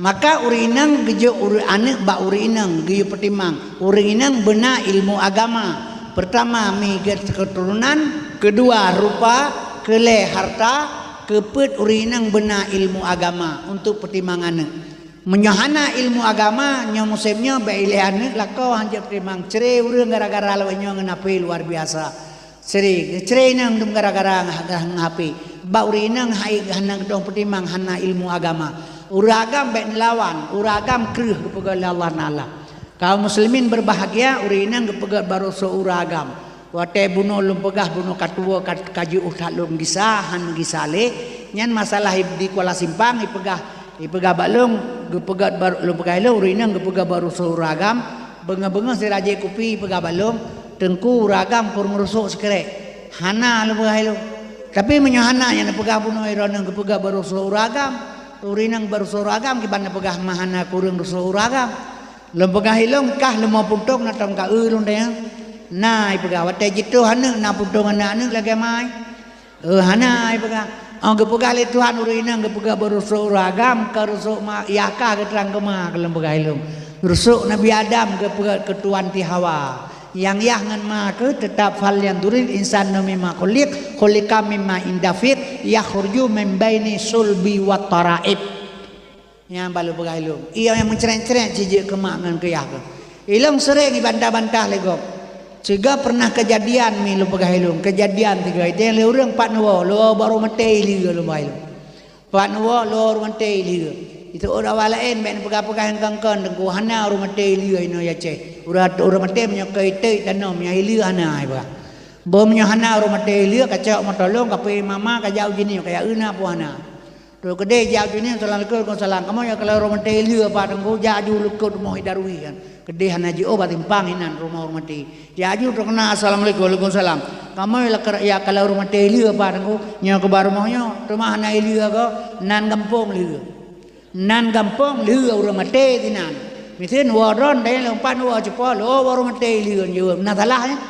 Maka ureuëng inong geujok ureuëng aneuëk bak ureuëng inong geuyue peutimang. Ureuëng inong beuna ilmu agama. Pertama, mi gét keturunan, kedua, rupa, keulhée harta, keupeuet ureuëng inong beuna ilmu agama untuk peutimang aneuëk. Meunyoe hana ilmu agama, nyoe musém nyoe bék ilée aneuëk lakoe hanjeuet peutimang. Cre ureuëng gara-gara lawét nyoe ngon H P luar biasa. Cre, cre inong dum gara-gara ngah, ngah, ngah H P. Bak ureuëng inong hai hana geudong peutimang, hana ilmu agama. Ureuëng agam bék neulawan, ureuëng agam kreueh geupeugah lé Allah Taala. Kaum muslimin berbahagia, ureuëng inong geupeugah baroe soe ureuëng agam. Watée bunoe lôn peugah bunoe ka tuwoe ka, ka jiôh that lôn gisa, han gisa lé. Nyan masalah di Kuala Simpang ipeugah, ipeugah bak lôn, geupeugah bar-, lôn peugah ilôn, ureuëng inong geupeugah baroe soe ureuëng agam, beungoh-beungoh sira jép kupi ipeugah bak lôn, "Teungku, ureuëng agam kureueng rusok sikrek." Hana lôn peugah ilôn. Tapi meunyoe hana nyang neupeugah bunoe droeneueh geupeugah baroe soe ureuëng agam, ureuëng inong baroe soe ureuëng agam kiban neupeugah ma hana kureueng rusok ureuëng agam. Lôn peugah ilôn kah leumo puntông na tom ka eu lôn deh. Na ipeugah watée jitôh aneuëk na puntông aneuëk-aneuëk lagée mai. Eh, hana ipeugah. Oh, geupeugah lé Tuhan ureuëng inong geupeugah baroe soe ureuëng agam, ka rusok ma yah kah geutrang keuma keu lôn peugah ilôn. Rusok Nabi Adam geupeugah keu tuan ti Hawa. Nyang yah ngon ma keuh teutap falyanzuril insanu mimma khuliq, khuliqa mimma indafiq, yakhruju min baini sulbi wa taraib. Nyang balu peugah ilôn. Iya nyang meucrét-crét cijeuek keu mak ngon keu yah keuh. Ilôn seuréng ibantah-bantah lé gob. Siga pernah keujadian mi lôn peugah ilôn, keujadian siga iteng lé ureuëng pat neuwoe, lôn baroe maté ileue lôn peugah ilôn. Pat neuwoe lôn baroe maté ileue. Itu ureuëng awak laén bék neupeugah-peugah nyang kon-kon teungku hana ureuëng maté ileue inoe Aceh. Ureuëng, ureuëng maté meunyoe keu iték tanom nyang ileue hana ipeugah. Beuh meunyoe hana ureuëng maté ileue kacok meuto lôn kapé mama kajak uji nyoe kajak euna pun hana. Trok keudeh jak uji nyoe salam alaikum, waalaikumsalam. Kamoe nyang kalau ureuëng maté ileue apa teungku jak aju lukot rumoh idarui kan. Keudeh hana jiôh bak simpang inan rumoh ureuëng maté. Jak aju trok keunan assalamualaikum, waalaikumsalam. Kamoe lakar ya kalau ureuëng maté ileue apa teungku nyoe keuba rumoh nyoe teuma hana ileue ko nan gampông leue. Nan gampông leue ureuëng maté sinan. Miseue woe droen dai lompat woe ceupok lo ureuëng maté ileue jeuet. Na salah nyan.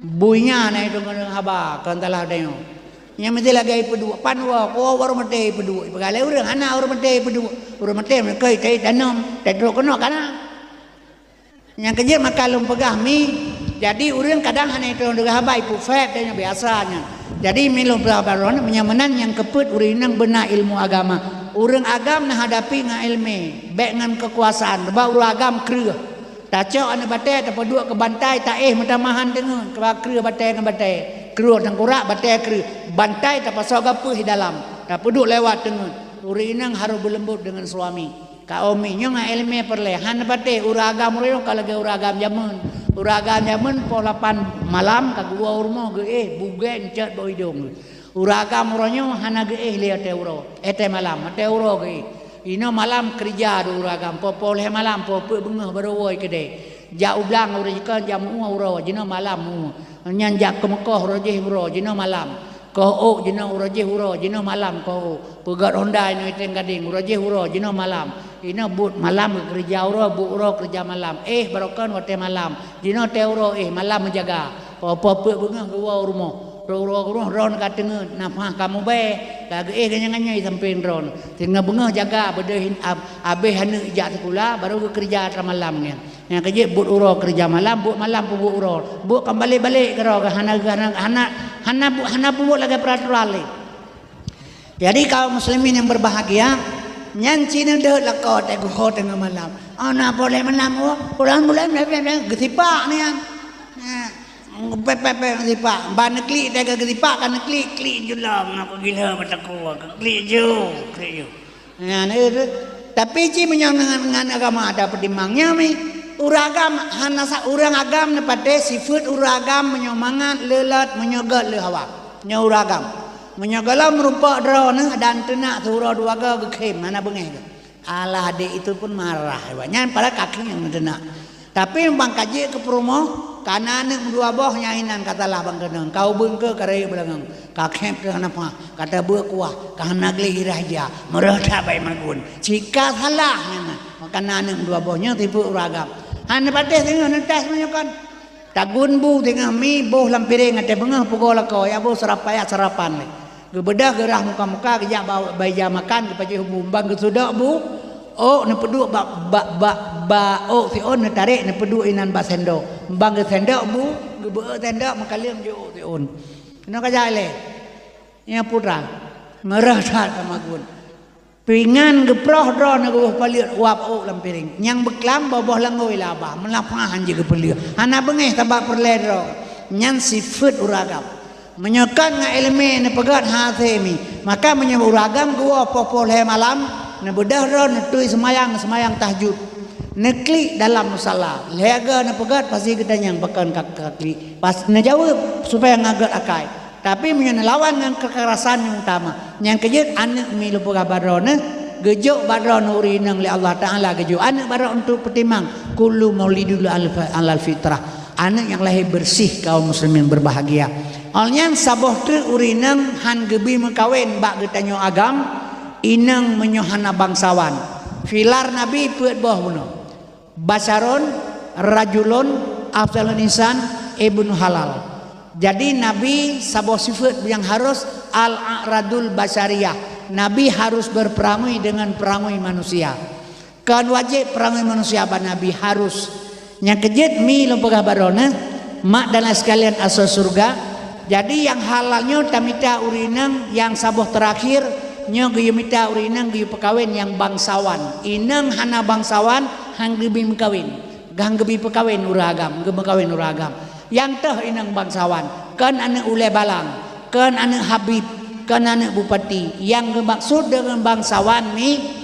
Bui nyan na itu ngon haba kon salah tanyoe. Nyang meusti lagée ipeuduek pan woe ko ureuëng maté ipeuduek ipeugah lé ureuëng hana ureuëng maté ipeuduek. Ureuëng maté meukeu tai tanom tai trok keunoe kana. Nyang keujeuet maka lôn peugah mi. Jadi ureuëng kadang hana itu deungon haba ipeuphét tanyoe biasa nyan. Jadi mi lôn peugah baron meunyoe meunan nyang keupeuet ureuëng inong beuna ilmu agama. Ureuëng agam na hadapi ngon ilmu, bék ngon keukuasaan. Sebab ureuëng agam kreueh. Tacok aneuëk batée tapeuduek keu bantai taéh meutamah han teungeut keu kreueh batée ngon batée. Kreueh tangkurak batée kreueh. Bantai tapasoe gapeuih dalam. Tapeuduek lewat teungeut. Ureuëng inong harôh beuleumbot deungon suami. Ka umi nyoe ngon iéleumé peureulée. Han patéh ureuëng agam ureuëng ka lagée ureuëng agam jameun. Ureuëng agam jameun poh lapan malam ka geuwoe u rumoh geuéh bugée encet bak idong. Ureuëng agam uroe nyoe hana geuéh lé watée uroe, watée malam, watée uroe geuéh. Inoe malam keurija di ureuëng agam, poh-poh lhée malam, poh peuet beungoh barô woe keudée. Jak u blang ureuëng jikon, jak meu-ueh uroe, jinoe malam meu-ueh. Nyan jak keumeukoh uroe jih uroe, jinoe malam. Koh ôk jinoe uroe jih uroe, jinoe malam koh ôk. Peugét honda inoe iteng gadeng, uroe jih uroe, jinoe malam. Inoe buet malam geukeurija uroe, buet uroe keurija malam. Éh barokon watée malam. Jinoe watée uroe éh malam meujaga. Poh-poh peuet beungoh geuwoe u rumoh. Rôh-rôh u rumoh droen ka teungeut, nafah ka mubée. Ka geuéh ganyang-ganyang sampéng droeneuh. Teungoh beungoh jaga beudôh hin-, ab-, abéh aneuk jak sikula, barô geukeureuja atra malam nyan. Nyang keujeuet buet uroe keureuja malam, buet malam peubuet uroe. Buet kon balek-balek keudroe, hana, hana, hana, hana bu-, hana peubuet lagée peuraturan lé. Jadi kaum muslimin yang berbahagia, nyan cit neudeuh lakoe teuh geuho teungoh malam. Ana boleh malam, oh, bulan-bulan, geusipak nyan. Nah, Pep, pep, pep, sipak. Ban neuklik, teuka geusipak, ka neuklik, klik julong. Aku gila mata ku, klik ju, klik ju. Nah, nah, itu. Tapi cit meunyoe ngon, ngon agama ada peutimang. Nyoe mi, ureueng agam, hana sa-, ureueng agam neupatéh sifeuet ureueng agam meunyoe mangat, leulat, meunyoe gét, leuhawa. Nyoe ureueng agam. Meunyoe gohlom meurumpok droeneuh dan teunak siuroe dua goe geukhém, hana beungéh geuh. Alah, adik itu pun marah. Nyan padahai kaki nyang teunak. Tapi bang ka jeuet keu peurumoh, ka na aneuk dua boh nyang inan ka salah bang keunong. Ka ubeuen keu ka rayeuk beulangong. Ka khép keu hana pah. Ka tabeuek kuah. Ka hana gleh irah ija. Meureuh that bai magun. Cit ka salah nyan. Maka na aneuk dua boh nyoe tipe ureueng agam. Hana patéh singoh neutas meunyoe kon. Tagun bu teungoh mi boh lam piréng até beungoh pugoe lakoe, ya boh seurap payah sarapan lé. Geubeudôh geurah muka-muka, geujak ba, ba ija makan, geupajoh bu, bang geusudok bu, ôk neupeuduek bak, bak, bak, bak ôk siôn neutarek neupeuduek inan bak sendok. Bang geusendok bu, geubeuet sendok meukaleueng jok ôk siôn. Keunoe ka jai lé. Nyan putra. Meureuh that ka magun. Pingan geuproh droeneuh geuboh paleuet uap ôk lam piréng. Nyang beuklam boh-boh langôi laba, meulapah han jeuet geupeuleueh. Hana beungéh sabab peureulée droe. Nyan sifeuet ureueng agam. Meunyoe kon ngon iéleumé neupeugét hase mi, maka meunyoe ureueng agam geuwoe poh-poh lhée malam, neubeudôh droe neutui seumayang, seumayang tahajud. Neuklik dalam musala. Lhée goe neupeugét pasti geutanyong pakon ka, ka klik. Pas neujaweueb supaya ngon gét akai. Tapi meunyoe neulawan ngon keukerasan nyang utama, nyang keujeuet aneuk mi lôn peugah bak droeneuh, geujok bak droeneuh ureueng inong lé Allah Taala geujok aneuk bak droeneuh untuk peutimang, kullu maulidun alal fitrah, aneuk nyang lahé beureuséh kaum muslimin beurbahagia. Awaknyan saboh treuk ureueng inong han geubi meukawen bak geutanyoe agam, inong meunyoe hana bangsawan. Filar Nabi peuet boh bunoe. Basyarun, rajulun, afdalun insan, ibnu halal. Jadi Nabi saboh sifeuet nyang harus al-a'radul basyariyah. Nabi harus berperamui dengan peramui manusia. Kon wajéb peramui manusia bak Nabi, harus. Nyang keujeuet mi lôn peugah bak droeneuh, mak dan ayah sekalian asoe syeuruga, Jadi nyang halal nyoe tamita ureueng inong nyang saboh teurakhir, nyoe geuyue mita ureueng inong geuyue peukawen nyang bangsawan. Inong hana bangsawan han geubi meukawen, han geubi peukawen ureueng agam, geumeukawen ureueng agam. Nyang toh inong bangsawan, kon aneuk ulée balang, kon aneuk habib, kon aneuk bupati. Nyang geumaksud deungon bangsawan mi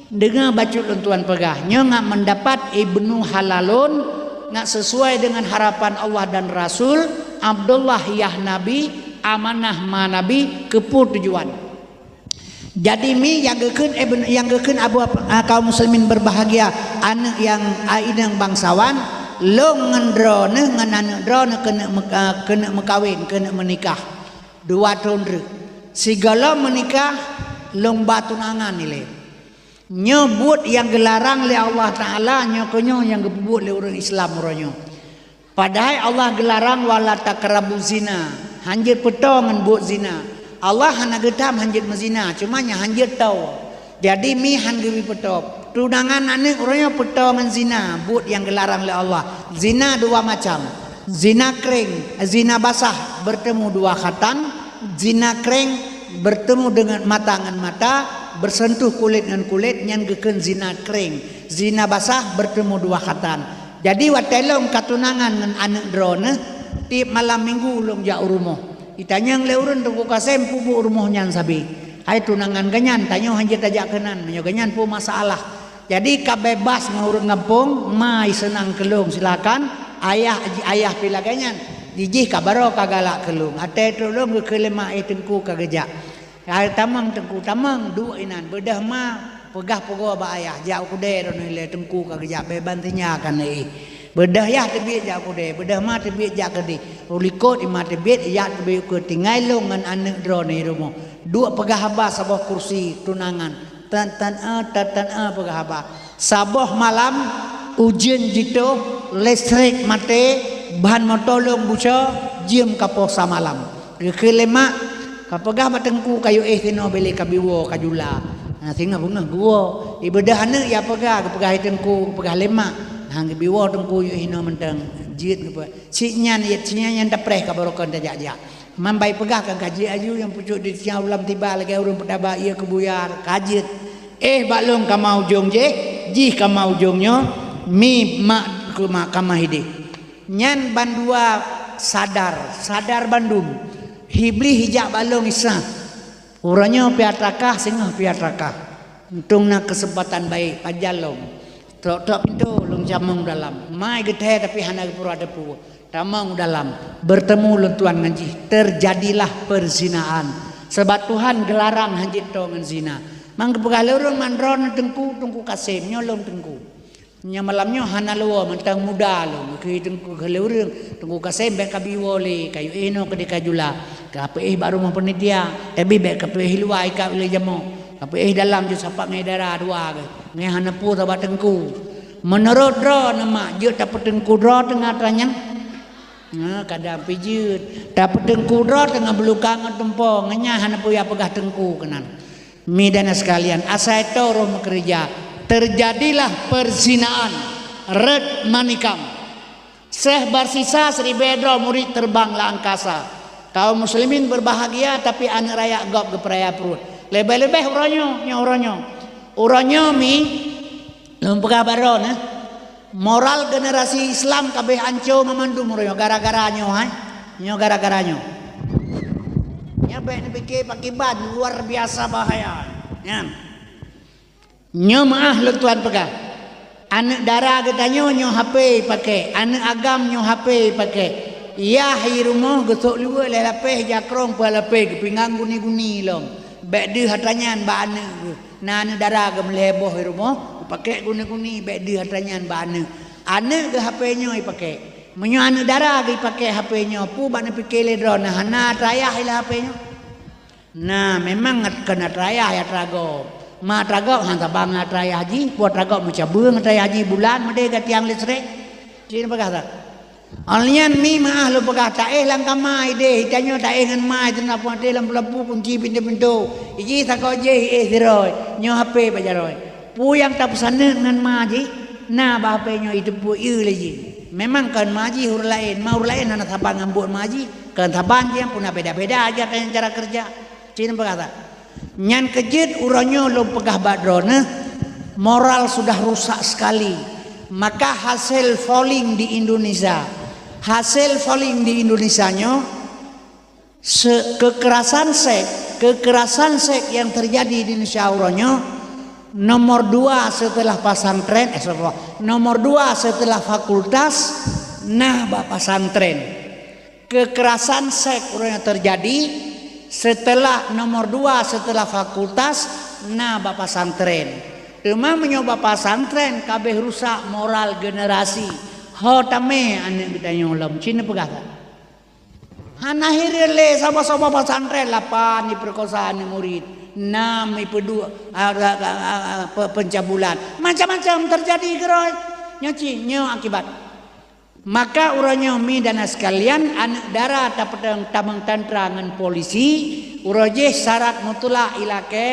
Deungoe bacut lôn tuan peugah, nyoe ngat meundapat ibnu halalun, ngat sisuai deungon harapan Allah dan Rasul, Abdullah yah Nabi, amanah ma Nabi, keupeue tujuan. Jadi mi nyang geukheun ibn-, nyang geukheun Abu, ah, kaum muslimin beurbahagia, aneuk nyang, ah, inong bangsawan, lôn ngon droeneuh ngon aneuk droeneuh keuneuk meu-, ah, keuneuk meukawen, keuneuk meunikah. Dua thon treuk. Sigohlom meunikah, lôn ba tunangan ilée. Nyoe buet nyang geularang lé Allah Taala, nyoe keunyoe nyang geupeubuet lé ureuëng Islam uroe nyoe. Padahai Allah geularang, "Wala taqrabuz zina." Hanjeuet peutoe ngon buet zina. Allah hana geutam hanjeuet meuzina, cuma nyang hanjeuet toe. Jadi mi han geubri peutoe. Tunangan aneuk uroe nyoe peutoe ngon zina, buet nyang geularang lé Allah. Zina dua macam. Zina kring, zina basah, bertemu dua khatan, zina kring, bertemu dengan mata ngon mata, bersentuh kulit ngon kulit, nyan geukheun zina kring. Zina basah, bertemu dua khatan. Jadi watée lôn ka tunangan ngon aneuk droeneuh, tieb malam minggu lôn jak u rumoh. Itanyong lé ureuëng Teungku Kasem peue buet u rumoh nyan sabe. Hai tunangan geuhnyan, tanyoe hanjeuet tajak keunan, meunyoe geuhnyan peue masalah. Jadi ka bebas ngon ureuëng gampông, ma seunang keu lôn silakan, ayah, ayah pi lagée nyan. Jijih ka barô ka galak keu lôn. Até trok lôn geukheun lé ma, "Eh Teungku ka geujak." "Hai tamong Teungku, tamong, duek inan, beudôh ma peugah pugoe bak ayah, jak u keudée droeneuh ilée Teungku ka geujak, bée ban sinya ka neuéh." Beudôh yah teubiet jak u keudée, beudôh ma teubiet jak keudeh. U likot i ma teubiet, yah teubiet u keue, tinggai lôn ngon aneuk droeneuh i rumoh. Duek peugah haba saboh kursi tunangan. Tan, tan, eh, tan, tan, eh, peugah haba. Saboh malam, ujeuen jitoh, listrik maté, ban moto lôn bucoe, jeuem ka poh samalam. Geukheun lé mak, Ka peugah bak teungku, "Kayue éh sinoe bèk lé kabiwoe kajula." Ha, singoh beungoh geuwoe. Ibeudôh aneuk ya peugah, geupeugah lé teungku, geupeugah lé mak. Ha, geubiwoe teungku yue éh sinoe mantong. Jeuet geupeugah. Cit nyan, iet cit nyan, nyan tapreh ka barokon tajak-jak. Mambait peugah ka jeuet aju nyang pucok di tiang ulam tiba lagèe ureueng peutaba ié keu buya ka jeuet. "Éh bak lôn kama ujong jéh, jih kama ujong nyoe, mi mak keu mak kama hidéh." Nyan bandua sadar, sadar bandum. Iblih ijak bak lôn Isa. Uroe nyoe pih atra kah, singoh pih atra kah. Untông na keuseumpatan baik, pajan lom. Trok-trok pintoe lôn camong dalam. Mai geuthèe tapi hana geupura teupeu. Tamong dalam. Beurtemu lôn tuan ngon jih. Terjadilah perzinaan. Sabab Tuhan geularang hanjeuet toe ngon zina. Mang geupeugah lé ureueng mandroe teungku, Teungku Kasem, nyoe lôn teungku. Nyoe malam nyoe hana lôn woe, mantong muda lôn. Geukheun teungku, geukheun lé ureueng, Teungku Kasem bèk kabiwoe lé, kayue éh noe keudéh kajula. Kapeuéh bak rumoh panitia, tapi bèk kapeuéh luwa ikat ulèe jamoe. Kapeuéh dalam jeuet sapat ngon dara dua geuh. Ngon hana peue sabat teungku. Meunurot droeneuh mak, jeuet tapeuteungku droe teungoh atra nyan? Nah, kadang pih jeuet. Tapeuteungku droe teungoh beuluka ngon tumpo, ngon nyan hana peue ya peugah teungku keunan. Mi dan sekalian, asai toe roh meukeureuja, terjadilah perzinaan, rot manikam. Syekh Barsisa siribèe droe murit terbang lam angkasa. Kaum muslimin berbahagia, tapi aneuk rakyat gob geupeuraya pruet. Leubeh-leubeh uroe nyoe, nyoe uroe nyoe. Uroe nyoe mi, lôn peugah bak droeneuh, moral generasi Islam ka abéh anco mamandum uroe nyoe gara-gara nyoe hai. Nyoe gara-gara nyoe. Nyoe bèk neupike pakiban luar biasa bahaya. Nyan. Nyoe meu'ah lôn tuan peugah. Aneuk dara geutanyoe nyoe H P ipakè, aneuk agam nyoe H P ipakè. Yah i rumoh geusok luweue lhèe lapèh, jakrong peuet lapèh, geupingang guni-guni lom. Bèk deuh atra nyan bak aneuk geuh. Na aneuk dara geuh meulhèe boh i rumoh, geupakè guni-guni, bèk deuh atra nyan bak aneuk. Aneuk geuh H P nyoe ipakè. Meunyoe aneuk dara geuh ipakè H P nyoe, peue bak neupike lé droeneuh, hana atra yah ilèe H P nyoe? Nah, memang kon atra yah, ya atra gob. Ma atra gob han saban ngon atra yah jih, peue atra gob meucabeueng atra yah jih bulan meudeh gatiang listrik. Cit peugah that. Óh lheueh nyan mi meu'ah lôn peugah taéh lam kama idéh, tanyoe taéh ngon ma, teuma putéh lam peulabu kunci pintoe-pintoe. Iji sagoe jéh éh sidroe, nyoe H P bak jaroe. Peue nyang tapeusaneut ngon ma jih, na bak H P nyoe iteupeu ie lé jih. Memang kon ma jih ureueng laén, ma ureueng laén hana saban ngon buet ma jih. Kon saban jih puna beda-beda aja cara kerja. Cit peugah that. Nyan keuh jeuet uroe nyoe lôn peugah bak droeneuh, moral sudah rusak sekali. Maka hasil polling di Indonesia, hasil polling di Indonesia nyoe, se-, kekerasan seks, kekerasan seks yang terjadi di Indonesia uroe nyoe, nomor dua setelah pesantren, eh, salah, nomor dua setelah fakultas, nah bak pesantren. Kekerasan seks uroe nyoe terjadi setelah nomor dua setelah fakultas, na bak pesantren. Teuma meunyoe bak pesantren ka abéh rusak moral generasi, ho tamè aneuk geutanyoe lom. Cit neupeugah that. Hana hireuen lé saboh-saboh pesantren, lapan ipeukosa aneuk murit, enam ipeuduek, a, a, a, a, pe-, pencabulan. Macam-macam terjadi keudroe. Nyoe cit, nyoe akibat. Maka uroe nyoe mi dan sekalian, aneuk dara tapeutamong tantra ngon polisi, uroe jih syarat mutlak ilakèe,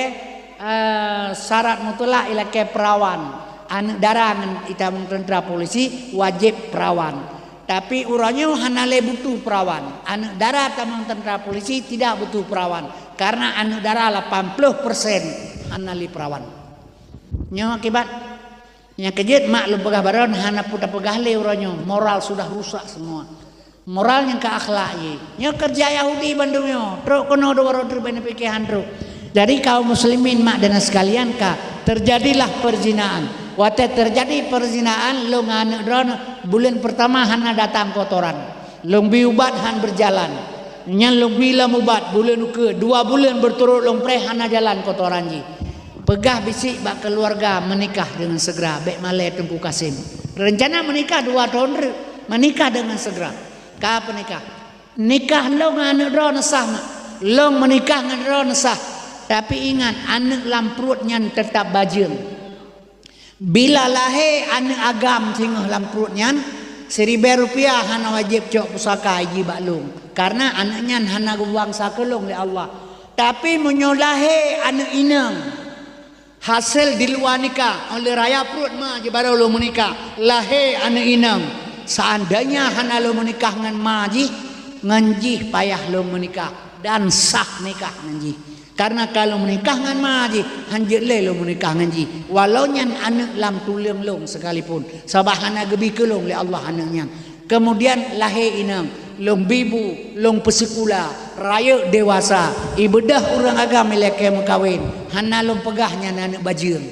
eh, syarat mutlak ilakèe perawan. Aneuk dara ngon itamong tantra polisi wajéb perawan. Tapi uroe nyoe hana lé butuh perawan. Aneuk dara tamong tantra polisi tidak butuh perawan, karena aneuk dara lapan ploh persen hana lé perawan. Nyoe akibat. Nyang keujeuet mak lôn peugah baroe hana peue tapeugah lé uroe nyoe, moral sudah rusak semua. Moral nyang ka akhlak jih. Nyoe keureuja Yahudi bandum nyoe, trok keunoe dua droe treuk bak neupike han trok. Jadi kaum muslimin mak dan sekalian ka terjadilah perzinahan. Watèe terjadi perzinahan, lôn ngon aneuk droeneuh buleuen peurtama hana datang kotoran. Lôn bi ubat han beujalan. Nyan lôn bi lom ubat buleuen ukeue, dua buleuen beuturot lôn preh hana jalan kotoran jih. Peugah bisék bak keuluwarga meunikah deungon seugera, bèk malèe Teungku Kasem. Reuncana meunikah dua thôn reuk, meunikah deungon seugera. Ka peunikah. Nikah lôn ngon aneuk droeneuh sah mak. Lôn meunikah ngon droeneuh sah. Tapi ingat, aneuk lam pruet nyan teutab bajeueng. Bila lahé aneuk agam singoh lam pruet nyan, Siribèe rupiah hana wajéb cok pusaka iji bak lôn, kareuna aneuk nyan hana geubangsa keu lôn lé Allah. Tapi meunyoe lahé aneuk inong, hasé di luwa nikah, 'oh lheueh raya pruet ma jih barô lôn meunikah, lahé aneuk inong, seandainya hana lôn meunikah ngon ma jih, ngon jih payah lôn meunikah dan sah nikah ngon jih. Kareuna ka lôn meunikah ngon ma jih, hanjeuet lé lôn meunikah ngon jih, walau nyan aneuk lam tuleueng lôn sekalipun, sabab hana geubi keu lôn lé Allah aneuk nyan. Keumudian lahé inong, lôn bi bu, lôn peusikula, rayeuk dewasa, ibeudôh ureueng agam ilakèe meukawen, hana lôn peugah nyan aneuk bajeueng.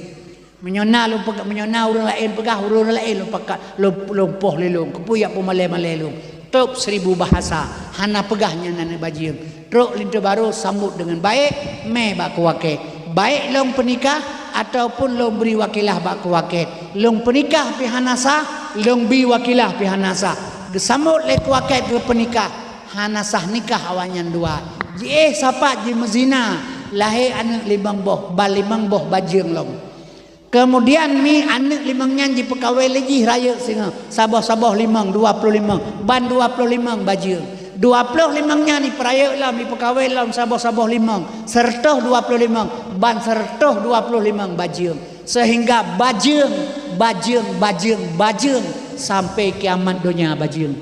Meunyoe na lôn peugah, meunyoe na ureueng laén peugah, ureueng laén lôn pakat, lôn, lôn poh lé lôn, keupeue jak peumalèe-malèe lôn. Tôb seribu bahasa, hana peugah nyan aneuk bajeueng. Trok linto barô sambot deungon baék, mé bak keu wakét. Baék lôn peunikah ataupun lôn bri wakilah bak keu wakét. Lôn peunikah pih hana sah, lôn bi wakilah pih hana sah. Geusambot lé keu wakét keu peunikah, hana sah nikah awaknyan dua. Jiéh sapat jimeuzina, lahé aneuk limong boh, ban limong boh bajeueng lom. Keumudian mi aneuk limong nyan jipeukawen lé jih rayeuk singoh, saboh-saboh limong, dua ploh limong, ban dua ploh limong bajeueng. Dua ploh limong nyan ipeurayeuk lom, ipeukawen lom saboh-saboh limong, seureutôh dua ploh limong, ban seureutôh dua ploh limong bajeueng. Seuhingga bajeueng, bajeueng, bajeueng, bajeueng sampai kiamat donya bajeueng.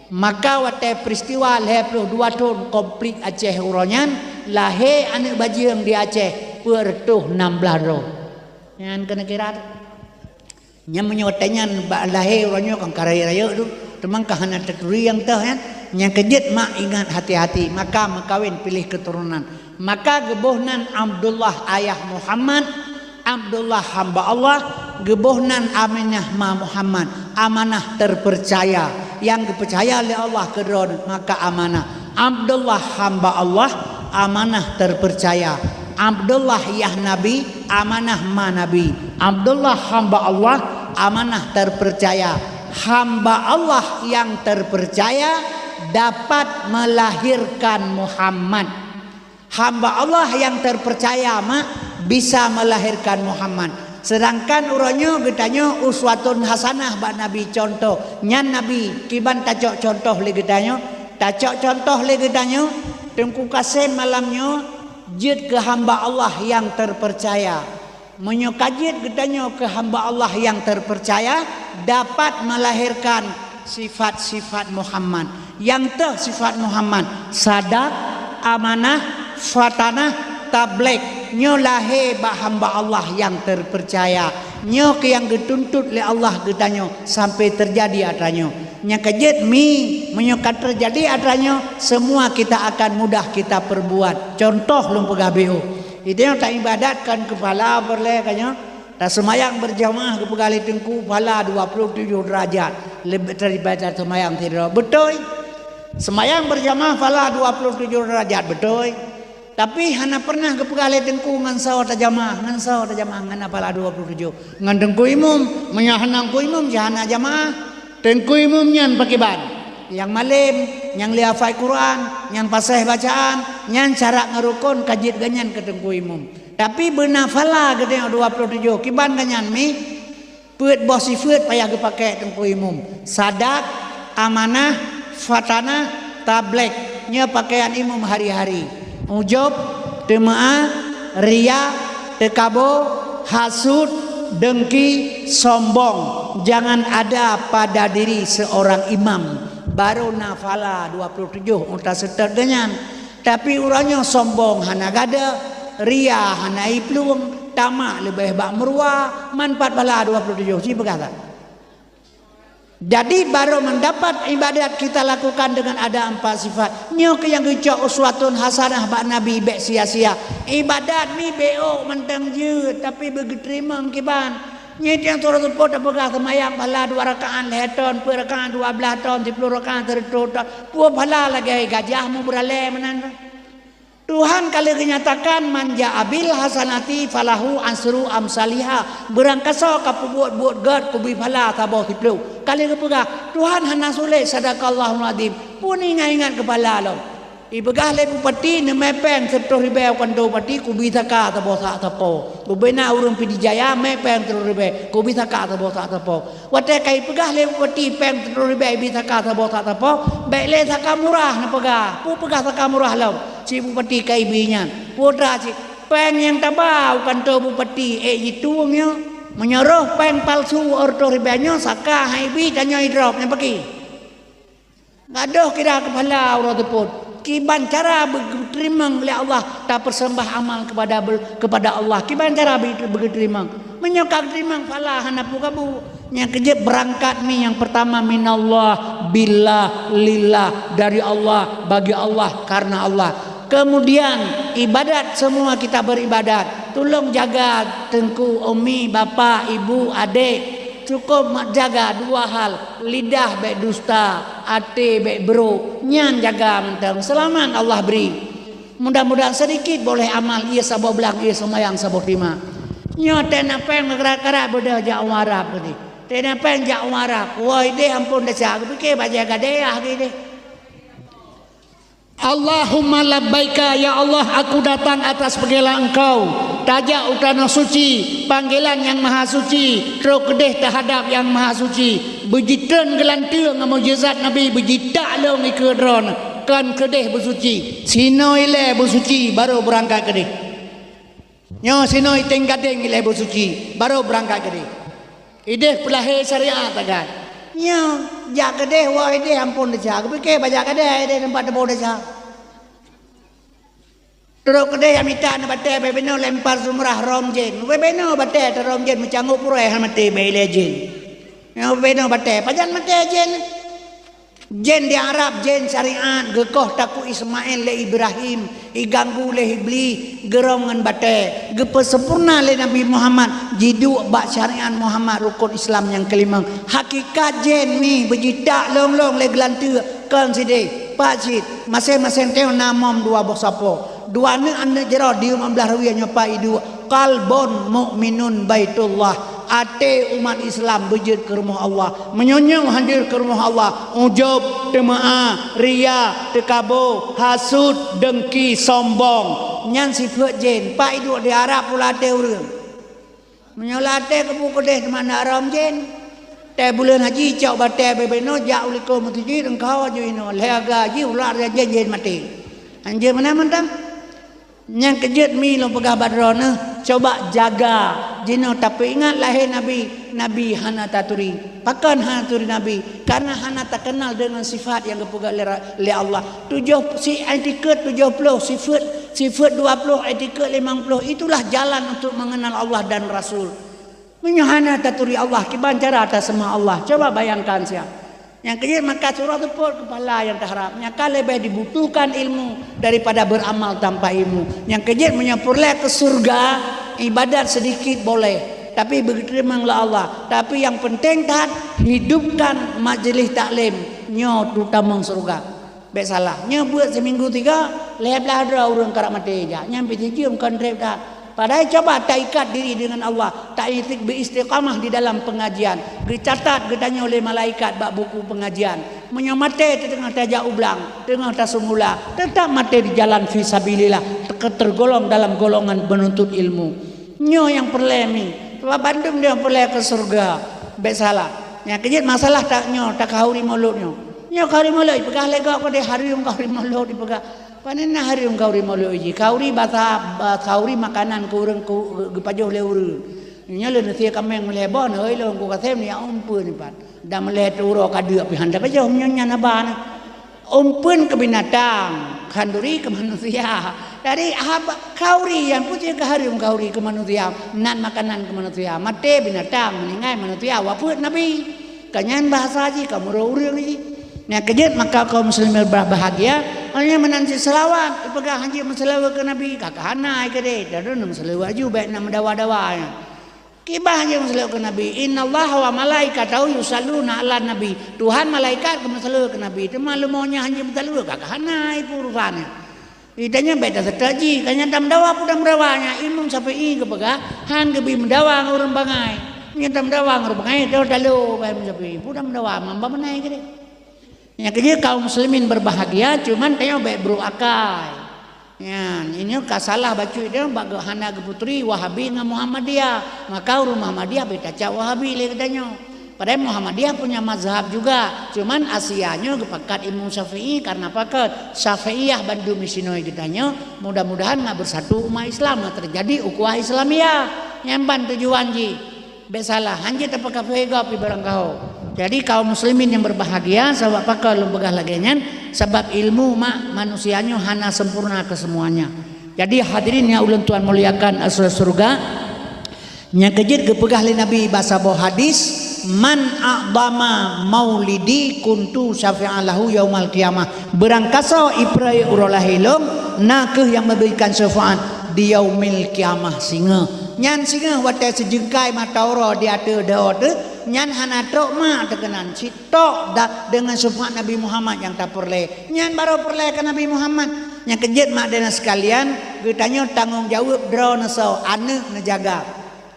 Maka watèe peuristiwa lhèe ploh dua thôn konflik Aceh uroe nyan, lahé aneuk bajeueng di Aceh peuet reutôh nam blah droe. Nyan keuneuk kira teuh. Nyan meunyoe watèe nyan bak lahé uroe nyoe kan ka rayeuk-rayeuk teuh, teuma ka hana taturi nyang teuh nyan. Nyang keujeuet mak ingat hati-hati, maka meukawen piléh keuturonan. Maka geuboh nan Abdullah ayah Muhammad, Abdullah hamba Allah, geuboh nan Aminah ma Muhammad, amanah terpercaya, nyang geupeucaya lé Allah keu droeneuh, maka amanah. Abdullah hamba Allah, amanah terpercaya. Abdullah yah Nabi, amanah ma Nabi. Abdullah hamba Allah, amanah terpercaya. Hamba Allah yang terpercaya dapat melahirkan Muhammad. Hamba Allah nyang teupeurcaya mak bisa meulahérkan Muhammad. Seudangkan uroe nyoe geutanyoe uswatun hasanah bak Nabi, cuntoh. Nyan Nabi, kiban tacok cuntoh lé geutanyoe? Tacok cuntoh lé geutanyoe, Teungku Kasem malam nyoe jeuet keu hamba Allah nyang teupeurcaya. Meunyoe ka jeuet geutanyoe keu hamba Allah nyang teupeurcaya, dapat meulahérkan sifat-sifat Muhammad. Nyang teuh sifat Muhammad, sadaq, amanah, fatanah, tabligh. Nyoe lahé bak hamba Allah nyang teupeurcaya. Nyoe keuh nyang geutuntot lé Allah geutanyoe sampai teujadi atra nyoe. Nyang ka jeuet mi, meunyoe ka teujadi atra nyoe, semua kita akan mudah kita perbuat. Cuntoh lôn peugah beuh. Geutanyoe taibadat kon keu phala peureulèe ka nyoe. Taseumayang beurjamaah geupeugah lé Teungku phala dua ploh tujoh deurajat leubeh daripada seumayang sidroe. Beutôi. Seumayang beurjamaah phala dua ploh tujoh deurajat, beutôi. Tapi hana peureunah geupeugah lé Teungku ngon soe tajamaah, ngon soe tajamaah ngon phala dua ploh tujoh. Ngon Teungku Imum, meunyoe hana Teungku Imum, jih hana jamaah. Teungku Imum nyan pakriban? Nyang malém, nyang lé hafai Quran, nyang paséh bacaan, nyan syarat ngon rukon ka jeuet geuh nyan keu Teungku Imum. Tapi beuna phala geutanyoe dua ploh tujoh, kiban geuh nyan mi, peuet boh sifeuet payah geupakèe Teungku Imum. Sadaq, amanah, fatanah, tabligh. Nyoe pakaian imum hari-hari. Ujub, teumeu'ah, riya, teukabo, hasut, deungki, sombong. Jangan ada pada diri seorang imam. Barô na phala dua ploh tujoh uta seutôt geuh nyan. Tapi uroe nyoe sombong hana gadôh, ria hana iplueng, tamak leubeh bak meuruwa, man pat phala dua ploh tujoh, ci peugah that. Jadi, baru mendapat ibadat kita lakukan dengan ada empat sifat. Nyoe keuh nyang geucok uswatun hasanah bak Nabi, bèk sia-sia. Ibadat mi bèk ôk mantong jeuet, tapi beugeuteurimong kiban. Nyoe nyang turot teupeu tapeugah seumayang phala dua rakaat lhèe thôn, peuet rakaat dua blaih thôn, siploh rakaat sireutoh thôn. Peue phala lagèe gajah meubeuralèe meunan. Tuhan ka lheueh geunyatakan, "Man ja'a bil hasanati falahu asyru amsaliha." Beurangkasoe ka peubuet buet gèt, kubri phala saboh siploh. Ka lheueh geupeugah, Tuhan hana sulet, sadaqallahul azim. Peue ingat-ingat keu phala lom. Ipeugah lé bupati, "Neumè pèng sireutôh ribèe u kantô bupati, kubi saka saboh sak sapo." Bubena ureuëng Pidie Jaya mè pèng sireutôh ribèe, kubi saka saboh sak sapo. Watèe ka ipeugah lé bupati pèng sireutôh ribèe ibi saka saboh sak sapo, bèk lé saka murah neupeugah. Peue peugah saka murah lom? Si bupati ka ibi nyan. Peue teuma cit, pèng nyang taba u kantô bupati ék jitueng nyoe. Meunyoe roh pèng palsu sireutôh ribèe nyoe, saka han ibi, tanyoe idrop, nyan pakri. Gadôh kira keupala uroe teupôt. Kiban cara beugeuteurimong lé Allah tapeuseumbah amal kepada bel-, kepada Allah. Kiban cara beu-, beugeuteurimong. Meunyoe ka geuteurimong, phala hana peue gabu. Nyang keujeuet beurangkat mi nyang peurtama minallah, billah, lillah, dari Allah, bagi Allah, karena Allah. Kemudian ibadat, semua kita beribadat. Tulông jaga teungku, umi, bapak, ibu, adék. Cukôp mat jaga dua hal, lidah bèk dusta, até bèk brôk, nyan jaga mantong, seulamat Allah bri. Mudah-mudahan sedikit boleh amal, ié saboh blang, ié seumayang saboh teuma. Nyoe teuh na pèng meukarat-karat beudôh jak u Arab keudéh. Teuh na pèng jak u Arab, woe idéh amphon desya, geupike bajèe gadéh ah geudéh. Allahumma labbaika, ya Allah, aku datang atas panggilan Engkau. Tajak u tanoh suci, panggilan Nyang Mahasuci, trôk keudéh teuhadab Nyang Mahasuci. Beujitreun geulanteue ngon mukjizat Nabi, beujitak lôn ikeue droeneuh, kon keudéh beusuci. Sinoe ilèe beusuci, barô beurangkat keudéh. Nyoe sinoe iténg gadéng ilèe beusuci, barô beurangkat keudéh. Idéh peulahé syariat sagai. Nyoe, jak keudéh woe idéh amphon desya. Geupike bajèe gadéh idéh teumpat teuboh desya. Trôk keudéh jak mita neubatèe, bèk binoe lempar jumrah rhom jén. Bèk binoe batèe teurhom jén, meucanggôp uroe hana maté bèk ilèe jén. Nyoe bèk binoe batèe, pajan maté jén. Jén di Arab, jén syariat, geukoh takue Ismail lé Ibrahim, iganggu lé Iblis, geurhom ngon batèe, geupeusempurna lé Nabi Muhammad, jiduek bak syariat Muhammad rukon Islam nyang keulimong. Hakikat jén mi beujitak lôn-lôn lé geulanteue, kon sidéh, pat cit, maséng-maséng teungoh na mom dua boh sapo. Dua aneuk, aneuk jaroe di umat blah rawie nyoe pat iduek, qalbun mukminun baitullah, até umat Islam beujeuet keu rumoh Allah. Meunyoe nyoe han jeuet keu rumoh Allah, ujub, teumeu'ah, riya, teukabo, hasut, deungki, sombong, nyan sifeuet jén. Pat iduek di Arab pula até ureuëng. Meunyoe lam até keubu keudéh teuma na rhom jén. Teuh buleuen haji cok batèe bèk binoe jak u likôt meuseujid, eungkau aju inoe. Lhèe aga haji ulat jén-jén maté. Anjeue meunan mantong. Nyang keujeuet mi lôn peugah bak droeneuh, coba jaga. Jinoe tapeuingat lahé Nabi, Nabi hana taturi. Pakon hana taturi Nabi? Karena hana takeunal deungon sifat nyang geupeugah lé ra-, lé Allah. Tujoh, si etikeuet tujoh ploh, sifeuet, sifeuet dua ploh, etikeuet limong ploh. Itulah jalan untuk mengenal Allah dan Rasul. Meunyoe hana taturi Allah, kiban cara taseumah Allah? Coba bayangkan siat. Nyang keujeuet maka surah teupot keupala nyang taharab. Nyang ka leubeh dibutuhkan ilmu daripada beramal tanpa ilmu. Nyang keujeuet meunyoe peureulèe keu syeuruga, ibadat sedikit boleh, tapi beugeuteurimong lé Allah. Tapi nyang penting that, hidupkan majlis taklim nyoe tutamong syeuruga. Bèk salah. Nyoe beuet siminggu tiga, lhèe blaih droe ureuëng karap maté jak. Nyan pih sijeuem kon trép that. Padahai coba taikat diri deungon Allah, ta-, beuistiqamah di dalam pengajian. Geucatat geutanyoe lé malaikat bak buku pengajian. Meunyoe maté teungoh tajak u blang, teungoh tasungula, tetap maté di jalan fi sabilillah, te-, tergolong dalam golongan penuntut ilmu. Nyoe nyang peureulèe mi. Sabab bandum nyoe peureulèe keu syeuruga. Bèk salah. Nyang keujeuet masalah ta-, nyoe, takhauri mulod nyoe. Nyoe khauri mulod, ipeugah lé gob keudéh, hareuem khauri mulod ipeugah. Pane na hareuem khauri mulod jih? Khauri basa, ba-, khauri makanan keu ureuëng, keu, geupajoh lé ureuëng. Nyoe lôn sie kaméng meulhèe boh, neuhôi lôn ku kasém, ya umpeuen ipat. Dan meulhèe teuh uroe ka deuk pih han tapajoh, meunyoe nyan haba na. Umpeuen keu binatang, khanduri keu manusia. Jadi, haba, khauri nyang putih keu hareuem khauri keu manusia, nan makanan keu manusia. Maté binatang, meuninggai manusia, wafeuet Nabi. Ka nyan bahasa jih, ka meurunoe ureuëng jih. Nyang keujeuet maka kaum muslimin berbahagia, hanya meunan cit seulaweuet, ipeugah hanjeuet meuseulaweuet keu Nabi, ka, ka hana ai keudéh, dan meuseulaweuet aju bèk na meudawa-dawa nyan. Kiban nyang meuseulaweuet keu Nabi, "Innallaha wa malaikatahu yusalluna 'alan nabi." Tuhan malaikat geumeuseulaweuet keu Nabi, teuma leumo nyan hanjeuet meuseulaweuet, ka, ka hana ai peue urusan nyan. Di tanyoe bèk taseutôt jih, ka nyan tameudawa peue tameudawa nyan. Imam Syafi'i geupeugah, han geubri meudawa ngon ureuëng bangai. Nyan tameudawa ngon ureuëng bangai, talo-talo bak Imam Syafi'i. Peue tameudawa, mamba meunan keudéh. Nyang keujeuet kaum muslimin berbahagia, cuman tanyoe bèk brôk akai. Nyan, inyoe ka salah bacut nyoe bak geu-, hana geuputri Wahabi ngon Muhammadiyah. Maka ureueng Muhammadiyah bèk tacap Wahabi lé geutanyoe. Padahai Muhammadiyah punya mazhab juga, cuman Asia nyoe geupakat Imam Syafi'i karena pakat Syafi'iyah bandum disinoe geutanyoe. Mudah-mudahan na bersatu umat Islam, na terjadi ukhuwah Islamiyah. Nyan ban tujuan jih. Bèk salah, hanjeuet tapeukafé gob ibarang kaho. Jadi kaum muslimin yang berbahagia, sabab pakon lôn peugah lagèe nyan, sabab ilmu mak manusia nyoe hana sempurna kesemuanya. Jadi hadirin yang ulôn tuan muliakan, ahli syurga, nyang keujeuet geupeugah lé Nabi bak saboh hadis, "Man a'dhama maulidi kuntu syafi'an lahu yaumal qiyamah." Beurangkasoe ipreh uroe lahé lôn, na kheueh nyang meuberikan syafaat di yaumil qiyamah singoh. Nyan singoh watèe sijeungkai mata uroe di ateueh dhoe teuh, nyan hana trok mak teuh keunan, cit tok dak deungon syafaat Nabi Muhammad nyang tapeureulèe. Nyan barô peureulèe keu Nabi Muhammad. Nyang keujeuet mak dan sekalian, geutanyoe tanggông jaweueb droeneuh soe, aneuk neujaga.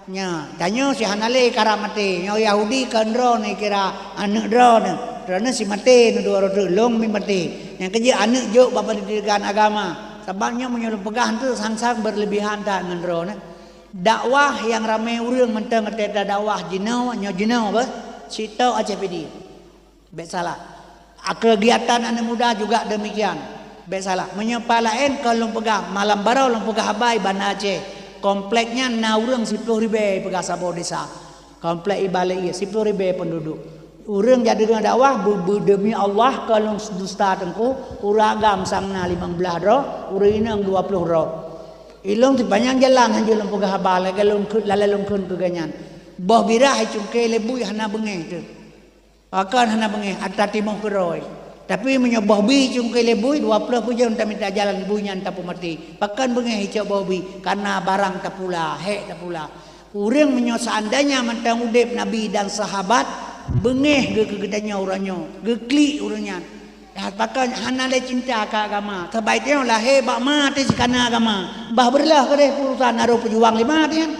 Nyan, tanyoe si hana lé karab maté. Nyoe Yahudi kon droeneuh kira aneuk droeneuh. Droeneuh si maté, neuduek droe teuh, lôn mi maté. Nyang keujeuet aneuk jok bak pendidikan agama. Sabab nyoe meunyoe lôn peugah teuh sang-sang berlebihan that ngon droeneuh. Dakwah nyang ramé ureueng mantong watèe tadakwah jinoe, nyoe jinoe beh, sitok Aceh Pidie. Bèk salah. Kegiatan aneuk muda juga demikian. Bèk salah. Meunyoe pat laén kon lôn peugah, malam baroe lôn peugah haba i Banda Aceh. Komplek nyan na ureueng siplôh ribèe peugah saboh desa. Komplek Ibalee siplôh ribèe penduduk. Ureueng jak deungoe dakwah, bu-, bu-, demi Allah kon lôn dusta teungku, ureueng agam sang na limong blaih droe, ureueng inong dua plôh droe. Ilôn sipanyang jalan hanjeuet lôn peugah haba, lagèe lôn kheun, lalai lôn kheun keu geuhnyan. Boh birah icungké lé bui hana beungéh teuh. Pakon hana beungéh, atra timoh keudroe. Tapi meunyoe boh bi icungké lé bui, dua plôh peuet jeuem tamita jalan bui nyan tapeumaté. Pakon beungéh icok boh bi? Kareuna barang tapula, hék tapula. Ureueng meunyoe seandainya mantong udép Nabi dan sahabat, beungéh geu-, geu-, geutanyoe uroe nyoe, geuklik ureueng nyan. Pakon hana lé cinta keu agama. Sabab tanyoe lahé bak ma teuh sikana agama. Bah beureuloh keudeh peurusan harôh peujuang lé ma teuh nyan.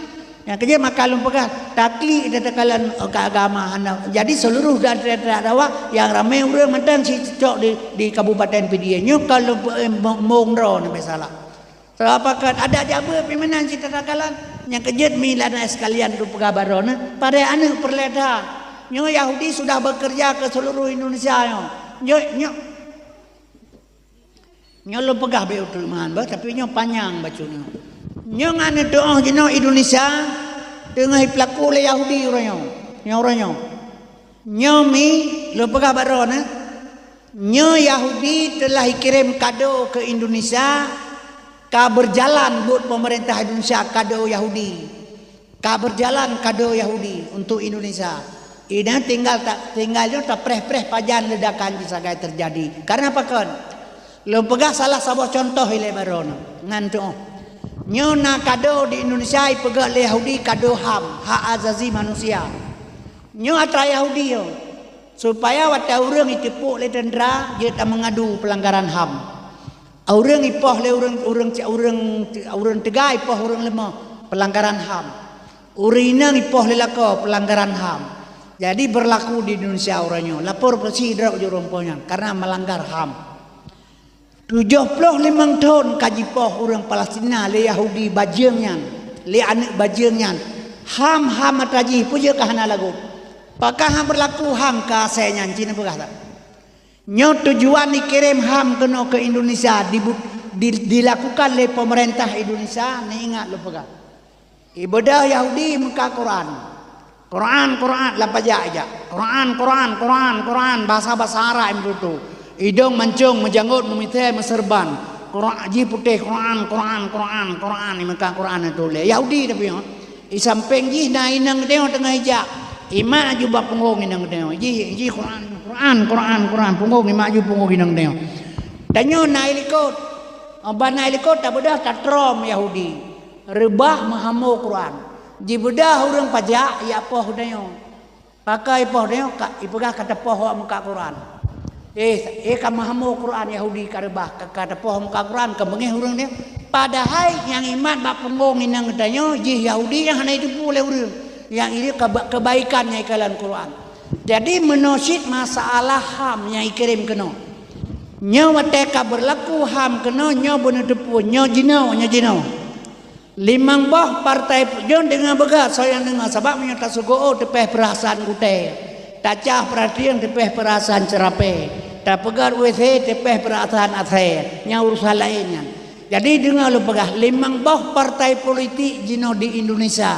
Nyang keujeuet maka lôn peugah, taklik tatakalon keu agama hana. Jadi seluruh daerah-daerah dakwah nyang ramé ureueng mantong sicok di, di Kabupaten Pidie. Nyoe ka lôn peu-, eh, mo-, mong droeneuh bèk salah. Sabab pakon adak jak beuet pih meunan cit tatakalon. Nyang keujeuet mi lana sekalian lôn peugah bak droeneuh, padahai aneuk peureulèe that. Nyoe Yahudi sudah bekerja ke seluruh Indonesia nyoe. Nyoe, nyoe. Nyoe lôn peugah bèk uteuk meuhan beuh, tapi nyoe panyang bacut nyoe. Nyoe ngon neutu'oh jinoe Indonesia teungoh jipeulaku lé Yahudi uroe nyoe. Nyoe uroe nyoe. Nyoe mi lôn peugah bak droeneuh, nyoe Yahudi telah jikirém kado keu Indonesia, ka berjalan buet pemerintah Indonesia kado Yahudi. Ka berjalan kado Yahudi untuk Indonesia. Ina tinggal ta-, tinggal nyoe tapreh-preh pajan ledakan jih sagai terjadi. Karena pakon? Lôn peugah salah saboh contoh ilèe baroe nyoe. Nyan tu'oh. Nyoe na kado di Indonesia ipeugöt lé Yahudi kado HAM, hak azazi manusia. Nyoe atra Yahudi nyoe. Supaya watèe ureueng jiteupok lé tentara, jeuet tameungadu pelanggaran HAM. Ureueng ipoh lé ureueng, ureueng, ureueng, ureueng teuga ipoh ureueng leumoh, pelanggaran HAM. Ureueng inong ipoh lé lakoe, pelanggaran HAM. Jadi berlaku di Indonesia uroe nyoe. Lapor polisi droe jurông poh nyan karena melanggar HAM. Tujoh ploh limong thon ka jipoh ureueng Palestina lé Yahudi bajeueng nyan, lé aneuk bajeueng nyan. HAM, HAM atra jih, peue jeuet ka hana lagot? Pakon hana berlaku HAM keu asèe nyan, ci neupeugah that? Nyoe tujuan jikirém HAM keunoe keu Indonesia dibu-, di-, dilakukan lé pemerintah Indonesia, neuingat lôn peugah. Ibeudôh Yahudi meuka Quran. Quran, Quran, lam pajak ijak. Quran, Quran, Quran, Quran, bahasa-bahasa Arab meututoe. Idong mancong, meujanggot, meumithèe, meuseurban. Quran, jih putéh, Quran, Quran, Quran, Quran, di meuka Quran tuléh. Yahudi tapi nyoe. Di sampéng jih na inong geutanyoe teungoh ijak. Imat aju bak punggong inong geutanyoe. Jih, jih Quran, Quran, Quran, Quran, punggong imat aju punggong inong geutanyoe. Tanyoe na i likot. Ban na i likot tabeudôh tatrom Yahudi. Reubah meuhamo Quran. Jibeudôh ureueng pajak jak poh geutanyoe. Pakon ipoh tanyoe ka, ipeugah ka tapoh awak meuka Quran. Eh, eh ka meuhamo Quran Yahudi ka reubah, ka, ka tapoh meuka Quran, ka beungéh ureueng nyoe. Padahai nyang imat bak punggong inong geutanyoe jih Yahudi nyang hana jiteupeue lé ureueng. Nyang ilèe keba-, kebaikan nyang ikalon Quran. Jadi meunoe cit masalah HAM nyang ikirém keunoe. Nyoe watée ka beurlaku HAM keunoe, nyoe beuneuteupeu, nyoe jinoe, nyoe jinoe. Limong boh partai pu-, jeuet deungoe beugah, soe nyang deungoe, sabab meunyoe tasugoe teupeh peurasaan gutée, tacah peuratieng teupeh peurasaan ceurapée, tapeugah U S A teupeh peurasaan asée, nyang urusan laén nyan. Jadi deungoe lôn peugah, limong boh partai politik jinoe di Indonesia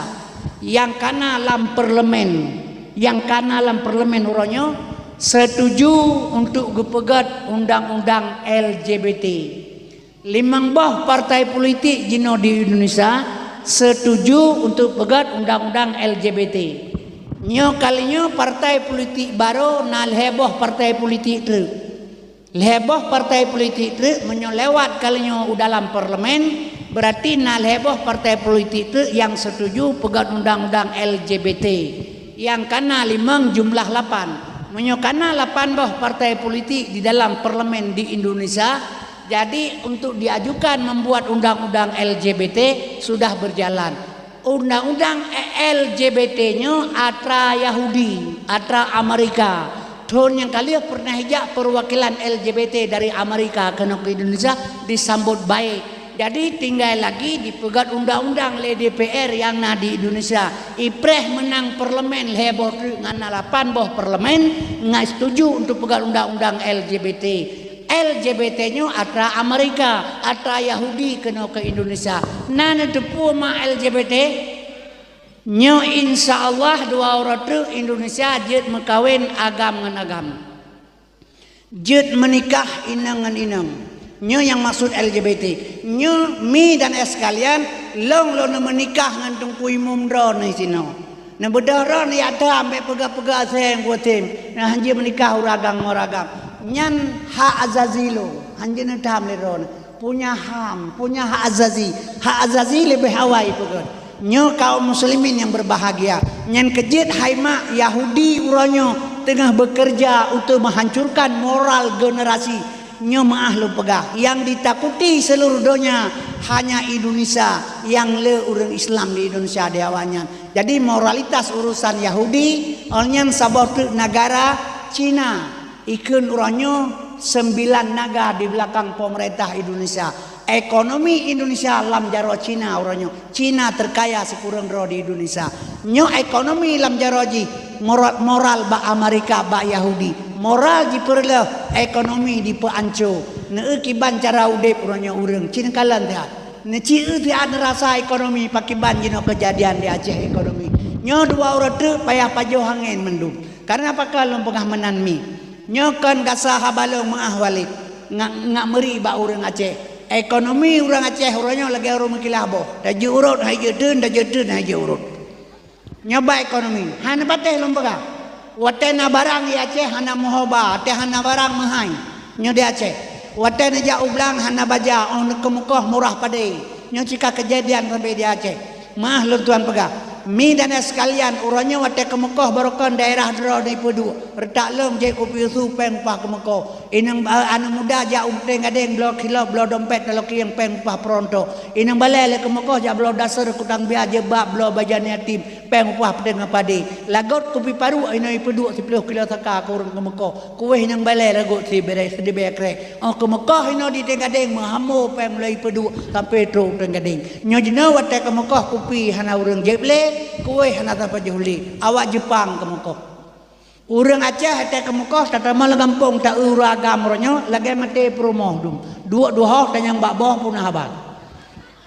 nyang kana lam parlemen, nyang kana lam parlemen uroe nyoe setuju untuk geupeugét undang-undang L G B T. Limong boh partai politik jinoe di Indonesia setuju untuk peugét undang-undang L G B T. Nyoe kali nyoe partai politik barô na lhée boh partai politik treuk. Lhée boh partai politik treuk meunyoe lewat kali nyoe u dalam parlemen, berarti na lhée boh partai politik treuk nyang setuju peugét undang-undang L G B T. Nyang kana limong jumlah lapan. Meunyoe kana lapan boh partai politik di dalam parlemen di Indonesia, jadi untuk diajukan membuat undang-undang L G B T sudah berjalan. Undang-undang L G B T nyoe atra Yahudi, atra Amerika. Thon nyang ka lheueh pernah ijak perwakilan L G B T dari Amerika keunoe ke Indonesia disambot baik. Jadi tinggai lagi dipeugét undang-undang lé D P R nyang na di Indonesia. Ipreh meunang parlemen lhée boh treuk ngon na lapan boh parlemen ngai setuju untuk peugét undang-undang L G B T. L G B T nyoe atra Amerika, atra Yahudi keunoe ke Indonesia. Na neuteupeue ma L G B T? Nyoe insya Allah dua uroe treuk Indonesia jeuet meukawen agam ngon agam. Jeuet meunikah inong ngon inong. Nyoe nyang maksud L G B T. Nyoe mi dan es sekalian, lôn lôn meunikah ngon Teungku Imum droeneuh sinoe. Neubeudôh droeneuh yak tham bék peugah-peugah asée kutem. Nah, hanjeuet meunikah ureueng agam ngon ureueng agam. Nyan hak azazi lôn. Hanjeuet neutham lé droeneuh. Punya HAM, punya hak azazi. Hak azazi leubeh awai peugét. Nyoe kaum muslimin nyang berbahagia. Nyan keujeuet hai mak Yahudi uroe nyoe teungoh bekerja untuk menghancurkan moral generasi. Nyoe meuah lôn peugah, nyang ditakuti seluruh donya hanya Indonesia, nyang le ureueng Islam di Indonesia di awaknyan. Jadi moralitas urusan Yahudi, awaknyan saboh teuk negara Cina. Ikheun uroe nyoe sembilan naga di belakang pemerintah Indonesia. Ekonomi Indonesia lam jaroe Cina uroe nyoe. Cina terkaya sikureueng droe di Indonesia. Nyoe ekonomi lam jaroe jih, moral, moral bak Amerika, bak Yahudi. Moral jipeureuleuh, ekonomi dipeuanco. Neueu kiban cara udeb uroe nyoe ureueng. Cina kalon siat. Neucieu siat neurasa ekonomi, pakiban jinoe keujadian di Aceh ekonomi. Nyoe dua uroe treuk payah pajoh angén mandum. Karena pakon lôn peugah meunan mi. Nyoe kon gasa haba lôn meuah Walid, ngak, ngak meuri bak ureueng Aceh. Ekonomi ureueng Aceh uroe nyoe lagée ureueng meukilah boh. Tajeuet urot hai jeuet teun, tajeuet teun hai jeuet urot. Nyoe bak ekonomi, hana patéh lôn peugah. Watée na barang di Aceh hana meuhoba, watée hana barang meuhai. Nyoe di Aceh. Watée neujak u blang hana baja, óh neukeumeukoh murah padé. Nyoe cit ka keujadian sabe di Aceh. Meuah lôn tuan peugah, mi dan sekalian, uroe nyoe watée keumeukoh barokon daerah droe neupeuduek, reutak lom jeuet kupi su péng upah keumeukoh. Inong ba-, aneuk muda jak u Peuteung Gadeng bloe kilop, bloe dompet talokieng péng upah peuronto. Inong balée lé keumeukoh jak bloe daser kutang bia jeuet bak bloe bajan yatim péng upah peuteungoh padé. Lagot kupi paru inong ipeuduek siploh kilo saka keu ureueng keumeukoh. Kuwéh inong balée lagot sibirée sidibée kreh. Óh keumeukoh inoe di Peuteung Gadeng meuhamo péng mulai ipeuduek sampoe trok u Peuteung Gadeng. Nyoe jinoe watée keumeukoh kupi hana ureueng jieb lé, kuwéh hana sapeue jieb lé, awak Jeupang keumeukoh. Ureueng Aceh watée keumeukoh tatamong lam gampông taeu ureueng agam uroe nyoe lagée maté peurumoh dum. Duek duhoh tanyong bak boh puna haba.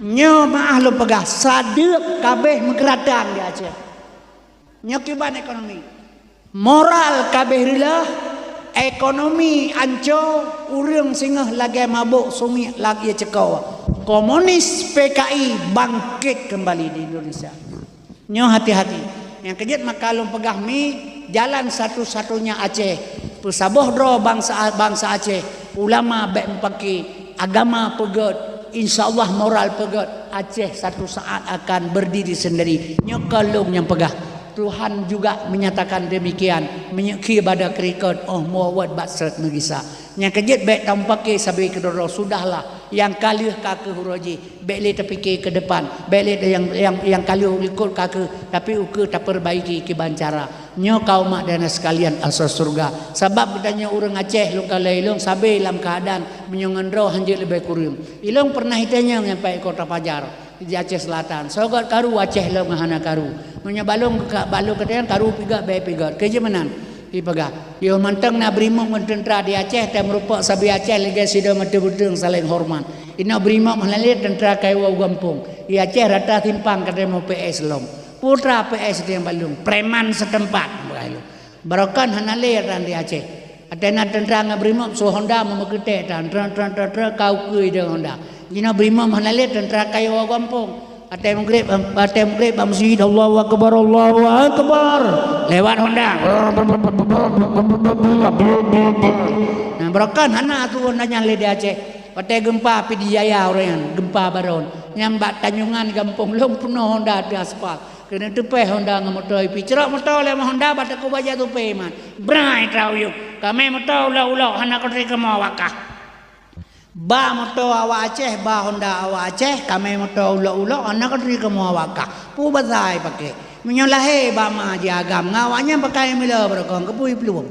Nyoe meuah lôn peugah sadeuk kabeh meukeuratan di Aceh. Nyoe kiban ekonomi. Moral kabeh reuloh, ekonomi anco, ureueng singoh lagée mabök sumiek lam ié ceuko. Komunis P K I bangkit kembali di Indonesia. Nyoe hati-hati. Nyang keujeuet maka lôn peugah mi, jalan satu-satunya Aceh. Peusaboh droe bansa, bansa Aceh, ulama bék meupaké, agama peugét, insya Allah moral peugét, Aceh satu saat akan berdiri sendiri. Nyoe kon lôn nyang peugah. Tuhan juga menyatakan demikian, meunyoe khie bada keurikot, 'oh muwawat bak srot meugisa. Nyang keujeuet bék tameupaké sabe keudroe-droe, sudahlah, nyang ka lheueh ka kheueh uroe jih, bék lé tapike keu depan, bék lé nyang, nyang, nyang ka lheueh likot ka kheueh, tapi ukeue tapeurbaiki kiban cara. Nyoe kaum mak dan sekalian asoe syeuruga, sabab geutanyoe ureuëng Aceh lôn kalon ilong sabe lam keuadaan meunyoe ngon droe hanjeuet leubeh kureueng. Ilong pernah itanyong nyang pai kota pajar. Di Aceh Selatan. Soe göt karu Aceh lom hana karu. Meunyoe balong ka, balong kateueng karu pih göt, bèe pih göt. Keu jeuet meunan. Ipeugah, yoh mantong na brimop ngon teuntra di Aceh, teumeurupok sabe Aceh lagèe sidroe mata beuteung saléng horeumat. Inoe brimop hana lé, teuntra ka iwoe u gampông. Di Aceh rata simpang ka teumeung P S lom. Putra P S nyang balong, preman setempat. Bukan lom. Barokon hana lé ran di Aceh. Watèe na teuntra ngon brimop su honda meumeukeutek tan, tren, tren, tren, tren, ka ukeue idong honda. Jinoe brimop hana lé, teuntra ka iwoe gampông. Watèe meugreb, watèe meugreb bak meuseujid, Allahu Akbar, Allahu Akbar. Lewat honda. Nah, barokon hana aturan nyan lé di Aceh. Watèe geumpa Pidie Jaya ureueng nyan, geumpa baron. Nyan bak Tanjungan gampông lôn peunoh honda ateueh aspal. Keuneuk teupèh honda ngon moto ipi. Crok moto lé honda bak Teungku Bajèe Tupé man. Brai trok u yup. Kamé moto ulok-ulok hana kuturi kamoe awak kah. Ba moto awak Aceh, ba honda awak Aceh, kamé moto ulok-ulok hana kuturi kamoe awak kah. Peue basa ipaké. Meunyoe lahé bak ma jiagam, ngon awak nyan pakai meuleuh barokon keupeue iplueng.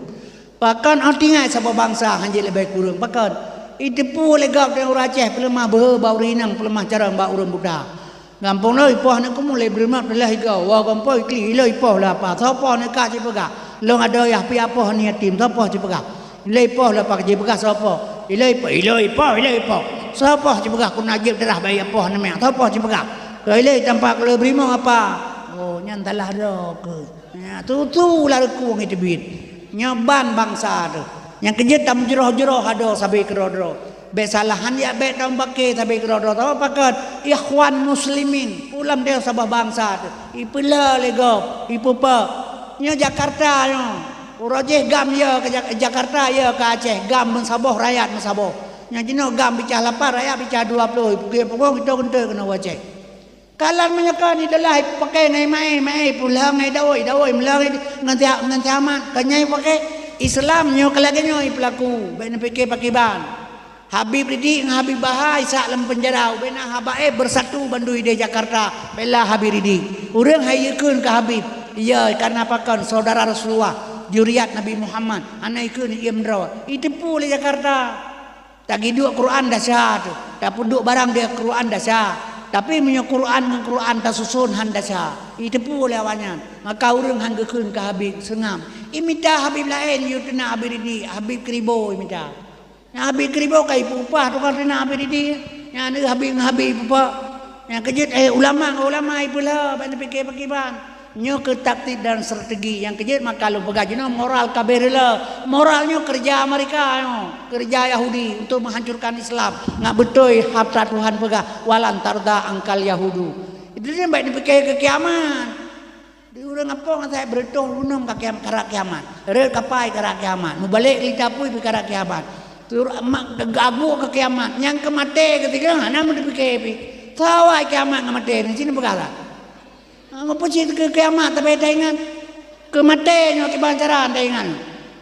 Pakon 'oh tinggai saboh bansa hanjeuet leubeh kureueng? Pakon? Iteupeue lé gob teuh ureueng Aceh peuleumah beuhe bak ureueng inong, peuleumah carông bak ureueng buta. Gampông lôn ipoh aneuk keumu lé beurimot lé higa, woe gampông ikli, ilôn ipoh lé apa? Soe poh aneuk ka jipeugah? Lôn adoe yah pih apoh aneuk yatim, soe poh jipeugah? Ilôn ipoh lé apa jipeugah soe poh? Ilôn ipoh, ilôn ipoh, ilôn ipoh. Soe poh jipeugah keuneuk jeuet darah bayi apoh aneuk miet, soe poh jipeugah? Keu ilôn tampak lé beurimot apa? Oh, nyan salah droe keuh. Ya, tutu lam reukung iteubiet. Nyoe ban bansa teuh. Nyang keujeuet tameujroh-jroh adoe sabe keudroe-droe. Bék salah han jak bék tameupaké sabe keudroe-droe. Sabab pakon? Ikhwan muslimin. Pulam deh saboh bansa teuh. Ipeuleueh lé gob, ipeupeuk. Nyoe Jakarta nyoe. Uroe jih gam yo ke Jak-, Jakarta yo ke Aceh, gam meusaboh, rakyat meusaboh. Nyang jinoe gam bicah lapan, rakyat bicah dua ploh. Ipuke pukong kita keuntui keunoe u Aceh. Kalon meunyoe kon ideulah ipaké ngon ié maé, maé ipeulhong ngon idawôi, idawôi imeulhong ngon sia-, ngon siamat. Kon nyan ipaké. Islam nyoe ka lagèe nyoe ipeulaku, bék neupiké pakriban. Habib Ridik ngon Habib Bahar isak lam peunjara, ubena haba éh beusatu bandum idéh Jakarta bela Habib Ridik. Ureueng hai ikheun keu Habib, iya, karena pakon saudara Rasulullah, juriat Nabi Muhammad, hana ikheun iem droe. Iteupeue lé Jakarta. Tagiduek Quran desya teuh, tapeuduek barang di Quran desya. Tapi meunyoe Quran ngon Quran tasuson han desya, iteupeue lé awaknyan. Maka ureueng han geukheun keu Habib seungab. Imita Habib laén, yue teunak Habib Ridik, Habib Kribo imita. Nyang Habib Kribo ka ipeupah tukang teunak Habib Ridik. Nyang aneuk Habib ngon Habib ipeupah. Nyang keujeuet, eh, ulama ngon ulama ipeulhong, ban neupiké pakriban. Nyoe keuh taktik dan strategi nyang keujeuet maka lôn peugah jinoe moral ka beu rila. Moral nyoe keureuja Amerika nyoe, keureuja Yahudi untuk menghancurkan Islam. Ngat beutôi haba Tuhan peugah, "Walan tarda angkal Yahudu." Itu dia baik dipikir ke kiamat. Di ureueng apong asai beureutoh gunong ka kiam-, karak kiamat. Rot kapai karak kiamat. Mubalek lita pui pi karak kiamat. Tur mak gaguk ke kiamat. Nyang ke maté keutiga hana meudipikir pi. Sawai kiamat ngon maté ni sini peugah lah. Ha, meupeucit keu kiamat, tapi taingat keu maté nyoe kiban cara taingat.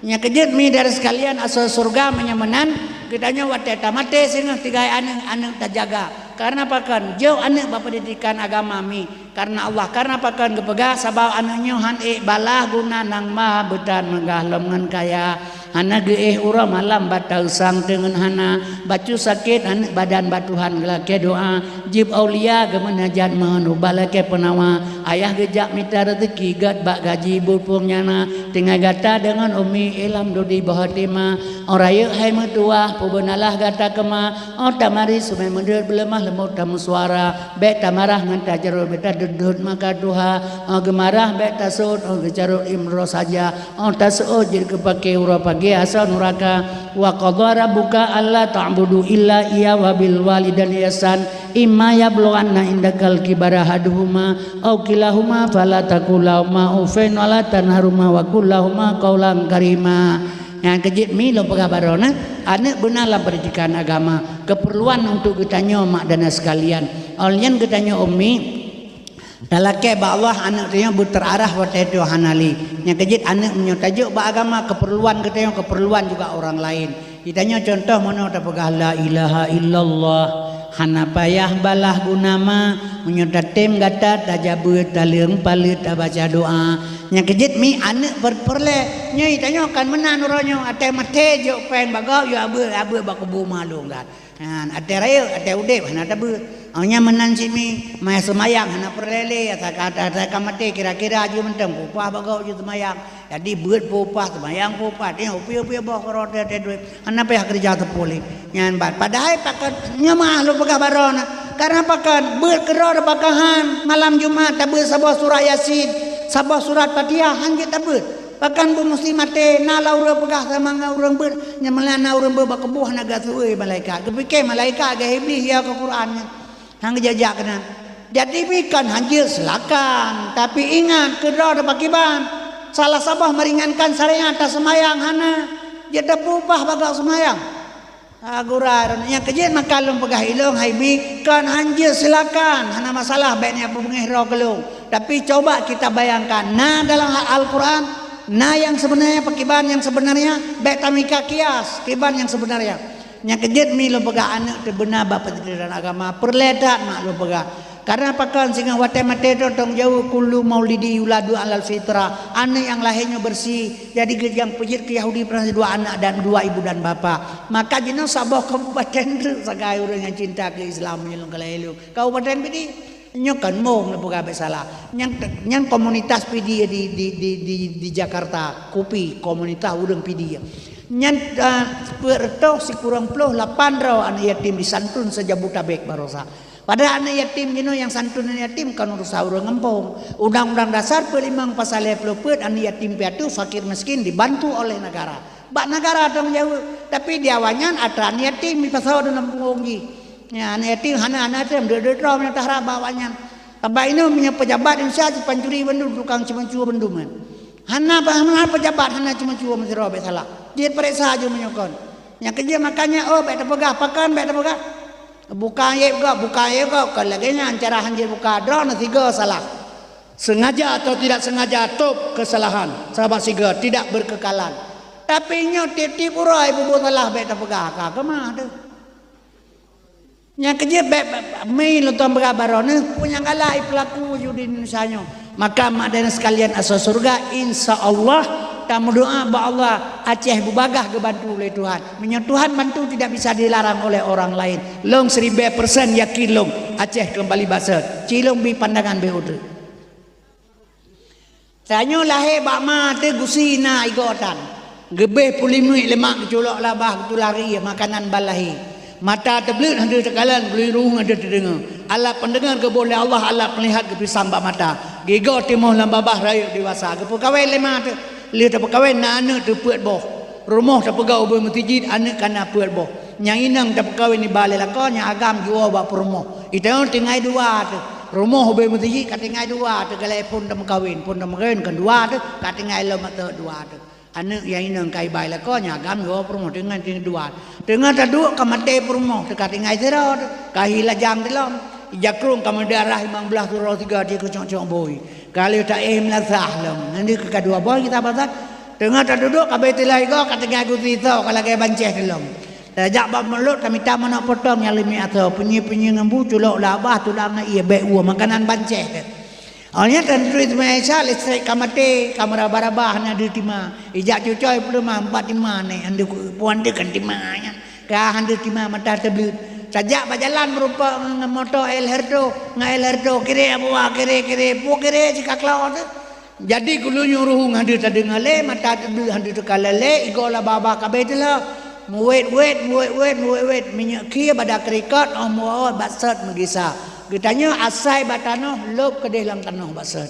Nyang keujeuet mi dari sekalian asoe syurga meunyoe meunan, geutanyoe watèe tamaté singoh tinggai aneuk-aneuk tajaga. Karena pakon? Jok aneuk bak pendidikan agama mi. Karena Allah, karena pakon geupeugah, sabab aneuk nyoe han ék balaih guna nang ma beutan meugah lom ngon kaya. Hana geuéh uroe malam bak tausang teungeun hana, bacut sakét aneuk badan bak Tuhan geulakée doa, jieb aulia geumeunajat meuhon ubat lakée peunawa, ayah geujak mita reuzeki gét bak gaji buet phon nyang na, tinggai gata deungon umi ilham dudi boh até ma, oh rayeuk hai meutuwah peubeunalah gata keuma, oh tamari sumai meudeuet beuleumah leumbot tameusuara, bék tamarah ngon tajarôt bék tadeuet-deuet maka tuha, oh geumarah bék taseuôt, oh geucarôt imroh saja, oh taseuôt jeuet geupaké uroe pagée asoe nuraka. Wa qadha rabbuka alla ta'budu illa iyyahu wa bil walidaini ihsan, imma yablughanna indakal kibara ahaduhuma aw kilahuma fala taqul lahuma uffin wa la tanharhuma wa qul lahuma qaulan karima. Nyang keujeuet mi lôn peugah baroe na, aneuk beuna lam pendidikan agama, keperluan untuk geutanyoe mak dan ayah sekalian. Óh lheueh nyan geutanyoe umi, Talakée bak Allah, aneuëk tanyoe beuteurarah watée tanyoe hana lé. Nyang keujeuet aneuëk meunyoe tajok bak agama, keupeurluan geutanyoe, keupeurluan juga ureuëng laén. Geutanyoe contoh, meunyoe tapeugah la ilaha illallah, hana payah balaih guna ma, meunyoe tatem gata tajak beuet, taleueng paleuet, tabaca doa. Nyang keujeuet mi aneuëk per-, peureulée. Nyoe geutanyoe kan meunan uroe nyoe, até maté jok péng bak gob, yue abeuet, abeuet bak kubu ma lôn that. Nyan, até rayeuk, até udeb hana tabeuet. Awaknyan meunan cit mi, maya seumayang hana peureulée lé, ata ka, ata, ata ka maté kira-kira jih mantong, peupah bak gob jih seumayang. Jadi beuet peupah, seumayang peupah, teuh upiôh-upiôh boh keudroe teuh udeb. Hana payah keureuja teupeu lé. Nyan ban. Padahai pakon nyoe meuah lôn peugah baroe na. Karena pakon beuet keudroe pakon han malam Jumat tabeuet saboh surat Yasin, saboh surat Fatihah han jeuet tabeuet. Pakon beumusti maté, na lam ureuëng peugah sama ngon ureuëng beuet, nyang meunan na ureuëng beuet bak kubu hana geuateueh malaikat. Geupike malaikat geuh Iblih ya keu Quran nyan. Han geujak-jak keunan. Jadi bukon han jeuet silakan, tapi ingat keudroe pakriban. Salah saboh meringankan syariat taseumayang hana, jeuet tapeupah bak gob seumayang. Ha, gura, nyang keujeuet maka lôn peugah ilôn, hai bi, kon han jeuet silakan, hana masalah, bék neubeungéh droe keu lôn. Tapi coba kita bayangkan, na dalam Al-Quran, na nyang sebenarnya, pakriban nyang sebenarnya, bék tamika kias, kiban nyang sebenarnya. Nyang keujeuet mi lôn peugah aneuëk teuh beuna bak peundidikan agama, peureulée that mak lôn peugah. Karena pakon singoh watée maté droe tanggung jaweueb, kullu maulidi yuladu alal fitrah. Aneuëk nyang lahé nyoe beureusi, jadi geujang peujeuet keu Yahudi Nasara dua anak dan dua ibu dan bapa. Maka jinoe saboh kabupaten treuk sagai ureuëng nyang cinta keu Islam meunyoe lôn kalheueh lôn. Kabupaten Pidie. Nyoe kan mong lôn peugah bék salah. Nyang, nyang komunitas Pidie di, di, di, di, di Jakarta, KOPI, komunitas ureuëng Pidie. Nyan, eh, peuet reutôh sikureueng ploh lapan droe aneuëk yatim disantun se-Jabodetabek baroesa. Padahai aneuëk yatim jinoe nyang santun aneuëk yatim kon urusan ureuëng gampông. Undang-undang Dasar peuet limong pasal lhée ploh peuet aneuëk yatim piatu fakir miskin dibantu oleh negara. Bak negara tanggung jaweueb, tapi di awaknyan atra aneuëk yatim dipasoe dalam punggong jih. Nyan aneuëk yatim hana, hana tem, deuek-deuek droe meunyoe taharab bak awaknyan. Sabab inoe meunyoe pejabat Indonesia sipancuri bandum, tukang cimencue bandum nyan. Hana, hana pejabat hana cimencue meusidroe bék salah. Jeuet pareksa ju meunyoe kon. Nyang keujeuet makanya, oh, bék tapeugah, pakon bék tapeugah. Buka aib gob, buka aib gob, kon lagée nyan cara han jeuet buka droe na sigoe salah. Sengaja atau tidak sengaja top kesalahan, sahabat sigoe tidak berkekalan. Tapi nyoe tieb-tieb uroe bubu salah bék tapeugah ka keumah teuh. Nyang keujeuet bék, bék, mi lôn tuan peugah baroe neuh, peue nyang galak ipeulaku ju di Indonesia nyoe. Maka mak dan sekalian asoe syeuruga, insya Allah tameudoa bak Allah, Aceh beubagaih geubantu lé Tuhan. Meunyoe Tuhan bantu tidak bisa dilarang oleh orang lain. Lôn siribée persen yakin lôn, Aceh keumbali bak sot. Cilong bi pandangan bék udeuek. Tanyoe lahé bak ma teuh gusi na igoe tan. Geubeh pulimuek lemak geuculok labah geutulah rieh makanan ban lahé. Mata teubleuet hana teukalon, geuluwi ruhueng hana teudeungoe. Alat pendengar geuboh lé Allah, alat penglihat geupisang bak mata. Gigoe timoh lam babah rayeuk dewasa. Geupeukawen lé ma teuh. Lheueh tapeukawen na aneuëk teuh peuet boh. Rumoh tapeugah ubé meuseujid aneuëk kana peuet boh. Nyang inong tapeukawen iba lé lakoe, nyang agam jiwoe bak peurumoh. Itanyoe tinggai dua teuh. Rumoh ubé meuseujid ka tinggai dua teuh, galai phon tameukawen. Phon tameukawen kon dua teuh, ka tinggai lom ateueh dua teuh. Aneuëk nyang inong ka iba lé lakoe, nyang agam jiwoe peurumoh, tinggai, tinggai dua. Teungoh taduek ka maté peurumoh teuh, ka tinggai sidroe teuh, ka hi lajang teuh lom. Ijakrong ka meudarah limong blaih uroe sigoe jikeucok-cok bui. Ka lheueh taéh meulasah lom. Nyan deuh keu ka dua boh geutabasa. Teungoh taduduek ka abéh teulah igoe ka tinggai gusi soe ka lagée bancéh teuh lom. Tajak bak mulod tamita manok potong nyang leumiek asoe, peunyi-peunyi ngon bu culok labah tulang na ié bék woe makanan bancéh teuh. Awaknyan tan turi teuma Isa, listrik ka maté, ka meuraba-raba hana deuh tima. Ijak cucoe peuleumah empat tima nèk, hana deuh puan deuh kan tima nyan. Ka hana deuh tima mata teubleuet. Tajak bak jalan meurumpok ngon, ngon moto El Herdo, ngon El Herdo, "Kiri Abu Wa, kiri, kiri, pu kiri sikaklong teuh." Jadi geulunyueng ruhueng hana deuh tadeungoe lé, mata teubleuet hana deuh teukalon lé, igoe labah-bah ka abéh teuh lom. Meuwét-wét, meuwét-wét, meuwét-wét, minyeuk khie bak da keurikot, óh meuwoe bak sot meugisa. Geutanyoe asai bak tanoh, lôb keudeh lam tanoh bak sot.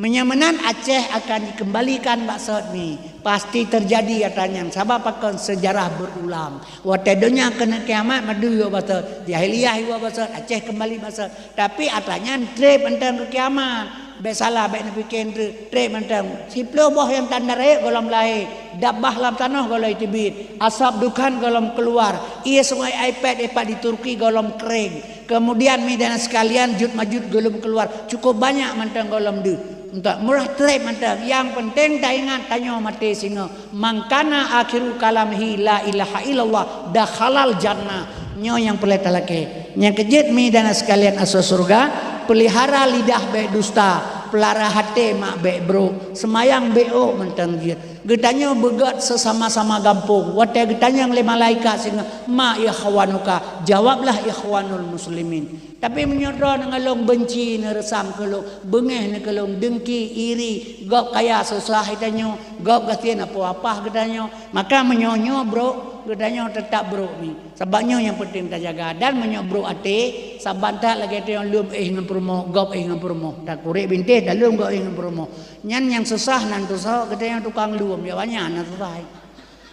Meunyoe meunan, Aceh akan dikeumbalikan bak sot mi. Pasti teujadi atra nyan, sabab pakon, seujarah beurulang. Watée donya keuneuk kiamat, madui woe bak sot, jahiliyah iwoe bak sot, Aceh keumbali bak sot. Tapi atra nyan treb mantong keu kiamat. Bék salah, bék neupike treuk, treuk mantong. Siplôh boh nyang tanda rayeuk gohlom lahé, dabbah lam tanoh gohlom teubiet, asap dukhan gohlom keuluar, ie sungai Aipet, Aipet di Turki gohlom kering. Keumudian, mi dan sekalian, Jud Majud gohlom keuluar. Cukup banyak mantong gohlom deuh. Entah murah treuk mantong. Nyang peunteng taingat, tanyoe maté singoh. "Man kana akhiru kalamihi la ilaha illallah dakhalal jannah." Nyoe nyang peureulée talakée. Nyang keujeuet mi dan sekalian asoe syeuruga, peulihara lidah bék dusta, peulihara até mak bék brok, seumayang bék ôk mantong jeuet. Geutanyoe beugét seusama-sama gampông, watée geutanyong lé malaikat singoh, "Ma ikhwanuka?" Jawablah, "Ikhwanul muslimin." Tapi meunyoe droeneuh ngon lôn beunci, neureusam keu lôn, beungéh neuh keu lôn, deungki, iri, gob kaya susah geutanyoe, gob gasien apah-apah geutanyoe, maka meunyoe nyoe brok, geutanyoe teutap brok mi. Sabab nyoe nyang peunteng tajaga. Dan meunyoe brok até, saban that lagée tanyoe lom éh ngon peurumoh, gob éh ngon peurumoh. Takurek bintéh, talom gob éh ngon peurumoh. Nyan nyang susah nan tusoe, geutanyoe tukang lom, ya banyak nan susah.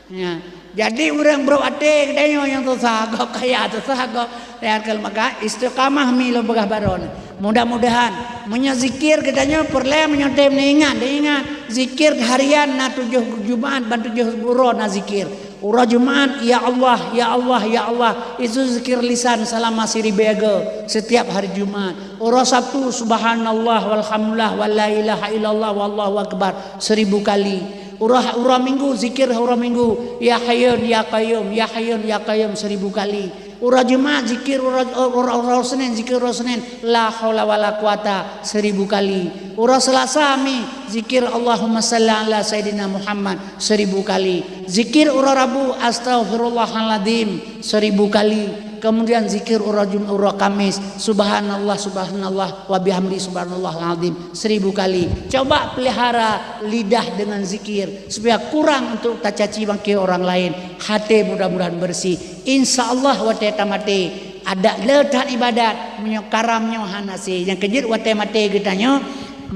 Ya. Jadi ureuëng brok até geutanyoe nyang susah, gob kaya susah, gob sehat keu maka istiqamah mi lôn peugah baroe nyoe. Mudah-mudahan meunyoe zikir geutanyoe peureulée meunyoe tem neuingat, neuingat zikir harian na tujoh Jumaat ban tujoh uroe na zikir. Uroe Jumaat, "Ya Allah, ya Allah, ya Allah." Itu zikir lisan selama siribée go setiap hari Jumaat. Uroe Sabtu, "Subhanallah walhamdulillah wa la ilaha illallah wallahu akbar" seribu kali. Uroe, uroe Minggu, zikir uroe Minggu, "Ya Hayyun ya Qayyum, ya Hayyun ya Qayyum" seribu kali. Uroe Jumaat, zikir uroe, uroe, uroe Senin, zikir uroe Senin, "La haula wala quwata" seribu kali. Uroe Selasa mi, zikir "Allahumma salli ala Sayyidina Muhammad" seribu kali. Zikir uroe Rabu, "Astaghfirullahaladzim" seribu kali. Kemudian zikir uroe Jum-, uroe Kamis, "Subhanallah, subhanallah, wa bihamdi, subhanallahal azim" seribu kali. Coba pelihara lidah dengan zikir supaya kurang untuk tacaci maki orang lain. Hati mudah-mudahan bersih. Insya Allah watée tamaté, adak le that ibadat, meunyoe karam nyoe hana sé. Nyang keujeuet watée maté geutanyoe,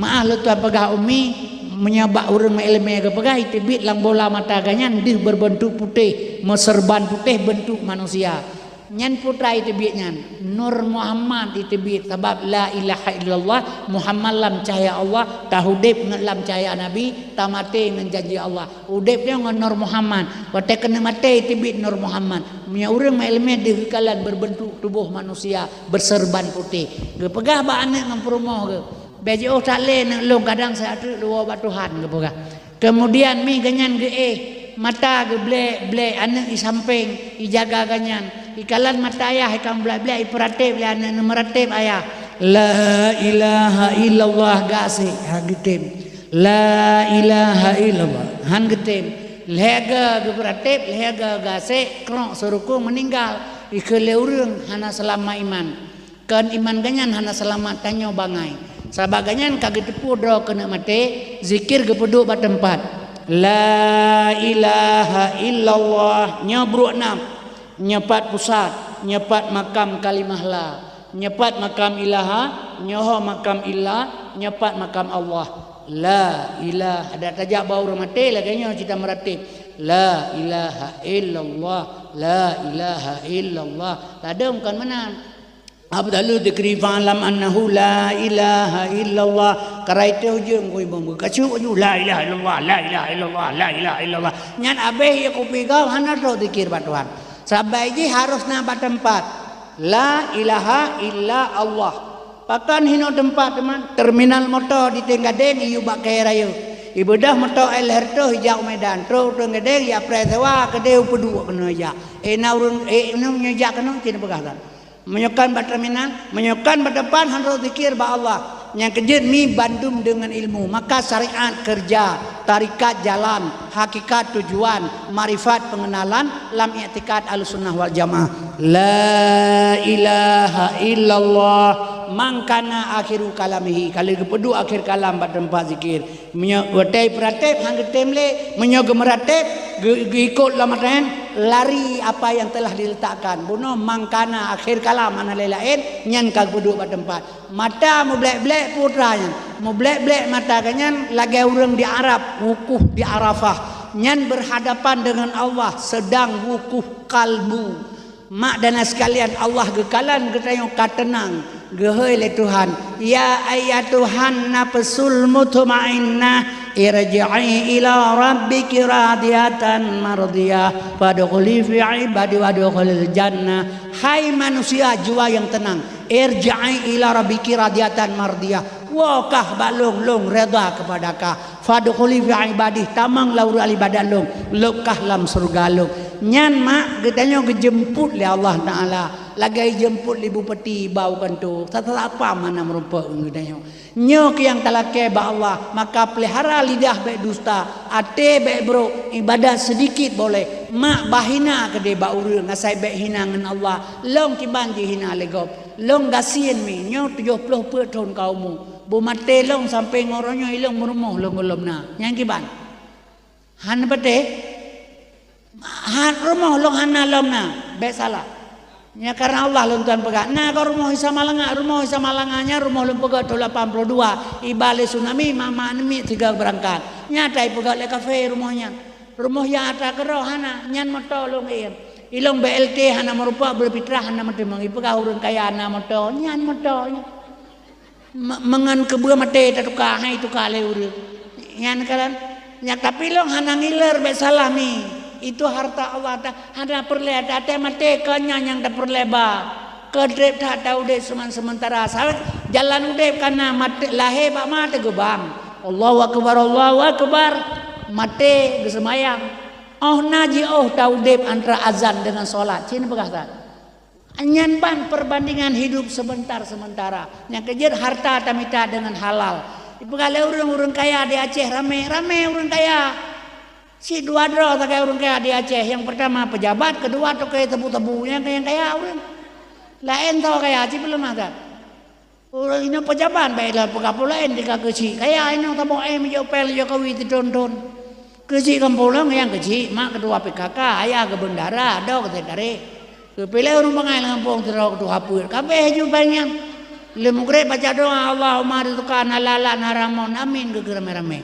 maah lôn tuan peugah umi, meunyoe bak ureuëng meuiéleumé geupeugah, iteubiet lam bola mata geuhnyan deuh berbentuk putéh, meuseurban putéh bentuk manusia. Nyan putra iteubiet nyan, Nur Muhammad iteubiet, sabab la ilaha illallah, Muhammad lam cahya Allah, taudeb ngon lam cahya Nabi, tamaté ngon janji Allah. Udeb nyoe ngon Nur Muhammad. Watée keuneuk maté, teubiet Nur Muhammad. Meunyoe ureuëng meuiéleumé deuh geukalon berbentuk tuboh manusia, beuseurban putéh. Geupeugah bak aneuëk ngon peurumoh geuh, "Bék jiôh that lé aneuëk lôn, kadang siat treuk lôn woe bak Tuhan," geupeugah. Keumudian mi geuhnyan geuéh, mata geublek-blek, aneuëk di sampéng, ijaga geuhnyan. Ikalon mata ayah, ikang blek-blek, ipeuratéb lé aneuëk, neumeuratéb ayah. "La ilaha illallah," gasek, ha geutem. "La ilaha illallah." Han geutem. Lhée goe geupeuratéb, lhée goe gasek, krok seurukong meuninggai. Ikheun lé ureuëng hana seulamat iman. Kon iman geuhnyan hana seulamat, tanyoe bangai. Sabab geuhnyan ka geuteupeue droe keuneuk maté, zikir geupeuduek bak teumpat. "La ilaha illallah." Nyoe bruek nam. Nyoe pat pusat, nyoe pat makam kalimah la. Nyoe pat makam ilaha, nyoe ho makam illa, nyoe pat makam Allah. La ilaha, dak tajak bak ureuëng maté lagée nyoe cit tameuratéb. La ilaha illallah, la ilaha illallah. Ladom kon meunan. Afdalu dzikri fa'lam annahu la ilaha illallah. Karai teuh ujong kui bong. Kacuk aju la ilaha illallah, la ilaha illallah, la ilaha illallah. Nyan abéh ie kupi gob hana trok zikir bak Tuhan. Sabai jih harus na bak teumpat. La ilaha illa Allah. Pakon hinoe teumpat teuma? Terminal moto di Tenggadeng iyue bak kayée rayeuk. Ibeudôh moto éh lhée reutôh ijak u Medan. Trok u Tenggadeng ijak preh sewa keudeh u Peuduek keunoe ijak. Éh na ureuëng, éh na meunyoe jak keunoe cit neupeugah that. Meunyoe kon bak terminal, meunyoe kon bak teumpat hana trok zikir bak Allah. Nyang keujeuet mi bandum deungon ilmu. Maka syariat keureuja, tarekat jalan, hakikat tujuan, makrifat peungenalan lam iktikad Ahlussunnah wal Jamaah. La ilaha illallah, man kana akhiru kalamihi. Ka lheueh geupeuduek akhir kalam bak teumpat zikir. Meunyoe watée ipeuratéb han geutem lé, meunyoe geumeuratéb, geu-, geuikot lam atra nyan, lari apa yang telah diletakkan. Bunoe man kana akhir kalam hana lé laén, nyan ka geupeuduek bak teumpat. Mata mublek-blek putra nyan. Mublek-blek mata geuhnyan lagée ureuëng di Arab, wukuf di Arafah. Nyan berhadapan dengan Allah, sedang wukuf kalbu. Mak dan sekalian, Allah geukalon geutanyoe ka teunang. Geuhôi lé Tuhan, "Ya ayyatuhan nafsul mutmainnah, irji'i ila rabbiki radiyatan mardiyah, fadkhuli fi ibadi wadkhulil jannah." Hai manusia jiwa nyang teunang, irji'i ila rabbiki radiyatan mardiyah. Woe kah bak Lôn, Lôn redha kepada kah. Fadkhuli fi ibadi, tamong lam ureuëng ibadat Lôn, lôb kah lam syeuruga Lôn. Nyan mak geutanyoe geujeumput lé Allah Taala. Lagée jeumput lé bupati bak u kantô, sat-sat apam hana meurumpok ngon geutanyoe. Nyoe keuh nyang talakée bak Allah, maka peulihara lidah bék dusta, até bék brok, ibadat seudikit boleh. Mak bah hina keudeh bak ureuëng, asai bék hina ngon Allah. Lôn kiban jihina lé gob. Lôn gasien mi, nyoe tujoh ploh peuet thon ka umu. Beumaté lôn sampoe ngon uroe nyoe ilôn meurumoh lôn gohlom na. Nyang kiban. Hana patéh? Ha, rumoh lôn hana lom na, bék salah. Nyan kareuna Allah lôn tuan peugah, na kah rumoh Isa Malanga, rumoh Isa Malanga nyan rumoh lôn peugöt thon lapan puluh dua, iba lé tsunami, mama aneuk miet tiga beurangkat. Nyan ata ipeugöt lé kafé rumoh nyan. Rumoh nyang ata keudroe hana, nyan moto lôn geuiem. Ilôn B L T hana meurumpok, beupitrah hana meuteumong, ipeugah ureuëng kaya na moto, nyan moto nyan. Me-, meungon keubeue maté tatuka, hai tuka lé ureuëng. Nyan kalon, nyan tapi lôn hana ngiler bék salah mi. Itu harta Allah ta-, hana peureulée, até maté kon nyan nyang tapeureulée ba. Keudrép that taudép seumantara. Sabab jalan udép kana maté, lahé bak ma teugeubang. Allahu akbar, Allahu akbar. Maté geuseumayang. Óh na jiôh taudép antara azan deungon solat. Cit neupeugah that. Nyan ban perbandingan hidup sebentar sementara. Nyang keujeuet harta tamita deungon halal. Ipeugah lé ureuëng, ureuëng kaya di Aceh ramé, ramé ureuëng kaya. Cit dua droe sagai ureuëng kaya di Aceh. Nyang peurtama peujabat, keudua toke tebu-tebu. Nyang, nyang kaya ureuëng. Laén soe kaya, cit peuleumah that. Ureuëng inong peujabat bék lôn peugah peue laén tika keuchik. Kaya inong saboh M jok péng Jokowi teuthon-thon. Keuchik kampung lôn nyang keuchik, mak keudua P K K, ayah geubeundara, adoe keu teutarek. Geupiléh ureuëng bangai lam gampông sidroe keutuha peuet. Kabéh ju péng nyan. Lheueh meugreb baca doa, "Allahumma rizqana halalan haraman." Amin geukheun ramé-ramé.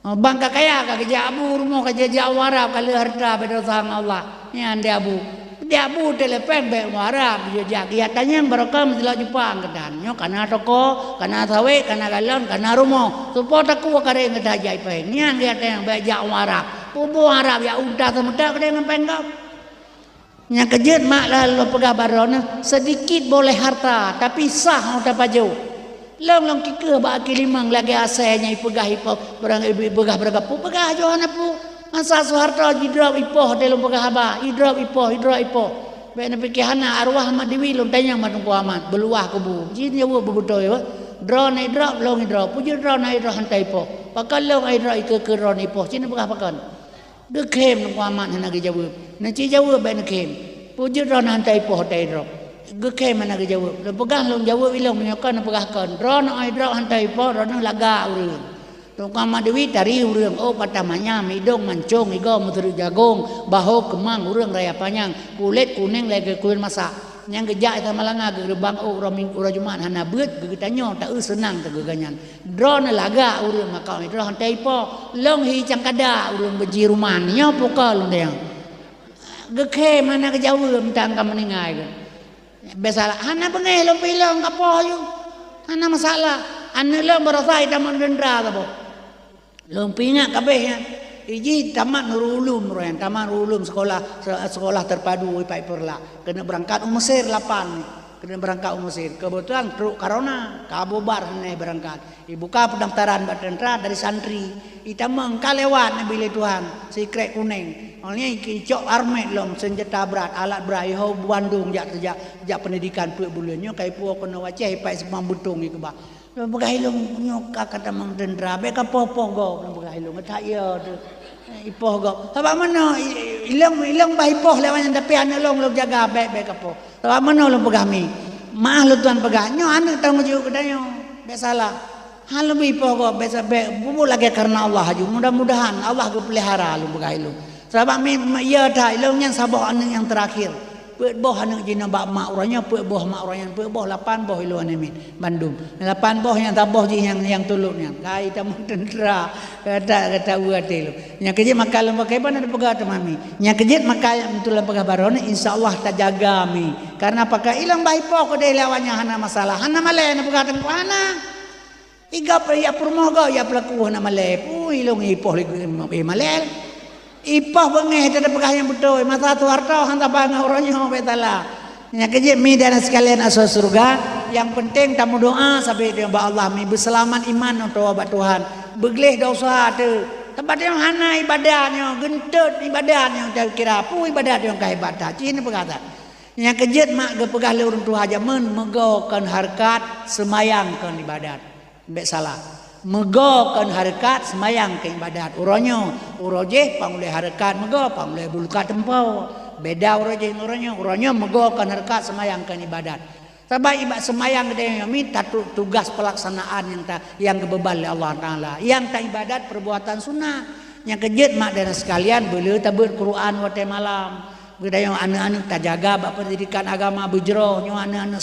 Oh, ban ka kaya ka geujak abu rumoh ka jijak u Arab ka lheueh hareuta bék desya ngon Allah. Nyan di abu. Di abu telepon bék u Arab jijak geujak tanyong barokon meusilak jumpa angkeutan. Nyoe kana toko, kana sawét, kana galon, kana rumoh. Soe po takue kareng geuda jai péng. Nyan geujak tanyong bék jak u Arab. Puboh Arab jak unta seumeutak keudeh ngon péng gob. Nyang keujeuet mak lôn peugah bak droeneuh, seudikit boleh harta, tapi sah óh tapajoh. Lôn lôn kikeuh bak aki limong lagée asée nyang ipeugah ipoh, barang ipeugah barang gapu, peugah joh hana pu. Masa Soeharto jidrop ipoh teuh lôn peugah haba, idrop ipoh, idrop ipoh. Bék neupike hana arwah Ahmad Dewi lôn tanyong bak Teungku Ahmad, beuluwah kubu. Jijaweueb beubeutôi, droeneuh idrop, lôn idrop. Peue jeuet droeneuh idrop hana ipoh? Pakon lôn idrop ikeue-keue droeneuh ipoh? Cit neupeugah pakon? Geukheun Teungku Ahmad hana geujaweueb. Neuci jaweueb bék neukheun. Peue jeuet droeneuh hana ipoh teuh idrop? Geukheun hana geujaweueb. Lôn peugah lôn jaweueb ilong meunyoe kon neupeugah kon. Droeneuh idrop hana ipoh, droeneuh lagak ureuëng. Teungku Ahmad Dewi tari ureuëng, ôk patah manyam, idong mancong, igoe meuteureuek jagong, bahô keumang ureuëng raya panyang, kulét kuneng lagée kuyeuen masak. Nyang geujak Isa Malanga geureubang ôk uroe Minggu, uroe Jumat hana beuet, geutanyoe taeu seunang teugeuganyan. Droeneuh lagak ureuëng makau droe hana ipoh, lôn hi cangkada ureuëng beuji ruman, nyoe pukon lôn dayang. Geukheun hana geujaweueb mantong ka meuninggai geuh. Biasalah, hana beungéh lôn pilông ka poh yue. Hana masalah. Aneuëk lôn barosa itamong deundra saboh. Lôn peuingat kabéh nyan. Iji tamat Nurul Ulum roh nyan, tamat Nurul Ulum sekolah, se-, sekolah terpadu ipak Peureulak. Keuneuk beurangkat u Mesir lapan ni. Keuneuk beurangkat u Mesir. Keubeutulan trok corona, ka bubar hana beurangkat. Ibuka peundaftaran bak teuntra dari santri. Itamong ka lewat neubi lé Tuhan, sikrek kuneng. Awaknyan icok armet lom, seunjata brat, alat brat, iho bandum jak teujak, jak peundidikan peuet buleuen. Nyoe ka ipuwoe keunoe u Aceh, ipak Simpang Beutong ikeubah. Lôn peugah ilong nyoe ka, ka tamong teuntra, bék ka poh-poh gob, lôn peugah ilong, that yo teuh. Ipoh gob. Sabab meunoe, i-, ilong, ilong bah ipoh lé awaknyan, tapi aneuëk lôn, lôn jaga, bék, bék ka poh. Sabab meunoe lôn peugah mi. Meu'ah lôn tuan peugah, nyoe aneuëk tanggong jaweueb geutanyoe. Bék salah. Han lôn bri ipoh gob, bék sa-, bék, bubuet lagée kareuna Allah aju. Mudah-mudahan Allah geupeulihara lôn peugah ilong. Sabab mi, mi, ya that, ilong nyan saboh aneuëk nyang teurakhir. Peuet boh aneuk jinoe bak mak uroe nyoe, peuet boh mak uroe nyan, peuet boh, lapan boh ilôn aneuk miet bandum. Lapan boh nyang saboh jih nyang, nyang tulok nyan. Kai tamong teuntera, gata, gata ue até lôn. Nyang keujeuet maka lôn pakai ban ada peugah teuma mi. Nyang keujeuet maka nyang beutôi lôn peugah baroe nyoe, insya Allah tajaga mi. Karena pakai ilang bah ipoh keudeh lé awaknyan hana masalah. Hana malèe na peugah teungku hana. Iga pe-, ya peurumoh go, ya peulaku hana malèe. Pui lôn ipoh lé, eh, malèe. Ipoh beungéh teupeugah nyang beutôi. Masa Soeharto han saban ngon uroe nyoe bèk salah. Nyang keujeuet mi dan sekalian asoe syeuruga, nyang penting tameudoa sabe teuh bak Allah mi beuseulamat iman nyoe bak Tuhan. Beugleh dosa teuh. Sabab nyoe hana ibadat nyoe, geunteut ibadat nyoe, takira peue ibadat nyang ka hebat that. Cit neupeugah that. Nyang keujeuet mak geupeugah lé ureueng tuha jameun, meugo kon hareukat, seumayang kon ibadat. Bèk salah. Meugo kon hareukat, seumayang kon ibadat. Uroe nyoe, uroe jéh pang ulèe hareukat meugo, pang ulèe bulukat teumpo. Beda uroe jéh ngon uroe nyoe. Uroe nyoe meugo kon hareukat, seumayang kon ibadat. Sabab iba-, seumayang geutanyoe nyoe mi tatu-, tugas peulaksanaan nyang ta-, nyang geubeuban lé Allah Taala. Nyang ta ibadat perbuatan sunat. Nyang keujeuet mak dan sekalian, beuleu tabeuet Quran watèe malam. Geutanyoe aneuk-aneuk tajaga bak pendidikan agama beujroh. Nyoe aneuk-aneuk